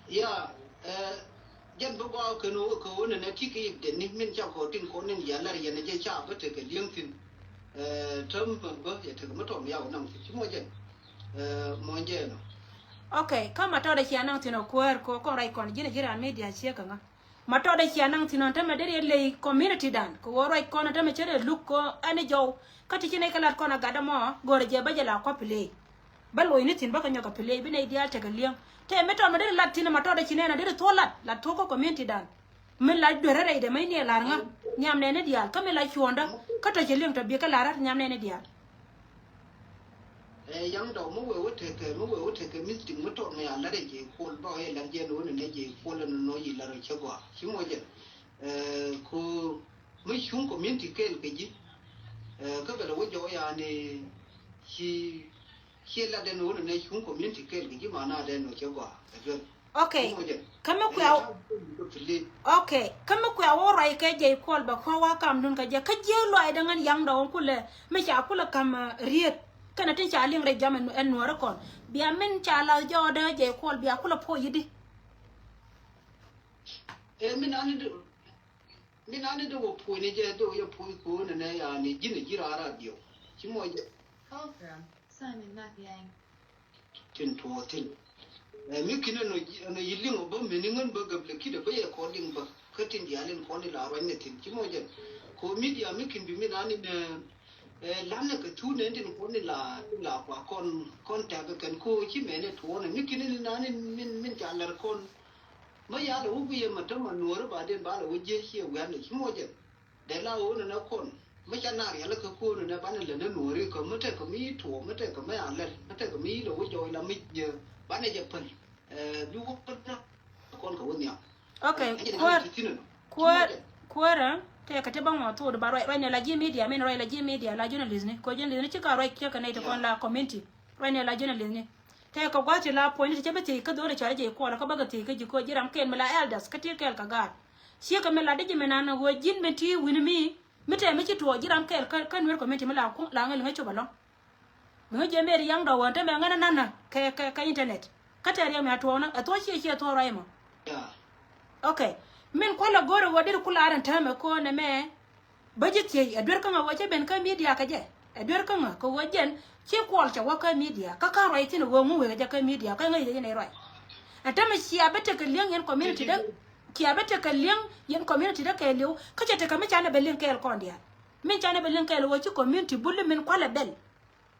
Ya, ɛ jɛn bi gɔaa kɛn ɣöö kɛ ɣöö nɛnɛ ti kɛ yik dɛn ni min ca kɔɔr tin kɔn nin ya lar yɛn ɛ jɛ ca bä tekɛ li̱eŋ thi̱n. Ɛ täm bä bä yɛ tekɛ mi tɔm ya wä naŋ thi̱n ci mɔ jɛn. Ɛ mɔ jɛn ɔ. Ok, kä ma tɔt ɛ cia naŋ thi̱n ɔ kuäär kɔ kɔn ruac kɔn ji̱n ɛ ji̱ raan media ciek kɛ ŋa. Ma tɔt ɛ cia naŋ thi̱n ɔ tämɛ deri ɛ ley community dan kɛ ɣöö ruac kɔn ɔ tämɛ cä dee luk kɔ ɛn ɛ jɔw. Kä ti ci nɛy kɛ lat kɔn ɛ gat ɛmɔ go̱o̱rɛ jɛ bä jɛ la kɔ play. Bä lo̱cni thi̱n bä kɛ nyɔk kɛ play bi nɛy diaal tekɛ li̱eŋ. Tëë mi tɔt mi deri lat thi̱n ɛ ma tɔt ɛ ci nɛn ɛ deri thuɔ̱k lat lat thuɔ̱k kä community dan. Min la duer rɛydɛ ma ini ɛ lar ŋa nhiam nɛni diaal kä min la cuɔ̱ɔ̱ŋdä kä tɔ cɛ liŋ tɔ biɛ kä lar rat nhiam nɛni diaal. Ɛ yaŋ dɔk mi wee wä tekɛ mi wee wä tekɛ mithting mi tɔt mi a lat ɛ jɛ kuɔl bak ɛ lat jɛ ni wä ni nɛ jɛ kuɔl ni nɔ yi lat ɛ cɛ gɔaa ci mɔ jɛ. Ɛ ko mi cuŋ community kɛɛl kɛ ji̱. Ɛ kä bɛ lɛ wä jɔk yani ci ci lat dɛn wä ni nɛ cuŋ community kɛɛl kɛ ji̱ ma na dɛn wä cɛ gɔaa ɛ duel. Ok. Kä mi kuɛ, ok, kä mi kuɛ wä ruac kɛ jɛ kuɔl bɛ kuɔn wa kam dun kɛ jɛ kä jiɛ luac dɛ ŋän yaŋ dɔɔŋ kulɛ mi ca kulɛ kam riet. Kɛnɛ tin ca liŋ rɛ jam ɛn nuɔrɛ kɔn bia min ca la jɔɔdɛ jɛ kuɔl bia kulɛ puɔ yidi. Ɛ min ani dɛ, min ani dɛ wä puɔni jɛ dɛ wä yɛ puɔni ko̱n nɛ yani ji̱n ji̱ rara diɔ. Ci mɔ jɛ. Call from Simon Mathiang. Tin tuɔɔk thi̱n. Ɛ mi ki̱n ɛn ɔ yi liŋ ɔ bä meni ŋän bä gäp lɛ ki̱t ɛ bä yɛ kɔn liŋ bä kä tin diaal in kɔn in la ruac ni thi̱n ci mɔ jɛn. Ko media mi ki̱n bi mi nan in ɛ lan ɛ kɛ thun ɛn tin kɔn in la in la kua kɔn kɔn tɛk kɛn ko ci mɛn ɛ tuɔɔk nɛ mi ki̱n in nan in min min ca lɛr kɔn. Mä ya lɛ wä guiɛ ma tämɛ nuɔɔri ba den ba lɛ wä jiɛ ci ɛ wian ni ci mɔ jɛn. Dee la ɣöö nɛnɛ kɔn mi ca na rialikä ko̱o̱n nɛ banɛ lɛ ni nuɔ̱ɔ̱ri kä mi tekɛ mi tuɔɔk mi tekɛ mi a lɛl mi tekɛ mi lɛ wä jɔɔc la mi jiɛ banɛ jɛ päl. Ɛ bi wä päl na kɔn kɛ wä nhiam. Ok. Kuäär, kuäär, kuäärä tëë kɛ ti baŋ ŋuɔth thok di ba ruac ruac nɛ la ji̱ media min ruac la ji̱ media la journalist ni kɛ journalist ni ci ka ruac kiɛ kɛ nɛy ti kɔn la community. Ruac nɛ la journalist ni. Tɛkɛ gua̱th ti la puɔ̱ny ti cä bi thiec kä dho̱l i̱ cɔal i̱ jɛ kuɔl kä bäkɛ thiec kä ji̱ ko̱ ji̱ ram kɛɛl mi la elders kä ti kɛɛl kɛ gaat. Ciekɛ mi la di ji̱ mi nan ɣöö ji̱n mi ti wi̱ni mi mi tɛɛ mi ci tuɔɔk ji̱ ram kɛɛl kä nuer community mi la kuŋ la ŋäl ŋäc cop alɔ̱ŋ. Mi ŋäc jɛ meri yaŋ dɔ̱ wään te mɛ ŋän nanä kɛ kɛ kɛ internet. Kä tɛɛr yɛ mi a tuɔɔk nä ɛ thuɔ̱k ciɛ ciɛ thuɔ̱k ruac mɔ. Ok. Min kualɛ go̱rɛ ɣöö deri kula aren täämɛ ko̱n ɛmɛ. Bä ji̱ thiec ɛ duer kä ŋä ɣöö cä ben kä media kä jɛ ɛ duer kä ŋä kɛ ɣöö jɛn ci kuɔl cɛ wä kä media kä kä ruac thi̱n ɛ ɣöö ŋu wekɛ jɛ kä media kä ŋäc jɛ jɛ nɛy ruac. Ɛ tämɛ cia bä tekɛ li̱eŋ yɛn community dä cia bä tekɛ li̱eŋ yɛn community dä kɛɛliw kä cɛ tekɛ mi canɛ bɛ li̱eŋ kɛɛl kɔn diaal. Min canɛ bɛ li̱eŋ kɛɛl ɣöö ci community buli min kualɛ bɛl.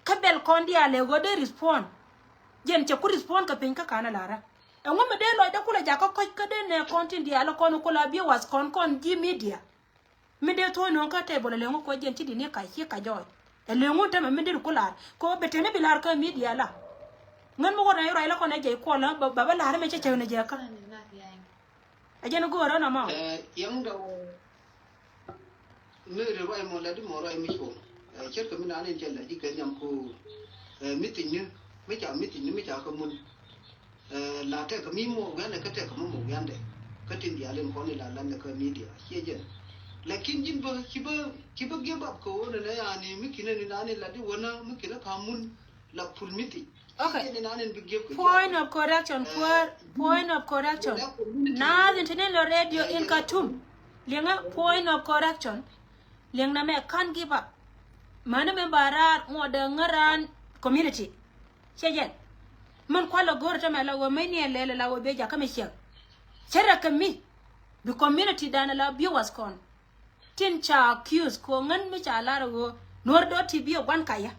Kä bɛl kɔn diaal ɛ ɣöö dee respond. Jɛn cɛ ku respond kɛ piny kä kanɛ la̱rä. Ɛŋu mi dee lɔcdä kulɛ jakä kɔc kä dee nɛ kɔn tin diaal kɔn kula bi was kɔn kɔn ji̱ media. Mi dee thuɔ̱ɔ̱c nuɔ̱ŋ kä table ɛ leŋu kɔ jɛn ci di̱t ni kac ci kac jɔɔc. Ɛ leŋu tämɛ mi dee ku la̱r kɛ ɣöö bɛ teni bi la̱r kä media la. Ŋän mi wä rɛy ruac la kɔn ɛ jɛ kuɔl ba bä la̱r mɛ cɛ cäk ni jɛ kä. Ɛ jɛn go̱o̱rä nɔmɔ. Ɛ yɛŋdɛ wä mi ri ruac mɔ lɛ di mɔ ruac mi cuɔ̱ŋ. Ɛ ce̱tkɛ mi naan in cɛ lɛ ji̱ kɛ nhiam ku. Ɛ, mi thiecni, mi ca mi thiecni, mi ca kä mun. Ɛ, la tɛk kɛ mi mɔ wiandɛ, kä tɛk kɛ mi mɔ wiandɛ. Kä tin diaal in kɔn in la lan kä media. Ciɛ jɛn. Lakin ji̱n bä, ci bä, ci bä give up kɛ wä nɛ nɛ yani, mi kinɛ ni nani la di wä na, mi kinɛ ka mun la pul mi thiec. Okay. Ciɛ jɛn ni nani bi give kɛ. Point of correction, kuäär. Point of correction. Naath in te ni lɔ radio in Khartoum. Liŋä point of correction. Liŋ na mɛ can't give up. Mäni mɛ ba raar ŋuɔt dee ŋäran community. Ciɛ jɛn. Mɛn kualɛ go̱o̱r tɛmɛ la wä mɛ ni ɛ lɛl la wä bɛ jakä mɛ ciɛk. Cɛ rɛ kɛ mi. Bi community dan la viewers kɔn. Tin ca accuse ko ŋän mi ca lar wä Nuɔr dot T V ɛ guan kayä.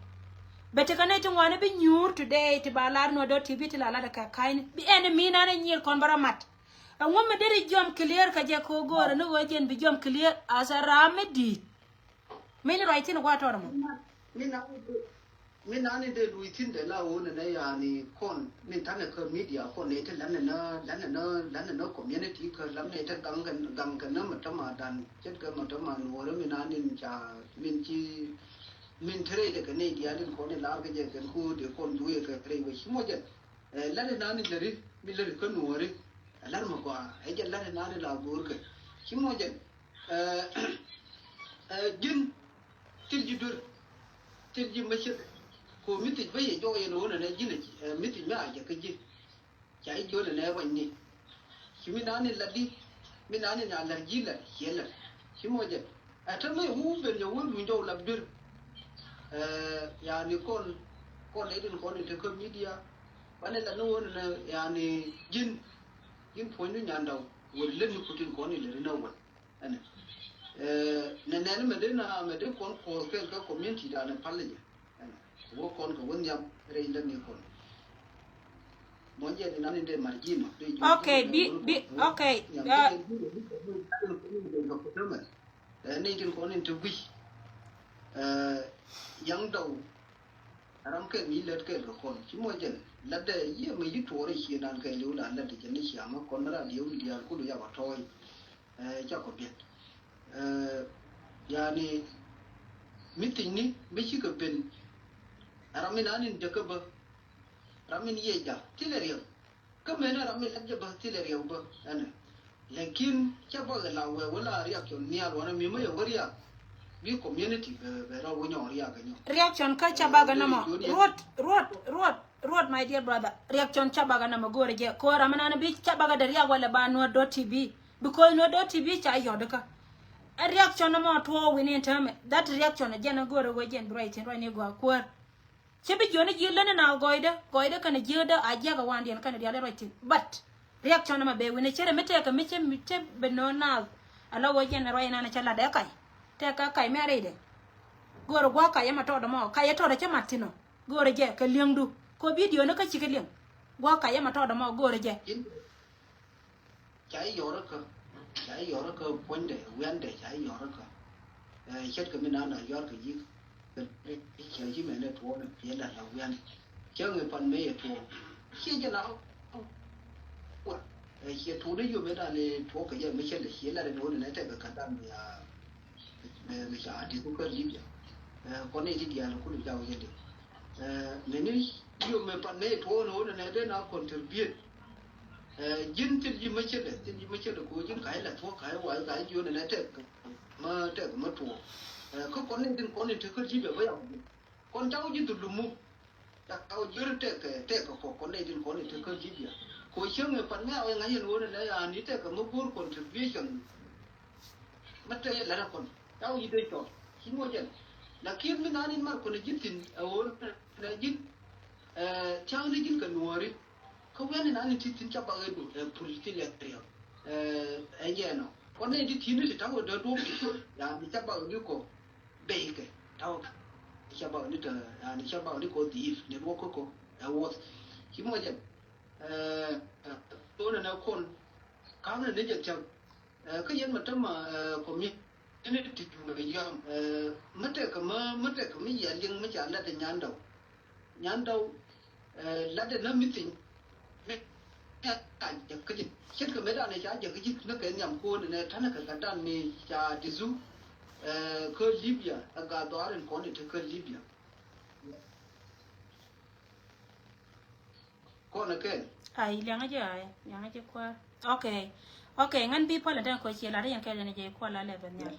Bɛ ti kɛ nɛy ti ŋuani bi nyuur today ti ba lar Nuɔr dot T V ti la lar kɛ ka̱ny. Bi ɛn mi nan ɛ nyiir kɔn bä rɔ mat. Ɛŋu mi deri jiɔm clear kɛ jɛ kɛ ɣöö go̱o̱rɛ ni ɣöö jɛn bi jiɔm clear as a ram mi di̱i̱t. Mi ni ruac thi̱n gua̱a̱r tɔɔr ɛmɔ. Mi na, mi na ni dee luc thi̱n dee la ɣöö nɛ nɛ yani kɔn min ta̱nɛ kä media kɔn nɛ te lanɛ nä, lanɛ nä, lanɛ nä community kä lam nɛ te gaŋ kɛ, gaŋ kɛ nä mɛ tama dan ce̱tkɛ mɛ tama nuɔ̱ɔ̱rä min a nin ca min ci min te rɛy dee kɛ nɛy diaal in kɔn in laar kɛ jɛ kɛn ku dee kɔn duuyɛ kɛ rɛy wec ci mɔ jɛn. Ɛ, lat inani läri mi läri kä nuɔri. Ɛ lar ma gɔaa ɛ jɛ lat inani la go̱o̱rkɛ. Ci mɔ jɛn. Ɛ, ɛ, ji̱n thil ji̱ duer, thil ji̱ mäcäk. Ko mi thiec bä yɛ jɔk yɛn ɣöö nɛ nɛ ji̱n ɛ, ɛ, mi thiec mi a jɛ kä ji̱. Ca i̱ jiön inɛ ruanyni. Ci mi nani lat di, mi nani na lar ji̱ lat ciɛ lat. Ci mɔ jɛ ɛ te mi wu ben jɛ wun duny jɔw lap duer. Ɛ, yani kɔn, kɔn nɛ din kɔn in te kä media. Banɛ lat ni wun inɛ yani ji̱n, ji̱n puɔ̱ny ni nyandaw wun lät ni kutin kɔn in lät inɛ wun. Ɛnɛ. Ɛ, nɛ nɛn mɛ dee na mɛ dee kɔn kuɔth kɛn kä community danɛ pal jɛ. Ɛnɛ. Wä kɔn kɛ wä nhiam rɛy lät ni kɔn. Mɔn jɛ ni nan in dee mar ji̱ ma. Okay, bi, bi, okay. Ɛ, ni tin kɔn in te wi̱c. Ɛ, yaŋ daw. Ram kɛl mi lät kɛl kɛ kɔn. Ci mɔ jɛn. Lat dɛ yiɛ mɛ yi tuɔɔr i̱ cie nan kɛl liw la lat dɛ jɛn ni cia mɛ kɔn mɛ ra diɛw ni diaal kulu yakɔ tɔɔy. Ɛ, cakɔ biɛt. Ɛ, yani, mi thiecni, mi cikɛ ben. Ram in anin jäkä bä. Ram in yiëë ja̱. Thilɛ riɛw. Kä menɛ ram in lak jɛ bä thilɛ riɛw bä. Ɛnɛ. Lakin, cɛ bä ɣɛ la wɛ wä la reaction nhial wanɛ mi mä yɛ wä riak. Bi community bɛ, bɛ rɔ wä nyɔk riak kɛ nyɔk. Reaction kä cɛ bä gɛ nɔmɔ. Ruɔt, ruɔt, ruɔt. Ruɔt, my dear brother, reaction ca bakɛ namɛ go̱o̱rɛ jɛ. Ko̱o̱r amɛ nan bi ca bakɛ dɛ riak walɛ ba Nuer dot T V. Because Nuer dot T V ca yɔt kä. Ɛ reaction namɛ tuɔɔk wi̱ni in täämɛ. That reaction ɛ jɛn ɛ go̱o̱rɛ wee jɛn bi ruac thi̱n ruac ni gɔaa kuäär. Cä bi jiɔni ji̱ läni na gɔɔydä, gɔɔydä kɛnɛ jiäkdä a jiäk ɛ wandiɛn kɛnɛ diaal ɛ ruac thi̱n. But reaction namɛ bɛ wi̱ni cɛ rɛ mi tɛkɛ mi cɛ mi cɛ bɛ nöö naath. Ala wee jɛn ɛ ruac nan ɛ cɛ lat ɛ kac. Tɛkɛ kac mi a rɛydɛ. Go̱o̱rɛ gua̱a̱k kac ɛmɛ tɔɔdɛ mɔ, kac ɛ tɔɔdɛ cä mat thi̱n ɔ. Go̱o̱rɛ jɛ kɛ li̱eŋdu. Kɛ video ni kä cikɛ li̱eŋ. Gua̱a̱k kac ɛmɛ tɔɔdɛ mɔ go̱o̱rɛ jɛ. Ca i̱ yɔrä kä, ca i̱ yɔrä kä puɔ̱nydɛ, wiandɛ, ca i̱ yɔrä kä. Ɛ, ce̱tkɛ mi naan a yɔr kɛ ji̱. Cɛ ji̱ mɛn ɛ tuɔɔk ni piɛ la la wiandɛ. Cä ŋɛ pan mëë yɛ tuɔɔk. Ciɛ jɛ na. Wa. Ɛ, ciɛ tuɔɔk ni yom ɛ naan ɛ tuɔɔk kɛ jɛ mi cɛ lɛ ciɛ la dɛ do̱n nɛ tɛk kɛ kɛ dan mi a. Ɛ, mi ca di ku kä Libya. Ɛ, kɔn ni ti diaal kulu ca wä jɛ di. Ɛ, mini yom mi pan ni tuɔɔk ni wä ni nɛ den a contribute. Ɛ, ji̱n thil ji̱ mi cɛ dɛ, thil ji̱ mi cɛ dɛ ko ji̱n ka ilɛ tuɔɔk ka iwa ka ijiɔ ni nɛ tɛk ma tɛk ma tuɔɔk. Ɛ, kä kɔn ni din kɔn ni te kä Libya bä ya wä jɛ. Kɔn ca wä ji̱ dhulumu. Ca wä ji̱ ri tɛk, tɛk kɔ kɔn ni din kɔn ni te kä Libya. Ko cieŋ mi pan mi a wä ŋa̱c yɛn wä ni nɛ ya ni tɛk ma go̱o̱r contribution. Mä tɛk yɛ lɛr kɔn ca wä yi dee cɔl ci ŋuɔ jɛn. Lakin mi naan in mar kɔn ji̱ thi̱n ɛ ɣöö nɛ ji̱n. Ɛ, thia̱a̱ŋ ni ji̱n kɛ nuɔɔri. Kä wiani naan in ti thi̱n ca bak ɛ du ɛ pul ti lɛ riɛk. Ɛ, ɛ jɛn ɔ kɔn nɛ ti thi̱n ni ti ta̱w ɛ dee duɔ̱k ti col yani ca bak ɛ du kɔ. Bey kɛ ta̱w ca bak ni te yani ca bak ni kɔ dhiif ni duɔ̱k kä kɔ ɛ wuɔth. Ci muɔcɛ. Ɛ, ɛ, tonɛ nɛ kɔn ka̱n nɛ ni jɛ thia̱ŋ. Ɛ, kä yɛn mɛ tämɛ, ɛ, community juŋ ɛ yɔm, ɛ, mä tɛk kɛ mä, mä tɛk kɛ mä yɛ liŋ mä ca lat ɛ nyandɔw. Nyandɔw, ɛ, lat ɛ nä mi thiny. Mi a jɛ kä ji̱. Ce̱tkɛ mëë danɛ ca jɛ kä ji̱ nä kɛ nhiam ko̱o̱n nɛ tanɛ kɛ kɛ dan mi ca di̱thu. Ɛ, kä Libya, ɛ, gaa dhɔaar in kɔn in te kä Libya. Kɔn ɛ kɛl. Ai, liaŋä jɛ ai, liaŋä jɛ kuäär. Okay. Okay, ŋän bi puɔl ɛn tɛn kɔ ciɛ lat yɛn kɛl yɛn jɛ kuɔl alɛ bɛ nhial.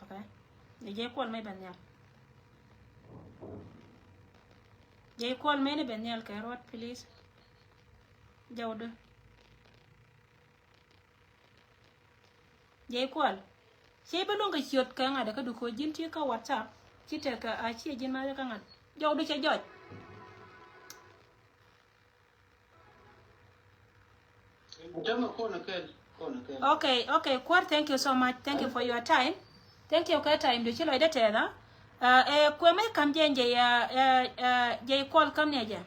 Okay. Ni jɛ kuɔl mɛ bɛ nhial. Jɛ kuɔl mɛ ni bɛ nhial kɛ ruɔt, please. Jɛ wä dä. Jɛ kuɔl. Cɛ bi luŋ kɛ ciöt kɛ ŋa̱t kä du kɔ ji̱n ti kä WhatsApp. Ci tɛk kɛ a ciɛ ji̱n ma kä ŋa̱t. Jɔw du cɛ jɔc. Tama kɔn kɛl, kɔn kɛl. Okay, okay, kuɔr, thank you so much. Thank you for your time. Thank you kɛ time du ci lɔcdä tɛth. Ɛ kuɛ mɛ kam jɛ jɛ, ɛ, ɛ, jɛ kuɔl kam ni jɛ.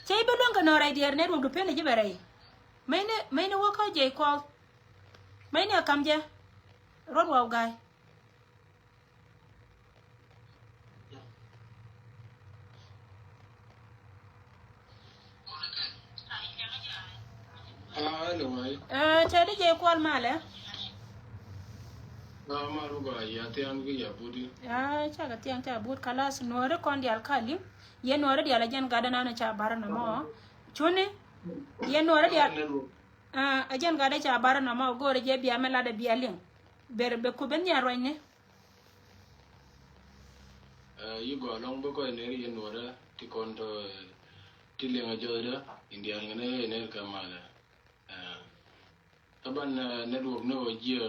Cɛ i̱ bä luäŋ kɛ nɔɔrɛ i̱ diɛɛr nɛt wä du pen i̱ ji̱ bɛ rɛy. Mɛyni, mɛyni wä kä jɛ i̱ kɔɔth. Mɛyni a kam jɛ. Ruɔt wä ga̱a̱y. Aa, ɛn wai. Ɛ, tɛt i̱ jɛ i̱ kuɔl malɛ. Aa, mar wä ba ya thiaŋ ki ya but i̱. Aa, cakɛ thiaŋ ca but kalas nuɔri kɔn dial ka li̱m. Yɛ nuɔri dial a jɛn gatdä nan ca bar na mɔ. Cuni. Yɛ nuɔri dial. Aa, a jɛn gatdä ca bar na mɔ go̱o̱rɛ jɛ bia mɛ latdɛ bia liŋ. Ber bɛ ku ben nhial ruacni. Ɛ, yi gɔaa lɔŋ bä kɔc ner yɛn nuɔrä ti kɔn tɔ, ɛ, ti liŋ a jɔcdä in diaal ŋänä yɛ ner kɛ malɛ. Ɛ, taban, ɛ, network ni ɣöö jiɛ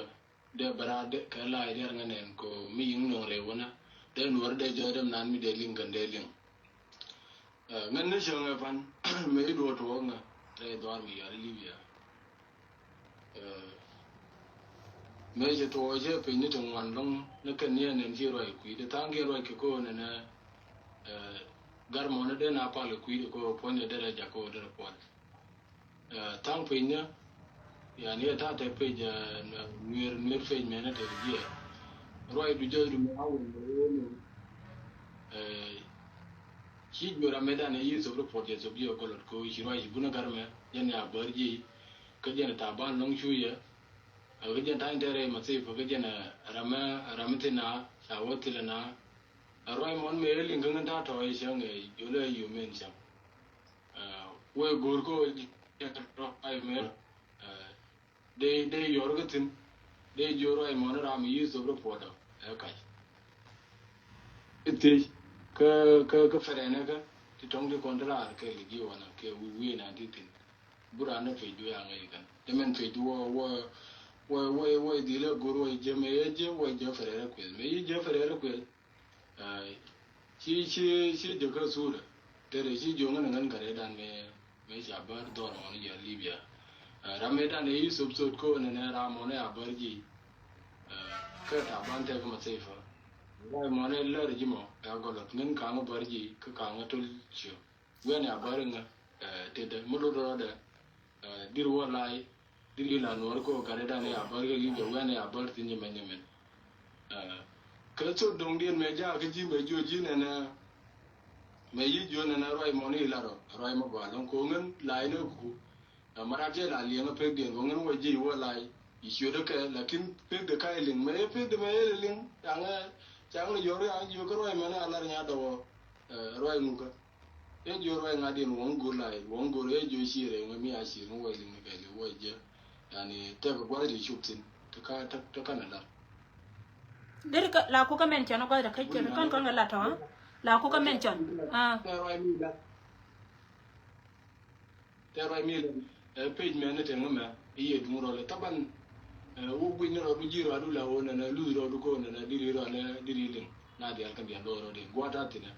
dee bɛ raar dee kɛ la̱a̱c diaal ŋä nɛn kɛ ɣöö mi yiŋ nöŋ rɛy wänä dee nuɔrä dee jɔcdä mi naan mi dee liŋ kɛn dee liŋ. Ɛ, ŋän ni cäŋ ɛ pan mëë i̱ duɔ̱ɔ̱r tuɔɔk ŋä rɛy dhuaar mi yɔal i̱ Libya. Ɛ, mëë cɛ tuɔɔk cɛ piny ni ti ŋuan lɔ̱ŋ ni kɛn ni ɛn ɛn ci ruac kui̱dɛ tha̱a̱ŋkiɛn ruac kɛ ko̱o̱n ɛnɛ. Ɛ, gar mɔni dee na pal kɛ kui̱dɛ ko̱o̱n puɔ̱nydɛ derɛ jak ko̱o̱n derɛ puɔl. Ɛ, tha̱a̱ŋ piny ni yani ɛ ta̱a̱ tɛ pec, ɛ, nuer, nuer pec mɛnɛ tɛ jiɛ ruac du jɔc du mɛ a wun mɛ wun. Ɛ, ci juɔr amɛ dan ɛ yi thop report jɛ thop jiɛ kɔlɔt ko ci ruac ci bunä gar mɛ jɛn ya bär jiɛ. Kä jɛn ta̱a̱ ban lɔ̱ŋ cu yɛ. Ɛ, kä jɛn ta̱a̱ in tɛrɛ ma thip kä jɛn, ɛ, ramɛ, ramɛ thina ca wä thilɛ na. Ɛ, ruac mɔn mɛ liŋ kä ŋän ta̱a̱ tɔ̱ ɛ cäŋ ɛ jolɛ ɛ yomen cäŋ. Ɛ, wee go̱o̱r kä wee jɛ ruac mɛ, ɛ, dee, dee yɔr kä thi̱n dee jiö ruac mɔni ram mi yi thop report ɔ ɛ kac. Ithiec kä, kä, kä fɛrɛnɛ kä ti tɔŋ ti kɔn ti raar kɛ kɛ jiö wanɛ kɛ wi̱i̱ wi̱i̱ nan ti thi̱n. Buran ni pec du ya ŋäc kɛn. Ti mɛn pec du wä, wä, wä, wä, wä dhil ɛ go̱r wä jɛ mɛ yɛ jɛ wä jɛ fɛrɛrɛ kueth. Mɛ yi jɛ fɛrɛrɛ kueth. Ɛ, ci, ci, ci jɛ kä thurɛ. Derɛ ci jiö ŋän ŋän kɛ rɛdan mɛ, mɛ ca bär dhɔr mɔni jɛ Libya. Ɛ, ram mɛ dan ɛ yi thop thot ko nɛnɛ ram mɔni a bär ji̱. Ɛ, kä ta̱a̱ ban tɛk ma thipä. Ram mɔni lär ji̱ mɔ ɛ gɔlɔt ŋän kaŋ bär ji̱ kä kaŋ tol ciö. Wiani a bäri ŋä, ɛ, tetdä mi lot rɔɔdɛ, ɛ, dir wä lay dir ila nuɔr ko gatdɛ dan a bäri kɛ li̱p jɛ wiani a bäri thi̱n jɛ mɛn jɛ mɛn. Ɛ, kä thot do̱ŋdiɛn mɛ jaak kä ji̱ mɛ jiö ji̱ nɛnɛ mɛ yi jiö nɛnɛ ruac mɔni ila rɔ ruac mɔ ba lɔŋ ko ŋän lay ni ku. Ɛ, marat jɛ la liɛŋä pekdiɛn kɔ ŋän wä ji̱ wä lay i̱ ciötdä kɛ lakin pekdɛ ka iliŋ mɛ pekdɛ mɛ ilɛ liŋ. Caŋɛ, caŋɛ yɔr yaŋ jiö kä ruac mɛn a lar nya dɔwɔ. Ɛ, ruac ŋukä. Ɛ jiö ruac ŋa̱diɛn wäŋ go̱r lay wäŋ go̱r ɛ jiö cier ɛ ŋä mi a cier ŋä wä iliŋ kɛ li wä jiö. Yani tɛk gua̱th ti cuk thi̱n ti ka, ti ka nɛ lar. Deri ka la kukä mention gua̱th ti ka cier kan kɔn kɛ la tɔ̱. La kukä mention. Ah. Tɛ ruac mi la. Tɛ ruac mi lɛ, ɛ, pec mɛ ni tɛŋ mɛ i̱ yɛ duŋ rɔl ɛ thaban. Ɛ, wä guic ni rɔɔdu ji̱ rɔɔdu la wä nɛnɛ luth rɔɔdu ko nɛnɛ diri rɔɔdɛ diri liŋ na dial kɛn dial lo̱ rɔɔdɛ gua̱a̱t a thinɛ.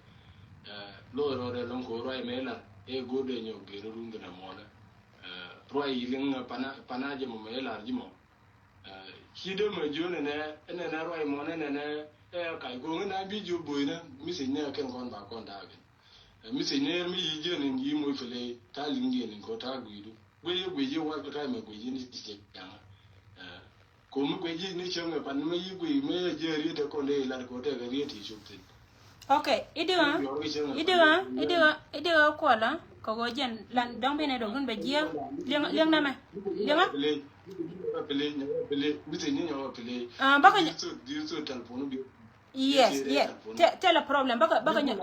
Ɛ, lo̱ rɔɔdɛ lɔŋ ko ruac mɛ lar ɛ go̱o̱dɛ nyɔk gɛr run gɛnɛ mɔlɛ. Ɛ, ruac yi liŋ pana, pana jɛ mɔ mɛ lar ji̱ mɔ. Ɛ, ci dee mɛ jiö nɛnɛ, nɛnɛ ruac mɔ nɛnɛ, ɛ, kac go̱o̱ŋ na bi jiö bo̱o̱cnä mi thiec nɛ kɛn kɔn ba kɔn da̱a̱ kɛn. Ɛ, mi thiec nɛ mi yi jiön in yi moc pele ta̱a̱ liŋdiɛn in kɔ ta̱a̱ gui̱du. Guic i̱ guic i̱ wal ka̱a̱c mɛ guic i̱ ni cieŋ. Ɛ, ko̱mi guic i̱ ni cieŋ ɛ pan mi yi guic mi ɛ jiɛ riet ɛ kɔn dee ilat kɔ tɛk ɛ riet i̱ cop thi̱n. Okay, i̱ di̱ ɣä, i̱ di̱ ɣä, i̱ di̱ ɣä, i̱ di̱ ɣä kuɔlä kɛ ɣöö jɛn lan dɔ̱ŋ bi nɛ dɔ̱ŋ dun bɛ jiääk. Liŋ, liŋ namɛ. Liŋ ɣä. Pele, pele, pele, mi thiec ni nyɔk pele. Ah, bakɛ nyɔ- Yes, yes. Tɛ, tɛ la problem. Bakɛ, bakɛ nyɔ-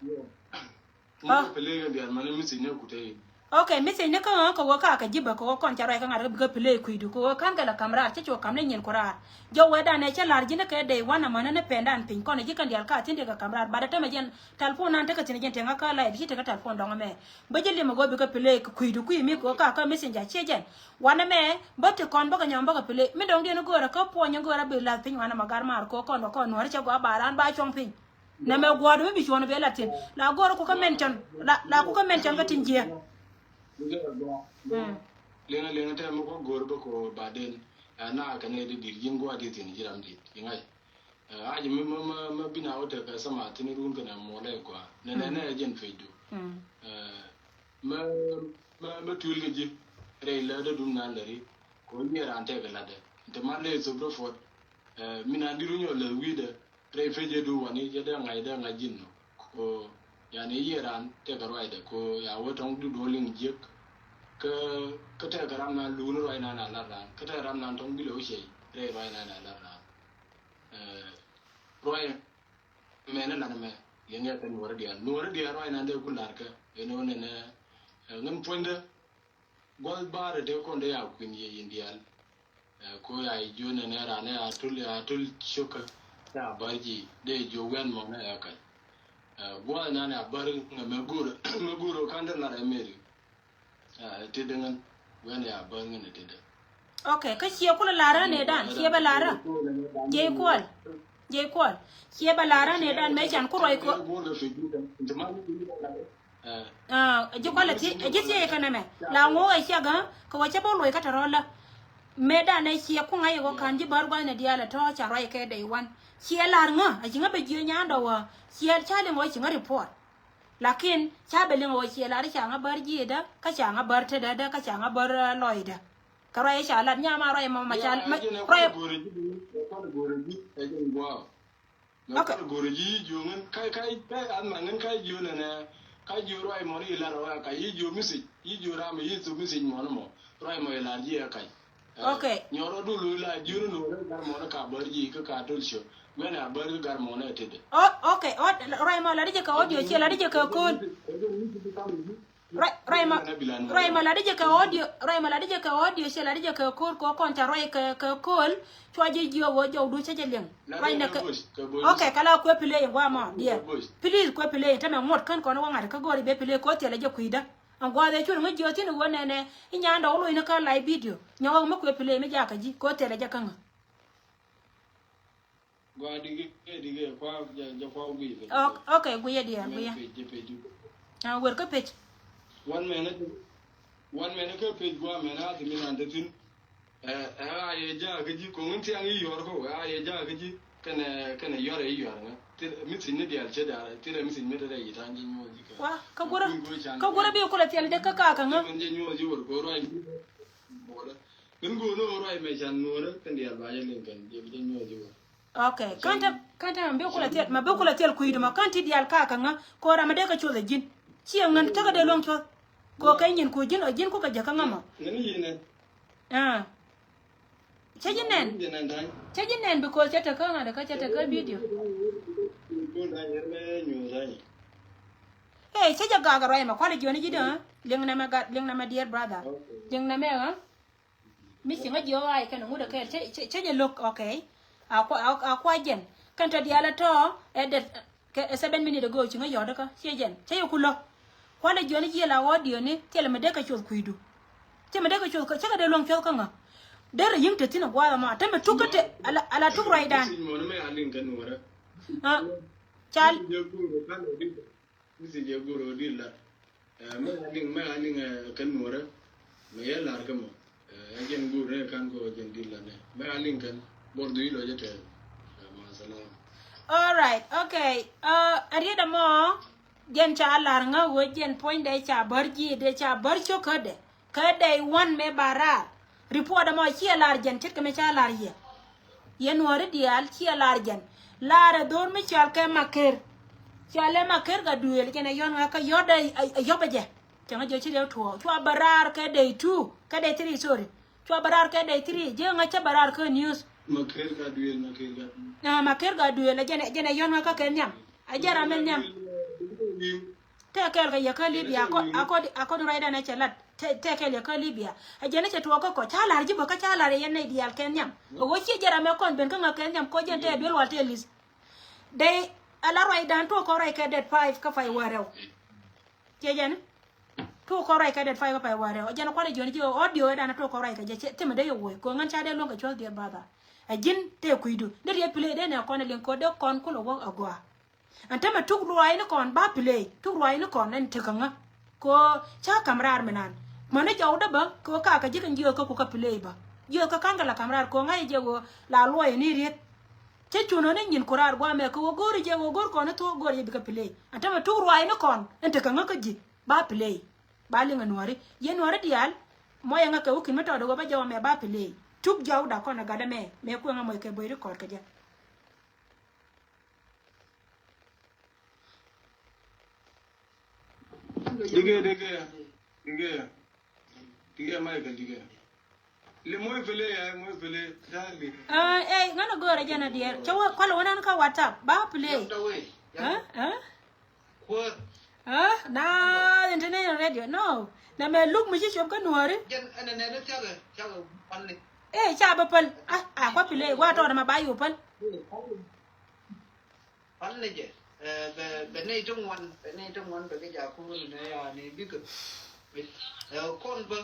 Ŋu kɛ play kɛ diaal mani message ni ku te. Okay, message ni kä ɣä kɛ wä ka kɛ ji̱ bä kɛ wä kɔn ca ruac kä ŋa̱t kä bikɛ play kui̱du kɛ wä ka̱n kɛ la kam raar cä cu kam ni nyin ku raar. Jɔw wee dan ɛ cä lar ji̱n kɛ day one amäni ni pɛn dan piny kɔn ji̱ kɛn diaal ka thi̱n ti kɛ kam raar. Bat ɛ tämɛ jɛn telephone nan tekɛ thi̱n jɛn tieŋä kä live ci tekɛ telephone dɔŋ mɛ. Bä ji̱ lim ɛ wä bikɛ play kui̱du kui̱ mi kɛ wä ka kä messenger ciɛ jɛn. Wanɛ mɛ bä ti kɔn bä kɛ nyɔm bä kɛ play mi dɔŋ diɛn go̱o̱rɛ kä puɔ̱ny go̱o̱rɛ bi lath piny wanɛ mɛ gar maar kɛ wä kɔn wä kɔn nuɔ̱ɔ̱ri cɛ gɔaa ba raan ba cuɔ̱ŋ piny. Nɛmɛ gua̱a̱r mi bi cuɔ̱n bɛ la thi̱n. La go̱o̱r ku kä mention. La, la ku kä mention kä tin jiɛ. Mm. Liŋä liŋä tɛm mi kɔ go̱o̱r bä kɔ baden. Ɛ na kɛ nɛ di dir ji̱n gua̱a̱r di thi̱n ji̱ ram dit. Iŋa̱c. Ɛ a ji̱ mi, mi, mi, mi bi na wä tekɛ sama thi̱n run kɛnɛ muɔlɛ gua̱a̱r. Nɛ, nɛ, nɛ jɛn pecdu. Mm. Ɛ, mɛ, mɛ, mɛ tuil kɛ ji̱. Rɛy lätdä dum nan läri. Kɔ yiëë ran tekɛ latdɛ. Nte man lɛ thop rɔ puɔt. Ɛ, mi nan di runyɔ lɛ wi̱i̱dɛ. Rɛy pecɛ du wani jɛ dee ŋa̱c dee ŋa̱c ji̱n nɔ. Ko yani yiëë ran tekɛ ruacdɛ ko ya wee tɔŋ du duɔ liŋ jiäk. Kä, kä tekɛ ram nan luuni ruac nan a lar ran. Kä tekɛ ram nan tɔŋ bilɛ wä cɛy. Rɛy ruac nan a lar ran. Ɛ, ruac mɛn ɛ lan mɛ. Yɛn yɛ kɛ nuɔri diaal. Nuɔri diaal ruac nan dee ku lar kɛ. Yɛn wä nɛnɛ, ɛ, ŋän puɔ̱nydä. Gua̱th baarɛ dee kɔn dee a kui̱n yɛ yin diaal. Ɛ, ko ya jiö nɛnɛ ran ɛ a tul, a tul ciokä. Ɛ a bär ji̱ dee jiö wɛn mɔnɛ ɛ kac. Ɛ, gua̱th nan ɛ a bär ŋɛ mɛ go̱o̱r, mɛ go̱o̱r ɔ ka̱n dee lar ɛ meri. Ɛ, tedɛ ŋän wɛn ɛ a bär ŋän ɛ tedɛ. Okay, kä ciɛ kulɛ lar ɛ nɛ dan, ciɛ bɛ lar ɛ. Jɛ kuɔl. Jɛ kuɔl. Ciɛ bɛ lar ɛ nɛ dan mɛ can ku ruac kɔ. Ɛ, ji̱ kualɛ thiec, ji̱ thiec kɛ nɛmɛ. La ŋo̱o̱k ɛ ciɛ gä, kɛ wä cä bä loc kä tɛ rɔ̱lä. Mëë danɛ ciɛ kuŋ a yɛ wä ka̱n ji̱ bär gua̱thni diaal ɛ tɔ̱ ca ruac kɛ day one. Ciɛ la̱r ŋä, a ci ŋä bɛ jiö nyaandɔ wä. Ciɛ ca liŋ wä ci ŋä report. Lakin ca bɛ liŋ wä ciɛ la̱r ca ŋä bär ji̱dä, kä ca ŋä bär tetdä, kä ca ŋä bär, ɛ, lɔcdä. Kɛ ruac ca lat nyama ruac mɔ ma ca, ruac. Mɛ kɔn go̱o̱rɛ ji̱ ɛ jɛn gua̱a̱. Mɛ kɔn go̱o̱rɛ ji̱ ji̱ ji̱ ŋän ka, ka, ka an ma ŋän ka ji̱ nɛnɛ ka ji̱ ruac mɔni ilar wa ka ji̱ ji̱ message ji̱ ji̱ ram ji̱ thuk message mɔni mɔ ruac mɔ ilar ji̱ ɛ kac. Okay. Nyɔrɔ dul ilar ji̱ ni nuɔrɛ gar mɔni ka bär ji̱ kä ka dul ciö. Guɛn a bär kä gar mɔni ɛ tetdɛ. Oh, okay. Oh, ruac mɔ la di jɛ ka audio ciɛ la di jɛ ka ko̱l. Ruac, ruac ma, ruac ma la di jɛ kɛ audio, ruac ma la di jɛ kɛ audio, ciɛ la di jɛ kɛ ko̱r kɛ kɔn ca ruac kɛ, kɛ ko̱l. Cua jɛ jiö wä jɔw du cä jɛ liŋ. Ruac nɛ kɛ. Okay, kɛ la kuɛ play in guamɔ diɛ. Please kuɛ play in tämɛ ŋuɔt kän kɔn wä ŋa̱t kä go̱ri bɛ play kɛ wä thilɛ jɛ kui̱dä. Ɛn gua̱a̱th ɛ cur ŋä jiö thin wä nɛnɛ. I̱ nyandɔ wä lo̱c ni kä live video. Nyɔk mi kuɛ play mi jakä ji̱ kɛ wä thilɛ jɛ kä ŋä. Gua digɛ, digɛ, kua, jɛ, jɛ kua gui kɛ. Ok, ok, guiɛ diɛ, guiɛ. Page, jɛ page. Ah, wer kä page. One minute, one minute kä page gua minute a ti mi nan te thin. Eh, eh, a yɛ ja kä ji̱ koŋ in tiang i yɔr ko, a yɛ ja kä ji̱ kɛnɛ, kɛnɛ yɔr i yɔr ŋa. Ti mi thin ni dial cɛ da, ti rɛ mi thin mi rɛ yi tan ji̱ nyuɔ ji̱ kɛ. Wa, kä gura, kä gura bi kula tial de kä ka ka ŋa. Jɛ nyuɔ ji̱ wor ko rɔ. Ŋän go̱o̱r ni ɣöö ruac mɛ can nuɔ̱ɔ̱rä kɛn diaal ba jɛ liŋ kɛn jɛ bi jɛ nyuɔ̱ɔ̱c i̱ wä. Ok. Kɛn te, kɛn te mɛ bi kulɛ thiɛl, mɛ bi kulɛ thiɛl kui̱du mɔ kɛn ti diaal ka kɛ ŋä. Kɛ ɣöö ram mi dee kɛ cuɔth ɛ ji̱n. Ciɛ ŋän tekɛ dee luäŋ cuɔth. Kɛ ɣöö kɛ nyin ku ji̱n ɛ ji̱n ku kɛ jɛ kä ŋä mɔ. Ŋän i̱ yinɛ. Ah. Cä ji̱ nɛn. Cä ji̱ nɛn because cä te kä ŋa̱t kä cä te kä video. Ee, cä jɛ gak ruac mɛ kualɛ jiɔni ji̱ dee. Liŋ nɛmɛ gat, liŋ nɛmɛ dear brother. Liŋ nɛmɛ ɣä. Mi ci ŋä jiɔk a kɛn ŋut ɛ kɛɛl cä, cä, cä jɛ lo̱k, okay. A kua, a, a kua jɛn kɛn tɔ diaal ɛ tɔ ɛ det kɛ ɛ seven minute ago ci ŋä yɔt kä ciɛ jɛn cä yɛ ku lo̱k. Kualɛ jiɔni jiɛ la audio ni thilɛ mi dee kɛ cuɔth kui̱du. Thilɛ mi dee kɛ cuɔth kä cä kɛ dee luäŋ cuɔth kä ŋä. Derɛ yi̱ŋ te thi̱n ɛ gua̱a̱th ɛmɔ te mi tuk kä te ala, ala tuk ruacdan. Cal. Message ɛ go̱o̱r ɔ di lat. Ɛ, mɛ a liŋ, mɛ a liŋ, ɛ, kɛ nuɔrɛ. Mɛ yɛ lar kɛ mɔ. Ɛ, ɛ jɛn go̱o̱r ɛ kan kɔ jɛn di lat nɛ. Mɛ a liŋ kɛn. Bɔr du ilɔ jɛ tɛɛl. Ɛ, ma salama. All right, okay. Ɛ, ɛ riet ɛmɔ. Jɛn ca lar ŋä wee jɛn puɔ̱nydɛ ca bär ji̱ dɛ ca bär cio̱kädɛ. Kä day one mëë ba raar. Report ɛmɔ ciɛ lar jɛn ce̱tkɛ mëë ca lar yɛ. Yɛn nuɔ̱ɔ̱ri diaal ciɛ lar jɛn. Lar ɛ dho̱r mi cɔal kɛ Maker. Cɔal ɛ Maker Gaduel jɛn ɛ yɔ̱n ŋa̱ kä yɔ̱t ɛ, ɛ, ɛ yɔ̱p ɛ jɛ. Cɛ ŋa̱ jɛ ci dee tuɔɔk. Cua bä raar kɛ day two. Kɛ day three, sorry. Cua bä raar kɛ day three. Ji̱ ŋa̱ cä bä raar kä news. Maker Gaduel, Maker Gaduel. Ah, Maker Gaduel ɛ jɛn ɛ, jɛn ɛ yɔ̱n ŋa̱ kä kɛ nhiam. A jɛ ram in nhiam. Tɛkɛl kɛ yɛ kä Libya, akɔt, akɔt, akɔt ruacdan ɛ cɛ lat. Tɛ, tɛkɛl yɛ kä Libya. Ɛ jɛn ɛ cɛ tuɔɔk kä kɔ. Ca lar ji̱ bä kä ca lar yɛ nɛy diaal kɛ nhiam. Ɛ ɣöö ciɛ jɛ ram ɛ kɔn ben kä ŋa kɛ nhiam kɔ jɛn tɛ duel wal tɛ li̱th. Dee, ɛ la ruacdan tuɔɔk kɔ ruac kɛ date five kä pay wäl rɛw. Ciɛ jɛn? Tuɔɔk kɔ ruac kɛ date five kä pay wäl rɛw. Ɛ jɛn kualɛ jiɔn ji̱ audio ɛ dan tuɔɔk kɔ ruac kɛ jɛ cɛ, thimɛ dee yɛ woc. Kɛ ɣöö ŋän ca dee luɔ̱ŋ kɛ cuɔ̱th diɛ batha. Ɛ ji̱n tɛ kui̱du. Dee riɛ play dee nɛ kɔn ɛ liŋ kɔ dee kɔn kulɛ wä agɔaa. Ɛn tämɛ tuk ruaacni kɔn ba play, tuk ruaacni kɔn ɛn tekä ŋä. Kɛ ɣöö ca ka̱m raar mi nan. Mäni jɔwdä bä kɛ ɣöö kakä ji̱ kɛn jiööth kä ku kä play bä. Jiööth kä ka̱n kɛ la ka̱m raar kɛ ɣöö ŋa̱c jɛ ɣöö la luɔyɛ ni riet. Cä cun ɣän ni nyin ku raar guamɛ kɛ ɣöö go̱o̱ri jɛ ɣöö go̱o̱r kɔn ni thuɔ̱k go̱o̱r jɛ bikɛ play. Ɛn tämɛ tuk ruaacni kɔn ɛn tekä ŋä kä ji̱ ba play. Ba liŋ ɛ nuääri. Yɛn nuääri diaal, mɔyɛ ŋä kɛ wi̱ki̱n mi tɔɔdɛ ɣöö ba jɔwä mɛ ba play. Tuk jɔwdä kɔn ɛ gatdä mɛ, mɛ kueŋä mɔc kɛ bo̱c record kɛ jɛ. Digɛ, digɛ, digɛ, digɛ, Michael, digɛ. Li moc pele ya, moc pele, dali. Ah, eh, ŋan a go̱o̱rɛ jɛn a diɛɛr. Cɛ wä, kualɛ wä nan kä WhatsApp, ba play. Yam ta wee, yam. Huh? Huh? Kuäär. Huh? Na international radio, no. Na mɛ luk mi ci cop kä nuɔri. Jɛn ɛn ɛn ɛn thiakɛ, thiakɛ pal ni. Eh, ca bä päl. Ah, ah, kua play, wa tɔɔdɛ ma ba yo̱o̱ päl. Pal ni jɛ, eh, bɛ, bɛ nɛy ti ŋuan, bɛ nɛy ti ŋuan bɛ kɛ jaku ni nɛ ya ni bikɛ. Eh, kɔn bä,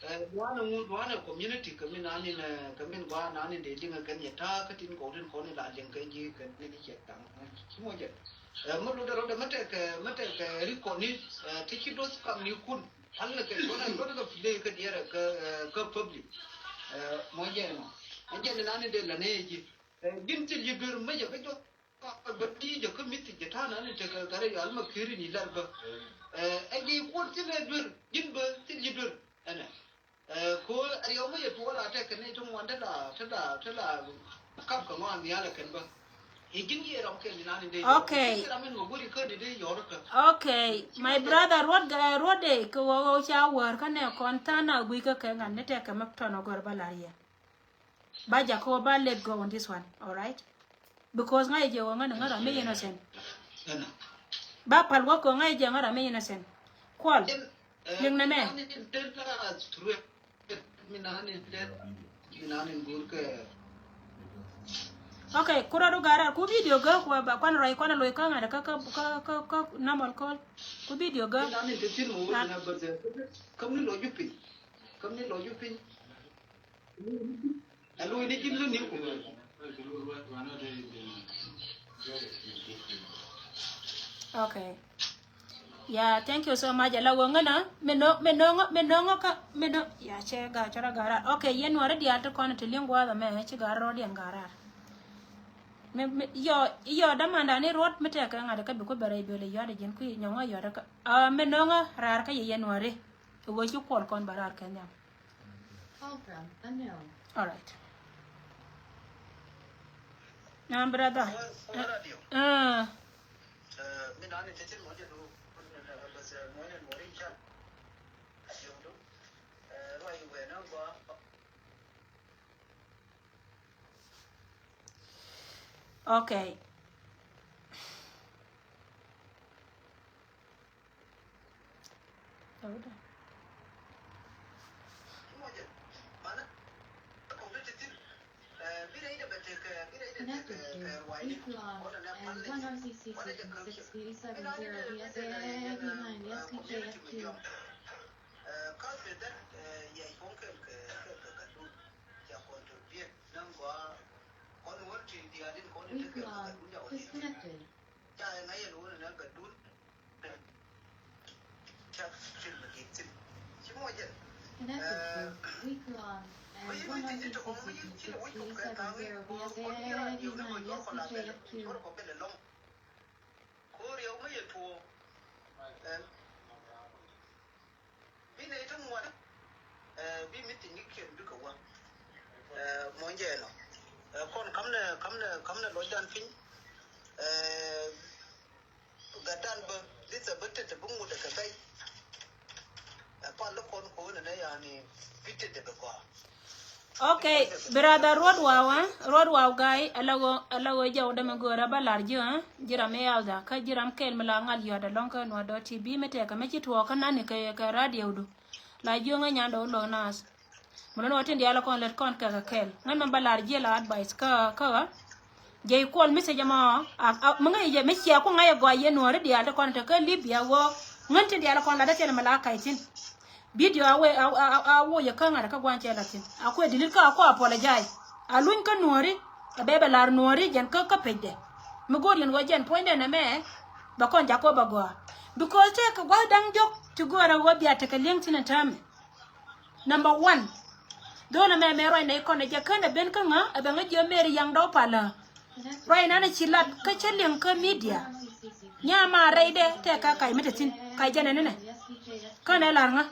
eh, duanɛ ŋun, duanɛ community kɛ min ani nɛ, kɛ min gua nani dee liŋɛ kɛn yɛ ta̱a̱ kä tin kɔw tin kɔn in la liŋ kɛ ji̱ kɛ ni kɛ ciɛ taŋ. Ci mɔ jɛ. Eh, mi lutdɛ rɔdɛ mi tɛkɛ, mi tɛkɛ ri kɔn ni, eh, ti ci duɔth kam ni kun. Pal ni kɛ duanɛ, duanɛ kɛ play kɛ diɛrɛ kɛ, eh, kɛ public. Eh, mɔ jɛ nɔ. Mɔ jɛ ni nani dee la nɛ ji̱. Eh, ji̱n thil yi duer mi jɛ kä jɔk bä ti jɛ kä mi̱th jɛ ta̱a̱ nani tekɛ gat rɛy yual ma ki̱i̱ri ni lar bä. Eh, ɛ ji̱ kuɔt thil ɛ duer, ji̱n bä thil yi duer. Ɛnɛ. Eh, ko̱ ɛ riɛw mi jɛ tuɔɔl a tekɛ ni ti ŋuan ti la, ti la, ti la kap kɛ ŋɔak nhial ɛ kɛn bä. I̱ ji̱n yɛ ram kɛn ni nani dee. Okay. Ji̱n ram in ma guuri kä ni dee yɔr kä. Okay, my brother, ruɔt gɛ, ruɔt dee kɛ wä wä ca wär kä nɛ kɔn tha̱a̱ŋ na gui̱c kä kɛ ŋa̱n ni tekɛ mi tɔn ɔ gɔr bä lar yɛ. Ba jakä wä ba let go on this one, all right? Because ŋa̱ jɛ wä ŋa̱n ŋa̱n ram mi innocent. Ɛnɔ. Ba pal wä kɛ ŋa̱ jɛ ŋa̱n ram mi innocent. Kuɔl. Liŋ nɛ mɛ. Okay, ku rɔdu garar, ku video gä, ku ba kuan rɔy kuan loy kä ŋa̱ kä, kä, kä, kä, kä normal call. Ku video gä. Kam ni lɔ ju piny. Kam ni lɔ ju piny. Okay. Yeah, thank you so much. Ala wä ŋänä, mi no̱, mi no̱, mi no̱ kä, mi no̱, ya cɛ ga, cɛ rɔ garar. Okay, yɛn nuɔri diaal ti kɔn ti liŋ gua̱a̱th amɛ, ci garar rɔ diɛn garar. Mi, mi, yɔ, yɔ damanda ni ruɔt mi tɛkɛ ŋa̱t kä bi ku bɛ rɛy bel yɔt ji̱n ku nyɔŋä yɔt kä. Ah, mi no̱ŋä raar kä yɛ yɛn nuɔri. Wä ci kuɔl kɔn ba raar kɛ nhiam. Call from unknown. All right. Now, brother. Uh, uh, okay. Connected to Eklund and one R C C six eighty-seven zero B S A I I B nine S T J F Q. Eklund disconnected. Connected to Eklund and one R C C six eighty-seven zero B S A I I B nine S T J F Q. Bi nɛy ti ŋuan, eh, bi meeting ni kiɛn bikɛ wä. Eh, muɔ̱nyjɛ ɛnɔ. Eh, kɔn kamnɛ, kamnɛ, kamnɛ lɔcdan piny. Eh, gatdan bä, dhithɛ bä tetɛ bi ŋut ɛ kɛ bɛy. Eh, pal kɔn ko̱n ɛnɛ yani bi tetɛ bɛ gɔaa. Okay, brother Ruɔt Waw, eh? Ruɔt Waw guy, ala ɣöö, ala ɣöö jɛ wä dämɛ göörä ba lar ji̱, eh? Ji̱ ram mi yaw dha, kä ji̱ ram kɛl mi la ŋal yɔ̱t alɔŋ kä Nuɔr dot T V mi tɛkɛ mi ci tuɔɔk kä nani kɛ, kɛ radio du. La jiöŋä nyandɛ wä luɔk nath. Mi lon wä tin diaal kɔn lät kɔn kɛ kɛ kɛl. Ŋän mi ba lar ji̱ la advice kä, kä ɣä. Jɛ kuɔl message mɔ, a, a, mi ŋäc jɛ, mi cia ku ŋa̱c ɛ gɔaa yɛ Nuɔri diaal ti kɔn te kä Libya wä. Ŋän tin diaal kɔn la dee thil mi la kac thin. Video a wee, a, a, a, a wee yɛ kä ŋa̱t kä gua̱n cɛ la thin. A kuɛ delete kä a kuɛ apologize. A luny kä Nuɔri, a bɛ bɛ lar Nuɔri jɛn kä, kä page dɛ. Mi go̱o̱r yɛn wä jɛn point dɛ nɛ mɛ, bɛ kɔn jak kɔ bɛ gɔaa. Because tɛ kɛ gua̱th da̱ŋ jɔk ti go̱o̱r a wä bia tekɛ li̱eŋ thin ɛn täämɛ. Number one. Dho̱l ɛmɛ mɛ ruac nɛ ikɔn ɛ jɛ kän ɛ ben kä ŋä ɛ bɛ ŋä jiɛ mɛri yaŋ dɔw palä. Ruac nan ɛ ci lat kä cä liŋ kä media. Nya ma rɛy dɛ tɛ ka kac mi te thi̱n kac jɛn ɛ ni nɛ. Kän ɛ lar ŋä.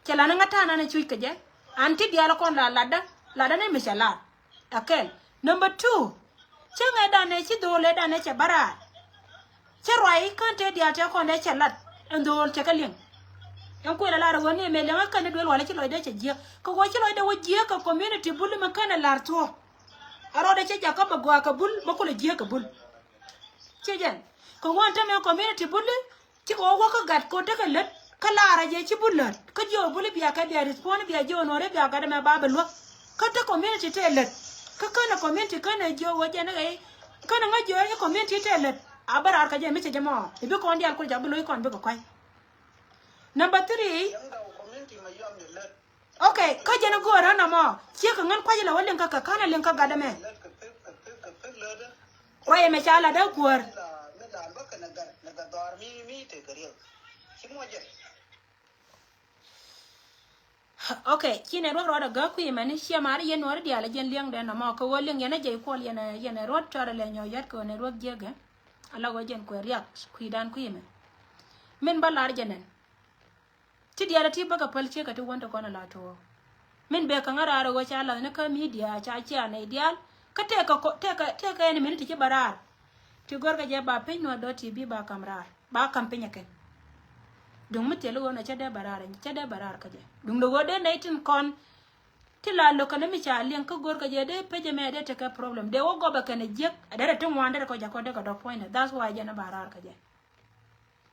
Cɛ lan ŋä ta̱a̱ nan ɛ cuc kɛ jɛ. An ti diaal kɔn la latdä latdä ni mi cɛ lar. Akɛl. Number two. Cä ŋɛ danɛ ci dho̱o̱l ɛ danɛ cɛ bä raar. Cä ruac kän tëë diaal tëë kɔn dee cɛ lat ɛn dho̱o̱l cɛ kɛ liŋ. Ɛn kuël ɛ lar ɛ ɣöö ni ɛmɛ liŋ ɛ kän ni duel walɛ ci lɔcdɛ cɛ jiäk. Kɛ ɣöö ci lɔcdɛ wä jiäk kɛ community bul mi kän ɛ lar thuɔ̱ɔ̱. Ɛ rɔɔdɛ cɛ jakä bɛ gɔaa kɛ bul bä kulɛ jiäk kɛ bul. Ci jɛn. Kɛ ɣöö ɛn tämɛ community bul Cikɛ wä wä kä gat kɛ wä tekɛ lät kä laarä jɛ ci bul lät kä jiök bul i̱ bia kɛ bia respond bia jiök Nuɔri bia gat ɛmɛ ba bɛ luäk. Kä te community tëë lät kä känɛ community känɛ jiök wä jɛn i̱ ɣɛy känɛ ŋäc jiök i̱ community tëë lät. A bä raar kä jɛ mi cɛ jɛ mɔ i̱ bi kɔn diaal kul jak bi lo̱c kɔn bikɛ kuay. Number three. Okay, kä jɛn a go̱o̱rä nɔmɔ ciek kɛ ŋän kua̱c ilɛ wä liŋ kä kɛ ka̱n a liŋ kä gat ɛmɛ. Ruac ɛmɛ ca lat dee kuäär. Okay, ci nɛ ruɔk ruɔt a gäk kui̱ mɛni ciɛ mari yɛn Nuɔri diaal a jɛn liɛŋdɛ nɔmɔ kɛ wä liŋ yɛn a jɛy kuɔl yɛn a, yɛn a ruɔt cɔr a lɛ nyɔ yat kɛ wä nɛ ruɔk jiäkɛ. Ala wä jɛn kuɛ riak kui̱dan kui̱ mɛ. Min ba lar jɛ nɛn. Ti diaal a ti bäkɛ päl ciek a ti wän ti kɔn a la tuɔɔk. Min bɛ kä ŋä raar ɛ ɣöö ca la̱thni kä media ca cia nɛy diaal. Kä tëëkɛ kɔ, tëëkɛ, tëëkɛ ɛn mini ti ci bä raar. Ti gɔ̱rkɛ jɛ ba piny Nuɔr dot T V ba kam raar. Ba kam piny ɛ kɛn. Duŋ mi thil ɣöö nɛ cä dee bä raar, cä dee bä raar kä jɛ. Duŋ dee ɣöö dee nɛy tin kɔn. Ti la lo̱k kɛn mi ca liɛŋ kä gɔ̱rkɛ jɛ dee pecɛ mɛ dee tekɛ problem. Dee wä gɔpɛ kɛn ɛ jiäk. Ɛ derɛ ti ŋuan derɛ kɔ jakɔ dee kɛ dɔ̱k puɔ̱nydɛ. That's why jɛn ɛ bä raar kä jɛ.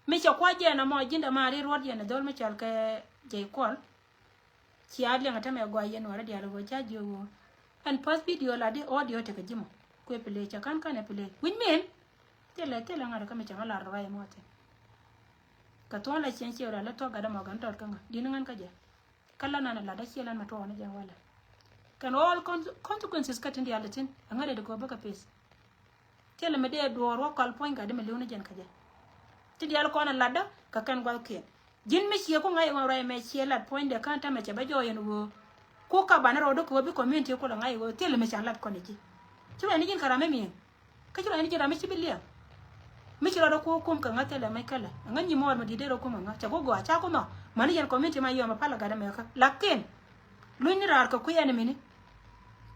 Mi cɛ kua̱c jɛn ɛmɔ ji̱n dɛ ma ri ruɔt yɛn ɛ dhol mi cɔl kɛ jɛy kuɔl. Cia liɛŋ ɛ tämɛ gɔaa yɛn Nuɔri diaal ɛ ɣöö ca jiök ɣöö ɛn path video la di audio tekɛ ji̱ mɔ kuɛ play cɛ ka̱n ka̱n ɛ play wi̱c min. Thilɛ thilɛ ŋa̱t kä mi cɛ ŋä lar ruac ɛmɔ thi̱n. Kɛ thuɔ̱ɔ̱n la ciɛŋ ciɛ wä la lä thuɔ̱k gat ɛmɔ gɛn tɔt kä ŋä di̱n ŋän kä jɛ. Kä la nan ɛ lat dä ciɛ lan mɛ tuɔɔk ni jɛ walɛ. Kɛn all con-, consequences kä tin diaal tin ɛ ŋä dee di kɔ bä kɛ pith. Thilɛ mi dee duɔɔr wä kɔl puɔ̱ny gat di mi li̱w ni jɛn kä jɛ. Ti diaal kɔn ɛ lat dä kɛ kɛn gua̱thkiɛn. Ji̱n mi ciɛ ku ŋa̱c ɣɔn ruac mɛ ciɛ lat puɔ̱nydɛ kä tämɛ cɛ bä jɔɔyɛn ɣöö. Ku ka banɛ rɔɔdu kɛ wä bi community kulɛ ŋa̱c ɣöö thilɛ mi can lat kɔn i̱ ji̱. Ci ruac ni ji̱n kä ram mi mi̱i̱n. Kä ci ruac ni ji̱ ram mi ci bi liɛŋ. Mi ci rɔɔdu ku kum kɛ ŋa̱ thilɛ mec kälɛ. Ŋa̱ nyi muɔɔr mi di̱t dee rɔ kum ɛ ŋa̱. Cɛ ku gɔaa ca ku mɔ. Mäni yɛn community ma yɔm ɛ pal ɛ gat ɛmɛ kä. Lakin. Luny ni raar kɛ kui̱ ɛn mini.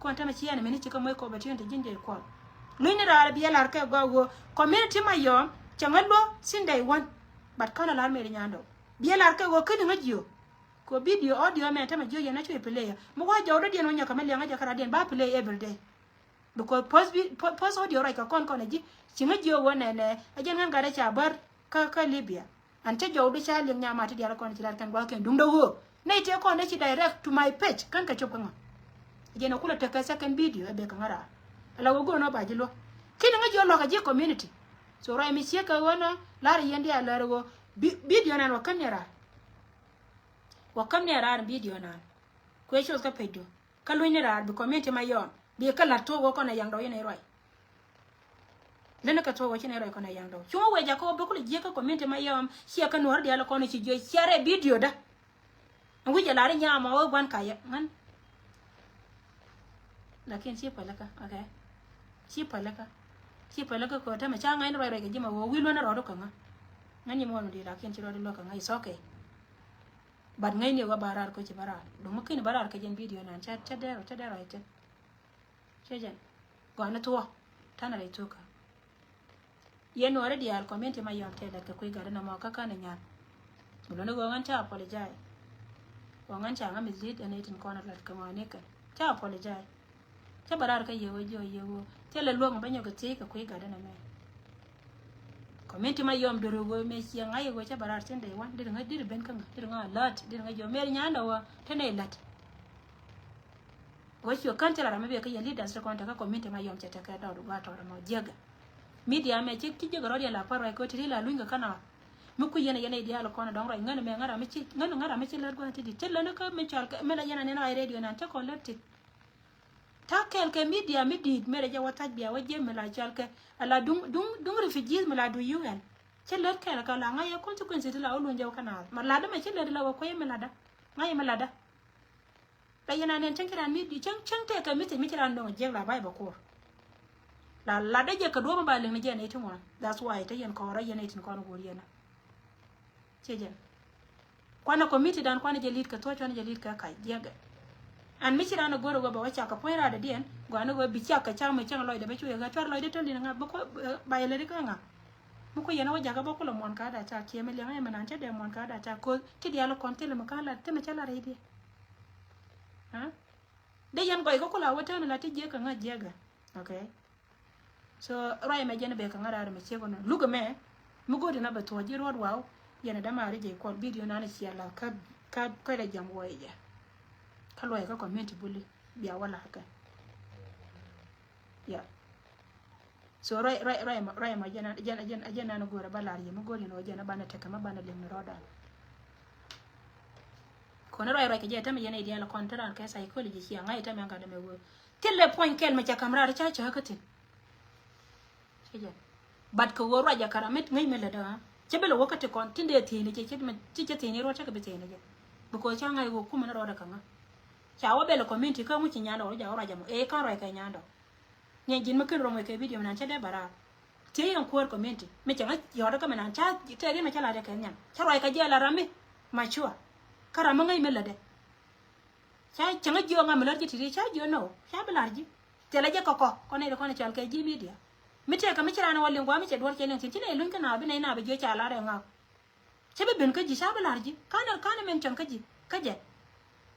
Kuɔn tämɛ ci ɛn mini ci kä moc kɔ bɛ ti̱en ti ji̱n jɛ kuɔl. Luny ni raar biɛ lar kɛ gɔaa ɣöö community ma yɔm cɛ ŋä luɔ sin day one. But känɛ lar meri nyandɔ biɛ lar kɛ ɣöö käni ŋä jiö. Kɛ video audio mɛ tämɛ jiö yɛn a cuɛ play. Mi wa jɔw dɔ̱diɛn wä nyɔkɛ mi liɛŋä jɛ kä radiɛn ba play every day. Because post vi-, po-, post audio ruac kɛ kɔn kɔn a ji̱ ci ŋä jiö wä nɛnɛ a jɛn ŋän gat a ca bär kä, kä Libya. An cä jɔwdu ca liŋ nyama ti dial kɔn ci lar kɛn gua̱kiɛn duŋdä ɣöö nɛy tëë kɔn dee ci direct to my page kän kɛ cop kä ŋa. Jɛn ɛ kulɛ tekɛ second video ɛ bek kä ŋa raar. Ala wä go̱o̱n ɔ ba ji̱ luɔ̱k ki̱n ŋä ji̱ ɔ luɔ̱k ɛ ji̱ community. So ruac mi ciek kɛ ɣöö nɔ lar yɛn dial lär ɣöö bi-, video nan wä käm ni raar. Wä käm ni raar video nan kuɛ cuth kä page du. Kä luny ni raar bi community ma yɔm bi kä la̱t tuɔk wä kɔn a yaŋ dɔw yɛn ɛ ruac. Leni kɛ tuɔk wä ci nɛ rɔy kɔn a yaŋ dɔw cuŋ wec a kɔ bä kulɛ jiäk kä community ma yɔm ciɛ kä nuɔr diaal kɔn ci jiö ciarɛ video da. Ɛn wi̱c a lar i̱ nyam a wä guan ka yɛ ŋän. Lakin ci pälikä, okay. Ci pälikä. Ci pälikä kɛ tämɛ ca ŋa̱c ni rɔy rɔy kɛ ji̱ ma wä wi̱i̱ luɔ̱n ni rɔɔdu kɛ ŋä. Ŋän nyi muɔn mi di lakin ci rɔɔdu luɔ̱k kɛ ŋä, it's okay. But ŋäcni wä ba raar kä ci ba raar. Duŋ mi kini ba raar kä jɛn video nan ca, ca dɛr, ca dɛr rɔy thin. Cɛ jɛn gɔaa ni thuɔ̱k ta̱nɛ rɛy thukä. Yɛn nuɔɔri diaal community ma yɔm tɛ lɛt kɛ kui̱ gat inɔ mɔ kä kän inyal. Bi luɔ̱ni ɣöö ɣän ca apologize. Ɣöö ɣän ca ŋä mislead ɛn itin kɔn lat kɛ ŋɔɔni kɛn. Ca apologize. Cä bä raar kä yɛ wä jiɔ yɛ wä. Thilɛ luäŋ bä nyɔk kɛ thiec kɛ kui̱ gatdä nɛ mɛ. Community Mayom duri wä mɛ ciɛ ŋa̱c yɛ wä cä bä raar tin dee wan. Diri ŋa̱c diri ben kä ŋa̱. Diri ŋa̱ alert. Diri ŋa̱c jiɔ mɛri nya̱a̱n dɛ wä. Te nɛ lat. Wä ciɔ kän thilɛ ram mi bɛ kä yɛ leaders ti kɔn te kä community Mayom cɛ te kɛ dɔɔd gua̱a̱r tɔɔr mɔ jiäkɛ. Media mɛ ci ci jiäkɛ rɔ̱diɛn la pär ruac kɛ wä ti ri la luny kɛ kä na. Mi kui̱ yɛn a yɛn a i̱ diaal kɔn a dɔ̱ŋ ruac ŋän mɛ ŋän ram mi ci ŋän ŋän ram mi ci lät gua̱a̱r ti di. Ci lät ni kä mi cɔal kɛ mi la yɛn a nɛn a radio nan cä kɔn lät ti. Ta̱a̱ kɛɛl kɛ media mi di̱i̱t mëë rɛ jɛ wä tha̱c bia wä jiɛm mi la cɔal kɛ ala duŋ duŋ duŋ refugees mi la du U N. Cä lät kɛɛl kɛ la ŋa̱c yɛ consequences ti la wä luny jɛ wä kä naath ma latdä mɛ cä lät la wä kuecä mi latdä. Ŋa̱c yɛ mi latdä. La yɛn a nɛn cäŋ ci raan mi cäŋ cäŋ tëëkɛ message mi ci raan dɔ̱ŋ jiɛk la ba̱a̱c bɛ ko̱r. La latdä jɛ kɛ duɔ̱ɔ̱p mi ba liŋ ni jɛ nɛy ti ŋuan. That's why te yɛn kɔɔrä yɛn nɛy tin kɔn go̱o̱r yɛn a. Ciɛ jɛn. Kuanɛ committee dan kuanɛ jɛ lit kɛ thuɔ̱c kuanɛ jɛ lit kɛ kac jiɛkɛ. Ɛn mi ci raan a go̱r a ɣöö bɛ wä cak kɛ puɔ̱ny raadädiɛn gua̱a̱n a ɣöö bi cak kɛ cak mi cäŋ lɔcdɛ bɛ cu yɛ ɣä cuar lɔcdɛ täl in ŋa bi kuɔ ba yɛ lät ikä ŋa. Mi kuɔ yɛn a wä jakä bä kulɛ muɔ̱n ka̱a̱da ca kiɛ mi liɛŋ ɛ mi naan cä dee muɔ̱n ka̱a̱da ca ko̱th ti diaal kɔn thilɛ mi ka̱a̱ lat thimɛ cä lat rɛydiɛ. Dee yɛn gɔy kä kula wä täämɛ la ti jiäk kɛ ŋa̱c jiäkɛ. Okay. So ruac mɛ jɛn bɛ kɛ ŋa̱ raar mɛ ciek wä nɔ luk ɛmɛ. Mi go̱o̱ri na bɛ thuɔ̱c ji̱ ruɔ̱t waw. Yɛn ɛ dämaari jɛ kuɔl video nan ɛ ciɛ la kä kä kä dɛ jam wä ɛ jɛ. Kä luɔc kä community buli bia wä la̱r kɛ. Yeah. So ruac ruac ruac mɔ ruac mɔ jɛn jɛn jɛn jɛn nan go̱o̱rɛ ba la̱r yɛ mi go̱o̱ri nɔ jɛn banɛ tekɛ mi banɛ liŋ ni rɔɔdan. Kɔn ruac ruac kɛ jɛ tɛmɛ yɛn idiɛn la kɔn te ran kɛ psychology cia ŋa̱c tɛmɛ ŋa̱t mɛ wee. Thilɛ puɔ̱ny kɛl mɛ ca ka̱m raar ca cä kä thi̱n. Cä jɛ. But kɛ ɣöö ruac a ka̱r amit ŋäc mi lätdä ɣä cä bi lɛ wä kä ti kɔn tin dee thi̱n jɛ cä cä thi̱n ruɔt cä kɛ bi thi̱n jɛ. Because ca ŋa̱c ɣöö kumɛ ni rɔɔdɛ kä ŋä. Ca wä bɛl community kä ŋuci nyandɔ wä ja wä ruac amɔ ee ka̱n ruac kɛ nyandɔ. Nyɛ ji̱n mi ken rɔm wec kɛ video mi nan cä dee bä raar. Thiec yɛn kuäär community mi cɛ ŋä yɔɔdä kä mi nan ca tɛɛr yɛn mɛ cä la̱t yɛ kɛ nhiam cä ruac kɛ jiɛɛl a ram mi. Mature. Kä ram mi ŋäc mi lätdɛ. Ca cäŋ jiök ŋa mi lär ji̱ ti̱ti̱ ca jiök nɔ ca bi la̱r ji̱. Thilɛ jɛ kɔkɔ kɔn nɛy ti kɔn i̱ cɔal kɛ ji̱ media. Mi tëëkɛ mi ci raan ɛ wä liŋ gua̱a̱ mi cɛ duɔ̱r cɛ liŋ thi̱n ci nɛy luny kä naath bi nɛy naath bi jiök ca la̱r ɛ ŋa̱k. Cä bi ben kä ji̱ ca bi la̱r ji̱ ka̱n ka̱n mention kä ji̱ kä jɛ.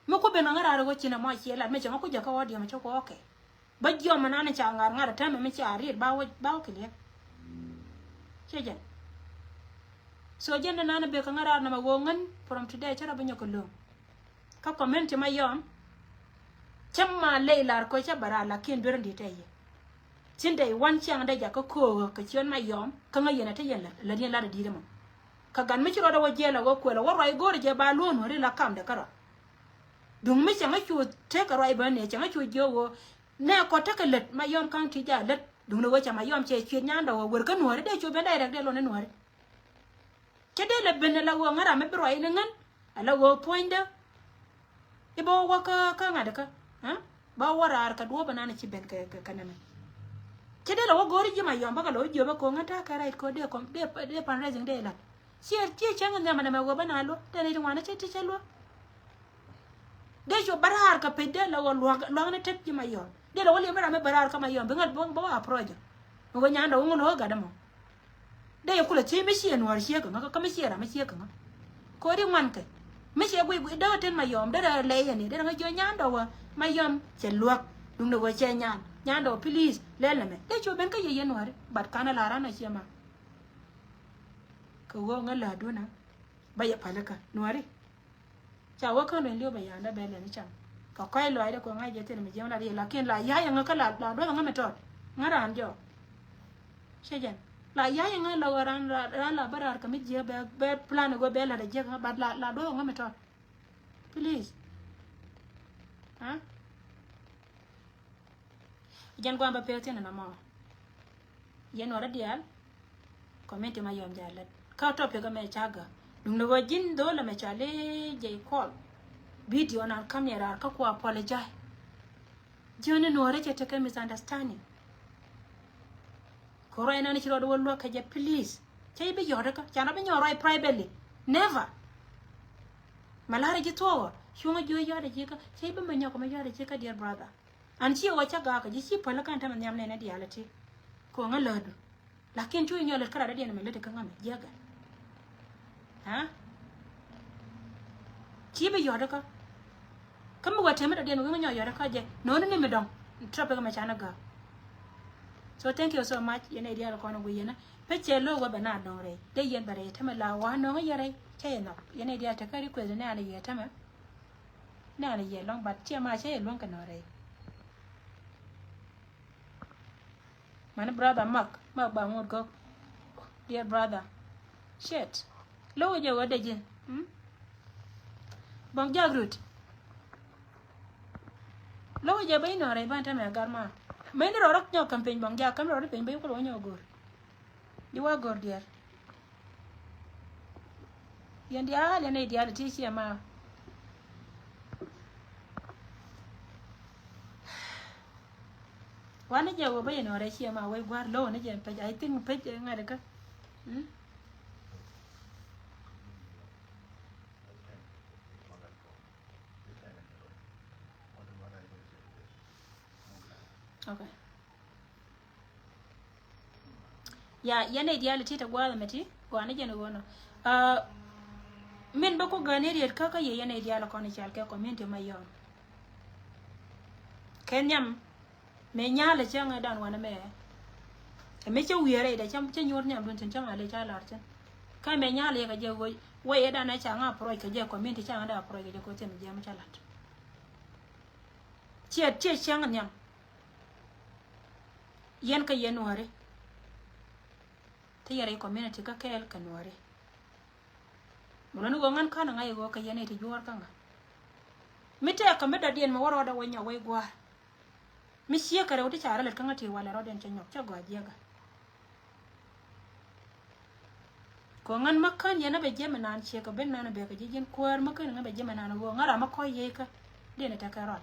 Mi ku ben ŋa ŋä raar ɛ wä ci nɛ mɔ ciɛ lat mi cɛ ŋa ku jɛ kä wä diɛm cä ku okay. Bä jiɔm mi nan ca ŋa̱r ŋa̱r ɛ täämɛ mi ca riet ba wä ba wä kiliɛk. Cɛ jɛn. So jɛn ni nan bek kä ŋa̱ raar nɔmɔ ɣöö ŋän from today cä rɔ bi nyɔk kɛ lo̱ŋ. Kä community Mayom cä ma ley lar kɔ cä bɛ raar lakin duer in di̱t ɛ yɛ. Cin dee wan ciaŋ dee jakä ko̱o̱k kɛ ciön Mayom kä ŋäc yɛn a te yɛn lät lät yɛn lat a di̱t ɛmɔ. Kä gat mi ci rɔɔdɛ wä jiɛɛl a wä kuɛl a wä ruac go̱o̱r jɛ ba luɔ̱ɔ̱n wä ri la kamdɛ kärɔa. Duŋ mi cäŋ a cu tek kɛ ruac bä nɛ cäŋ a cu jiök ɣöö nɛ kɔ tekɛ lät Mayom ka̱ŋ ti ja lät duŋ ni ɣöö ca Mayom cɛ cuet nyandɔ ɣöö wër kä nuɔ̱ɔ̱ri dee cu ben direct dee luɔ̱n ni nuɔ̱ɔ̱ri. Cä dee lɛ ben ala ɣöö ŋära mi bi ruac ni ŋän ala ɣöö puɔ̱nydä. I̱ bä wä wä kä kä ŋa̱t kä bä wä raar kɛ duɔ̱ɔ̱p ɛnan ci ben kɛ kɛ kɛ nɛmɛ. Cä dee lɛ wä go̱o̱ri ji̱ Mayom bä kɛ lɛ wä jiöpä ko̱ ŋän ta̱a̱ kɛ right ko̱ dee kɔm dee dee fundraising dee lat. Ciɛ ciɛ cäŋ in nhiamɛ nɛmɛ ɣöö bä na luɔ̱k dee ni ti ŋuan cä ti cä luɔ̱k. Dee cu bä raar kɛ pec dee la ɣöö lua̱k lua̱k ni tet ji̱ Mayom. Dee la wä liɛm ni ram mi bä raar kä Mayom bi ŋäl bä wä approach. Mi wä nyan dɔ̱ŋ ŋun ɣöö gat ɛmɔ. Dee yɛ kulɛ thiec mi ciɛ nuɔ̱ɔ̱r ciek kɛ ŋä kä mi ciɛ ram mi ciek kɛ ŋä. Kɛ ɣöö di ŋuan kɛ mi ciɛ guic guic dee ɣä ten Mayom dee rɛ lɛy yɛn i̱ dee rɛ ŋä jiɔ nyan dɔ̱ŋ wä Mayom cɛ luäk. Duŋdɛ wä cɛ nyan nyan dɔ̱ŋ please lɛl nɛmɛ dee cu ben kä yɛ yɛn nuɔ̱ɔ̱ri. But kanɛ la ran ɔ ciɛ ma. Kɛ ɣöö ŋä läät duunä bä yɛ pälikä nuɔ̱ɔ̱ri. Ca wä kän rueny li̱w bɛ ya̱a̱ndä bɛ lɛn i̱ cam. Kɛ kɔc lɔaacdɛ kɛ ŋa̱c jɛ thi̱n mi jiɛm lat yɛ lakin la ya̱a̱c ɛŋä kä la la duɔth ɛŋä mi tɔt. Ŋä raan jɔɔk. Cɛ jɛn la ya̱a̱c ɛŋä la ɣöö raan raan la bä raar kɛ mi jiɛ bɛ bɛ plan ɛ ɣöö bɛ la̱t ɛ jiɛk ɛŋä but la la duɔth ɛŋä mi tɔt. Please. Aa. Jɛn guam bä pek thi̱n ɛn ɛmɔ. Yɛn nuɔrä diaal. Community Mayom jɛ lät kä topic ɛmɛ ca gä. Duŋdɛ ɣöö ji̱n dho̱o̱l ɛmɛ ca lëë jɛ call. Video nan käm yɛ raar kä ku apologize. Ji̱n ni nuɔrä cɛ tekɛ misunderstanding. Kɛ ruac nan ci rɔɔdɛ wä luäk kɛ jɛ please. Cä ji̱ bi yɔ̱ɔ̱t kä ca rɔ bi nyɔɔr ruac privately. Never. Ma la̱rä ji̱ thuɔɔk cuŋä jiö yɔ̱a̱t ɛ ji̱ kä cä ji̱ bi mɛ nyɔk kɛ mɛ yɔ̱a̱t ɛ ji̱ kä dear brother. An ci wä cä gakä ji̱ ci päl kän tämɛ nhiam nɛnɛ diaal ɛ ti. Kɛ ɣöö ŋä lätdu. Lakin cu inyɔl lät käraadä diɛn mɛ lät ikä ŋä mɛ jiäkɛ. Ha? Ci bi yɔ̱t ikä. Kä mi wä tɛmɛ dɔ̱diɛn wi̱i̱ mi nyɔk yɔrɛ kä jɛ nɔni ni mi dɔ̱ŋ. Topic mɛ canɛ gäk. So thank you so much. Yɛn ɛ diaal kɔn ɛ guiyɛnɛ. Pecɛ lo̱o̱ wä bɛ na dɔ̱ŋ rɛy dee yɛn bɛ rɛy tɛmɛ la wa nɔŋ yɛ rɛy cɛ yɛ nhɔk. Yɛn ɛ diaal tekɛ request ni anɛ yɛ tɛmɛ. Ni anɛ yɛ lɔŋ, but ciɛ ma cɛ yɛ luɔ̱ŋ kɛ nɔn rɛy. Mani brother Mark, Mark ba ŋut gɔk. Dear brother. Shit. Lo̱wɛ jɛ wä dee ji̱. Hmm? Bɔŋ jak rut. Lo̱wɛ jɛ bä inɔ rɛy ban tɛmɛ gar ma. Mɛ ni rɔ rɔ nyɔk kam piny bɔŋ jak, kam rɔ rɔ piny bä yukul wä nyɔk gor. Di wa gor diɛr. Yɛn diaal, yɛn nɛy diaal ti ciɛ ma. Wanɛ jɛ wä bä yɛn ɔ rɛy ciɛ ma wec gua̱r lo̱w ni jɛ pec, I think pec ŋa̱t kä. Hmm? Okay. Ya, yɛn nɛy diaal ti te gua̱a̱th ɛmɛ ti gɔaa ni jɛn ɣöö nɔ. Ah, min bä ku gäni riet kä kä yɛ yɛn nɛy diaal kɔn i̱ cal kɛ community Mayɔm. Kɛ nhiam mëë nyalɛ cäŋ ɛ dan wanɛ mɛ. Ɛ mi cä wi̱i̱ rɛy dɛ cä, cä nyuɔ̱t nhiam dun cin cä ŋa̱ lɛ cä lar cin. Kä mëë nyalɛ yɛ kɛ jɛ ɣöö wä yɛ dan ɛ ca ŋa̱ approach kɛ jɛ community ca ŋa̱ dee approach kɛ jɛ koth thiɛm jiɛm cä lat. Ciɛ, ciɛ cäŋ nhiam. Yɛn kä yɛn nuɔ̱ɔ̱ri. Te yɛrɛ community kä kɛɛl kɛ nuɔ̱ɔ̱ri. Mun ni ɣöö ŋän kän ŋa̱c ɣöö kɛ yɛn iti juɔ̱ɔ̱r kä ŋa̱. Mi tɛɛk kɛ mi dɔ̱diɛn mi wä rɔɔdɛ wä nyɔk wä i̱ gua̱a̱r. Mi ciek kɛ rɛw ti ca rɔ lät kä ŋa̱ ti walɛ rɔɔdɛn cɛ nyɔk cɛ gɔaa jiäkä. Kɛ ɣöö ŋän mä kän yɛn a bɛ jiɛm inan ciek kɛ ben nan bɛ kɛ ji̱ ji̱n kuäär mä kän ŋä bɛ jiɛm inan ɣöö ŋä ram mä kɔc yey kä diɛn itekɛ rɔl.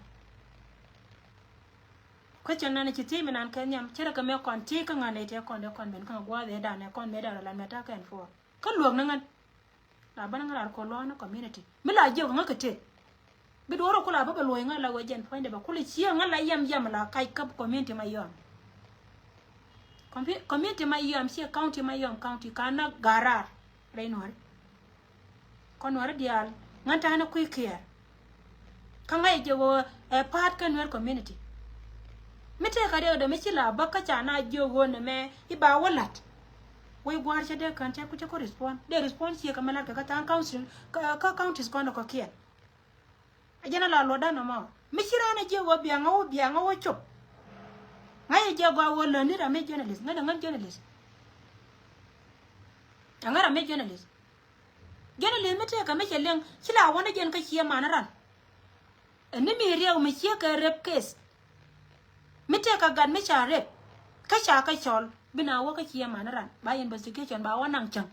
Question nan ci thiec mi nan kɛ nhiam cɛ rɛ kɛ mɛ kɔn thiec kä ŋa̱ nɛy tɛ kɔn dee kɔn ben kä ŋa̱ gua̱a̱th ëë danɛ kɔn mëë danɛ lan mɛ ta̱a̱ kɛn puɔɔr. Kä luäk ni ŋän. La bä ni ŋän lar kɔ lua̱a̱ ni community. Mi la jiök ŋä kɛ tëë. Bi duɔ̱ɔ̱r kula bä bɛ luɔ̱c ŋä la wee jɛn puɔ̱nydɛ bɛ kuli ciɛ ŋä la yɛm yɛm la kac käp community Mayɔm. Commu-, community Mayɔm ciɛ county Mayɔm county ka na garar rɛy nuɔ̱ri. Kɔn nuɔri diaal ŋän ta̱a̱ ni kui̱ kiɛɛr. Kä ŋäc jɛ ɣöö ɛ pa̱a̱t kä nuɛr community. Mi tëëkɛ riɛkdɛ mi ci la bä kä ca na jiök ɣöö nɛmɛ i̱ ba wä la̱t. Wec gua̱a̱r cä dee kän cä ku cä ku respond dee respond ciek kɛ mi la̱t kɛ kä tha̱a̱ŋ council kä, kä counties kɔn kɔ̱kiɛn. A jɛn a la luɔtdan ɛmɔ mi ci raan a jiök ɣöö biaŋä wä biaŋä wä cop. Ŋäc jɛ gɔaa ɣöö lätni ram mi journalist ŋäc ɛ ŋäc journalist. Ɛ ŋäc ram mi journalist. Journalist mi tëëkɛ mi cɛ liŋ ci la wänä jɛn kä ciɛ man ran. Ɛn ni mi riɛk mi ciɛ kɛ rape case. Mi tëëkɛ gat mi ca rape kä ca kɛ cɔl bi na wä kä ciɛ man ran ba investigation ba wä naŋ cäŋ.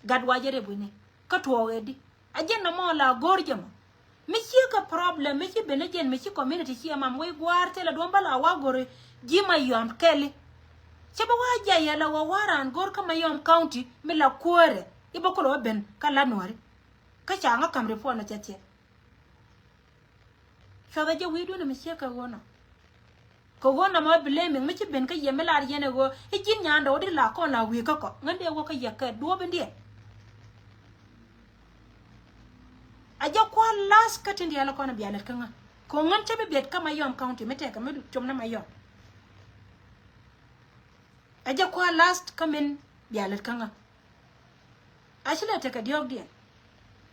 Gat wa jɛ rape wi̱ni kä tuɔɔk ɛ di. A jɛn nɔmɔ la go̱o̱r jɛ mɔ. Mi ciek kɛ problem mi ci ben ni jɛn mi ci community ci ɛmam wec gua̱a̱r thilɛ duɔ̱m bä la wa go̱ri ji̱ Mayɔm kɛli. Cä bä wa jay yɛ la wä wa raan go̱r kä Mayɔm county mi la kuäärɛ i̱ bä kulɛ wä ben kä la nuɔ̱ri. Kä ca ŋä ka̱m report nɔ cɛ thiɛ. Cuɔthɛ jɛ wi̱i̱dun mi ciek kɛ ɣöö nɔ. Kɛ ɣöö nɔmɔ blaming mi ci ben kä yɛ mi lar yɛn ɛ ɣöö i̱ ji̱n nyandɛ wä di la kɔn la wi̱i̱ kä kɔ ŋän dee wä kä yɛ kɛ duɔ̱ɔ̱p in diɛ. A jɛ kua̱r last kä tin diaal kɔn bia lät kä ŋä kɛ ŋän cä bi biɛt kä Mayɔm county mi tɛkɛ mi com ni Mayɔm. A jɛ kua̱r last kä min bia lät kä ŋä. A ci lɛ tekɛ diɔ̱ɔ̱kdiɛn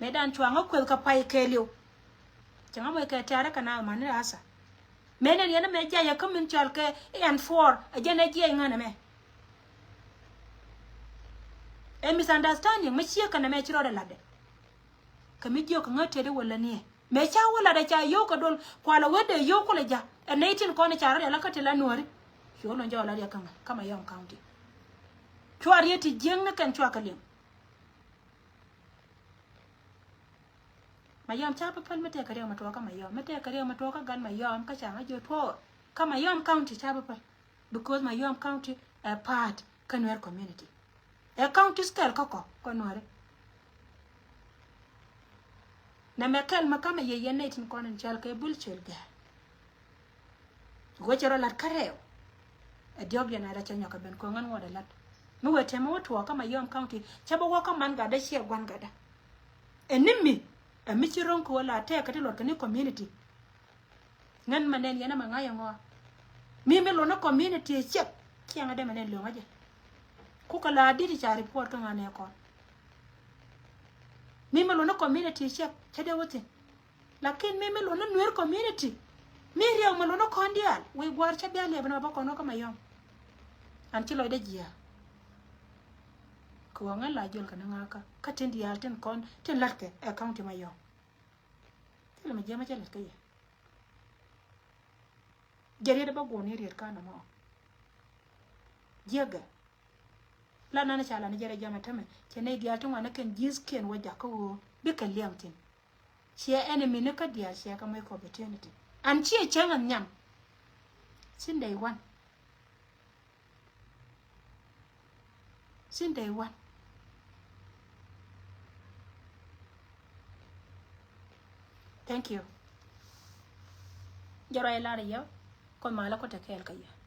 mëë dan cua ŋä kueth kä pay kɛɛliw. Cɛ ŋä moc kɛ tɛ̈rä kɛ na mani asa. Mëë nɛn yɛn ɛmɛ jiayɛ kä min cɔal kɛ ian puɔɔr a jɛn ɛ jiɛc ŋän ɛmɛ. Ɛ misunderstanding mi ciek kɛn ɛmɛ ci rɔɔdɛ la̱tdɛ. Kɛ mi jiök kɛ ŋäth tëëdɛ wä lätniɛ mëë ca wä la̱tdɛ ca yio̱w kɛ dol kualɛ wetdɛ yio̱w kulɛ ja̱. Ɛ nɛy tin kɔn ɛ ca rɔɔdɛ la kä ti la nuääri. Ci wä luɔ̱ny jɔɔk la̱tdɛ kä ŋä kä Mayɔm county. Cua riet ti jiäkni kɛn cua kɛ liŋ. Mayɔm ca päpäl mi tëëkɛ riɛk mi tuɔɔk kä Mayɔm mi tëëkɛ riɛk mi tuɔɔk kä gat Mayɔm kä ca ŋä jiök tuɔɔk kä Mayɔm county ca päpäl. Because Mayɔm county ɛ part kä Nuer community. Ɛ counties kɛl kä kɔ kä Nuɛri. Nɛmɛ kɛl mi kamɛ yɛ yɛn nɛy tin kɔn in cɔal kɛ Bul Col Gɛɛr. Wecɛ rɔ la̱t kä rɛw. Ɛ diɔ̱k yɛn a rɛc cɛ nyɔk kɛ ben ko̱ŋ ɛn ŋuɔ̱t ɛ la̱t mi wee tɛmɛ wä tuɔɔk kä Mayɔm county cɛ bä wä kä man gatdä ciɛ gua̱n gatdä. Ɛ ni mi Ɛ mi ci ro̱ŋ kɛ ɣöö la tɛɛk kɛ ti luɔt kɛ ni community. Ŋän ma nɛn yɛn ɛmɛ ŋa̱c ɛŋɔ. Mi mi luɔt ni community ɛ ciɛk. Ciɛŋ ɛ dee ma nɛn löŋä jɛ. Kukɛ la dit ca report kä ŋa̱n ɛ kɔn. Mi mi luɔt ni community ɛ ciɛk cä dee wä thi̱n. Lakin mi mi luɔt ni Nuer community, mi riɛk mi luɔt ni kɔn diaal, wi̱i̱ gua̱a̱r cä bia liɛp ni ma bä kɔn wä kä Mayom. An ci lɔcdä jiääk. Kɛ ɣöö ŋän la jɔl kɛ ni ŋa̱kä kä tin diaal tin kɔn tin la̱tkɛ ɛ county Mayom. Thilɛ mi jiämä cä lät kä yɛ. Jɛ riet bä guɔ̱n i̱ riet ka nɔmɔ. Jiäkɛ. La nan ca lan jɛ rɛ jam ɛ tämɛ cɛ nɛy diaal ti ŋuan ni kɛn ji̱thkiɛn wä jakä ɣöö bikɛ liɛŋ thi̱n. Ciɛ enemy ni kä diaal ciɛ kä moc kɛ opportunity. An ciɛ cäŋ an nhiam. Since day one. Since day one. Thank you. Jɛ ruac lar yɛ. Kuoth malä ku te kɛɛl kä yɛ.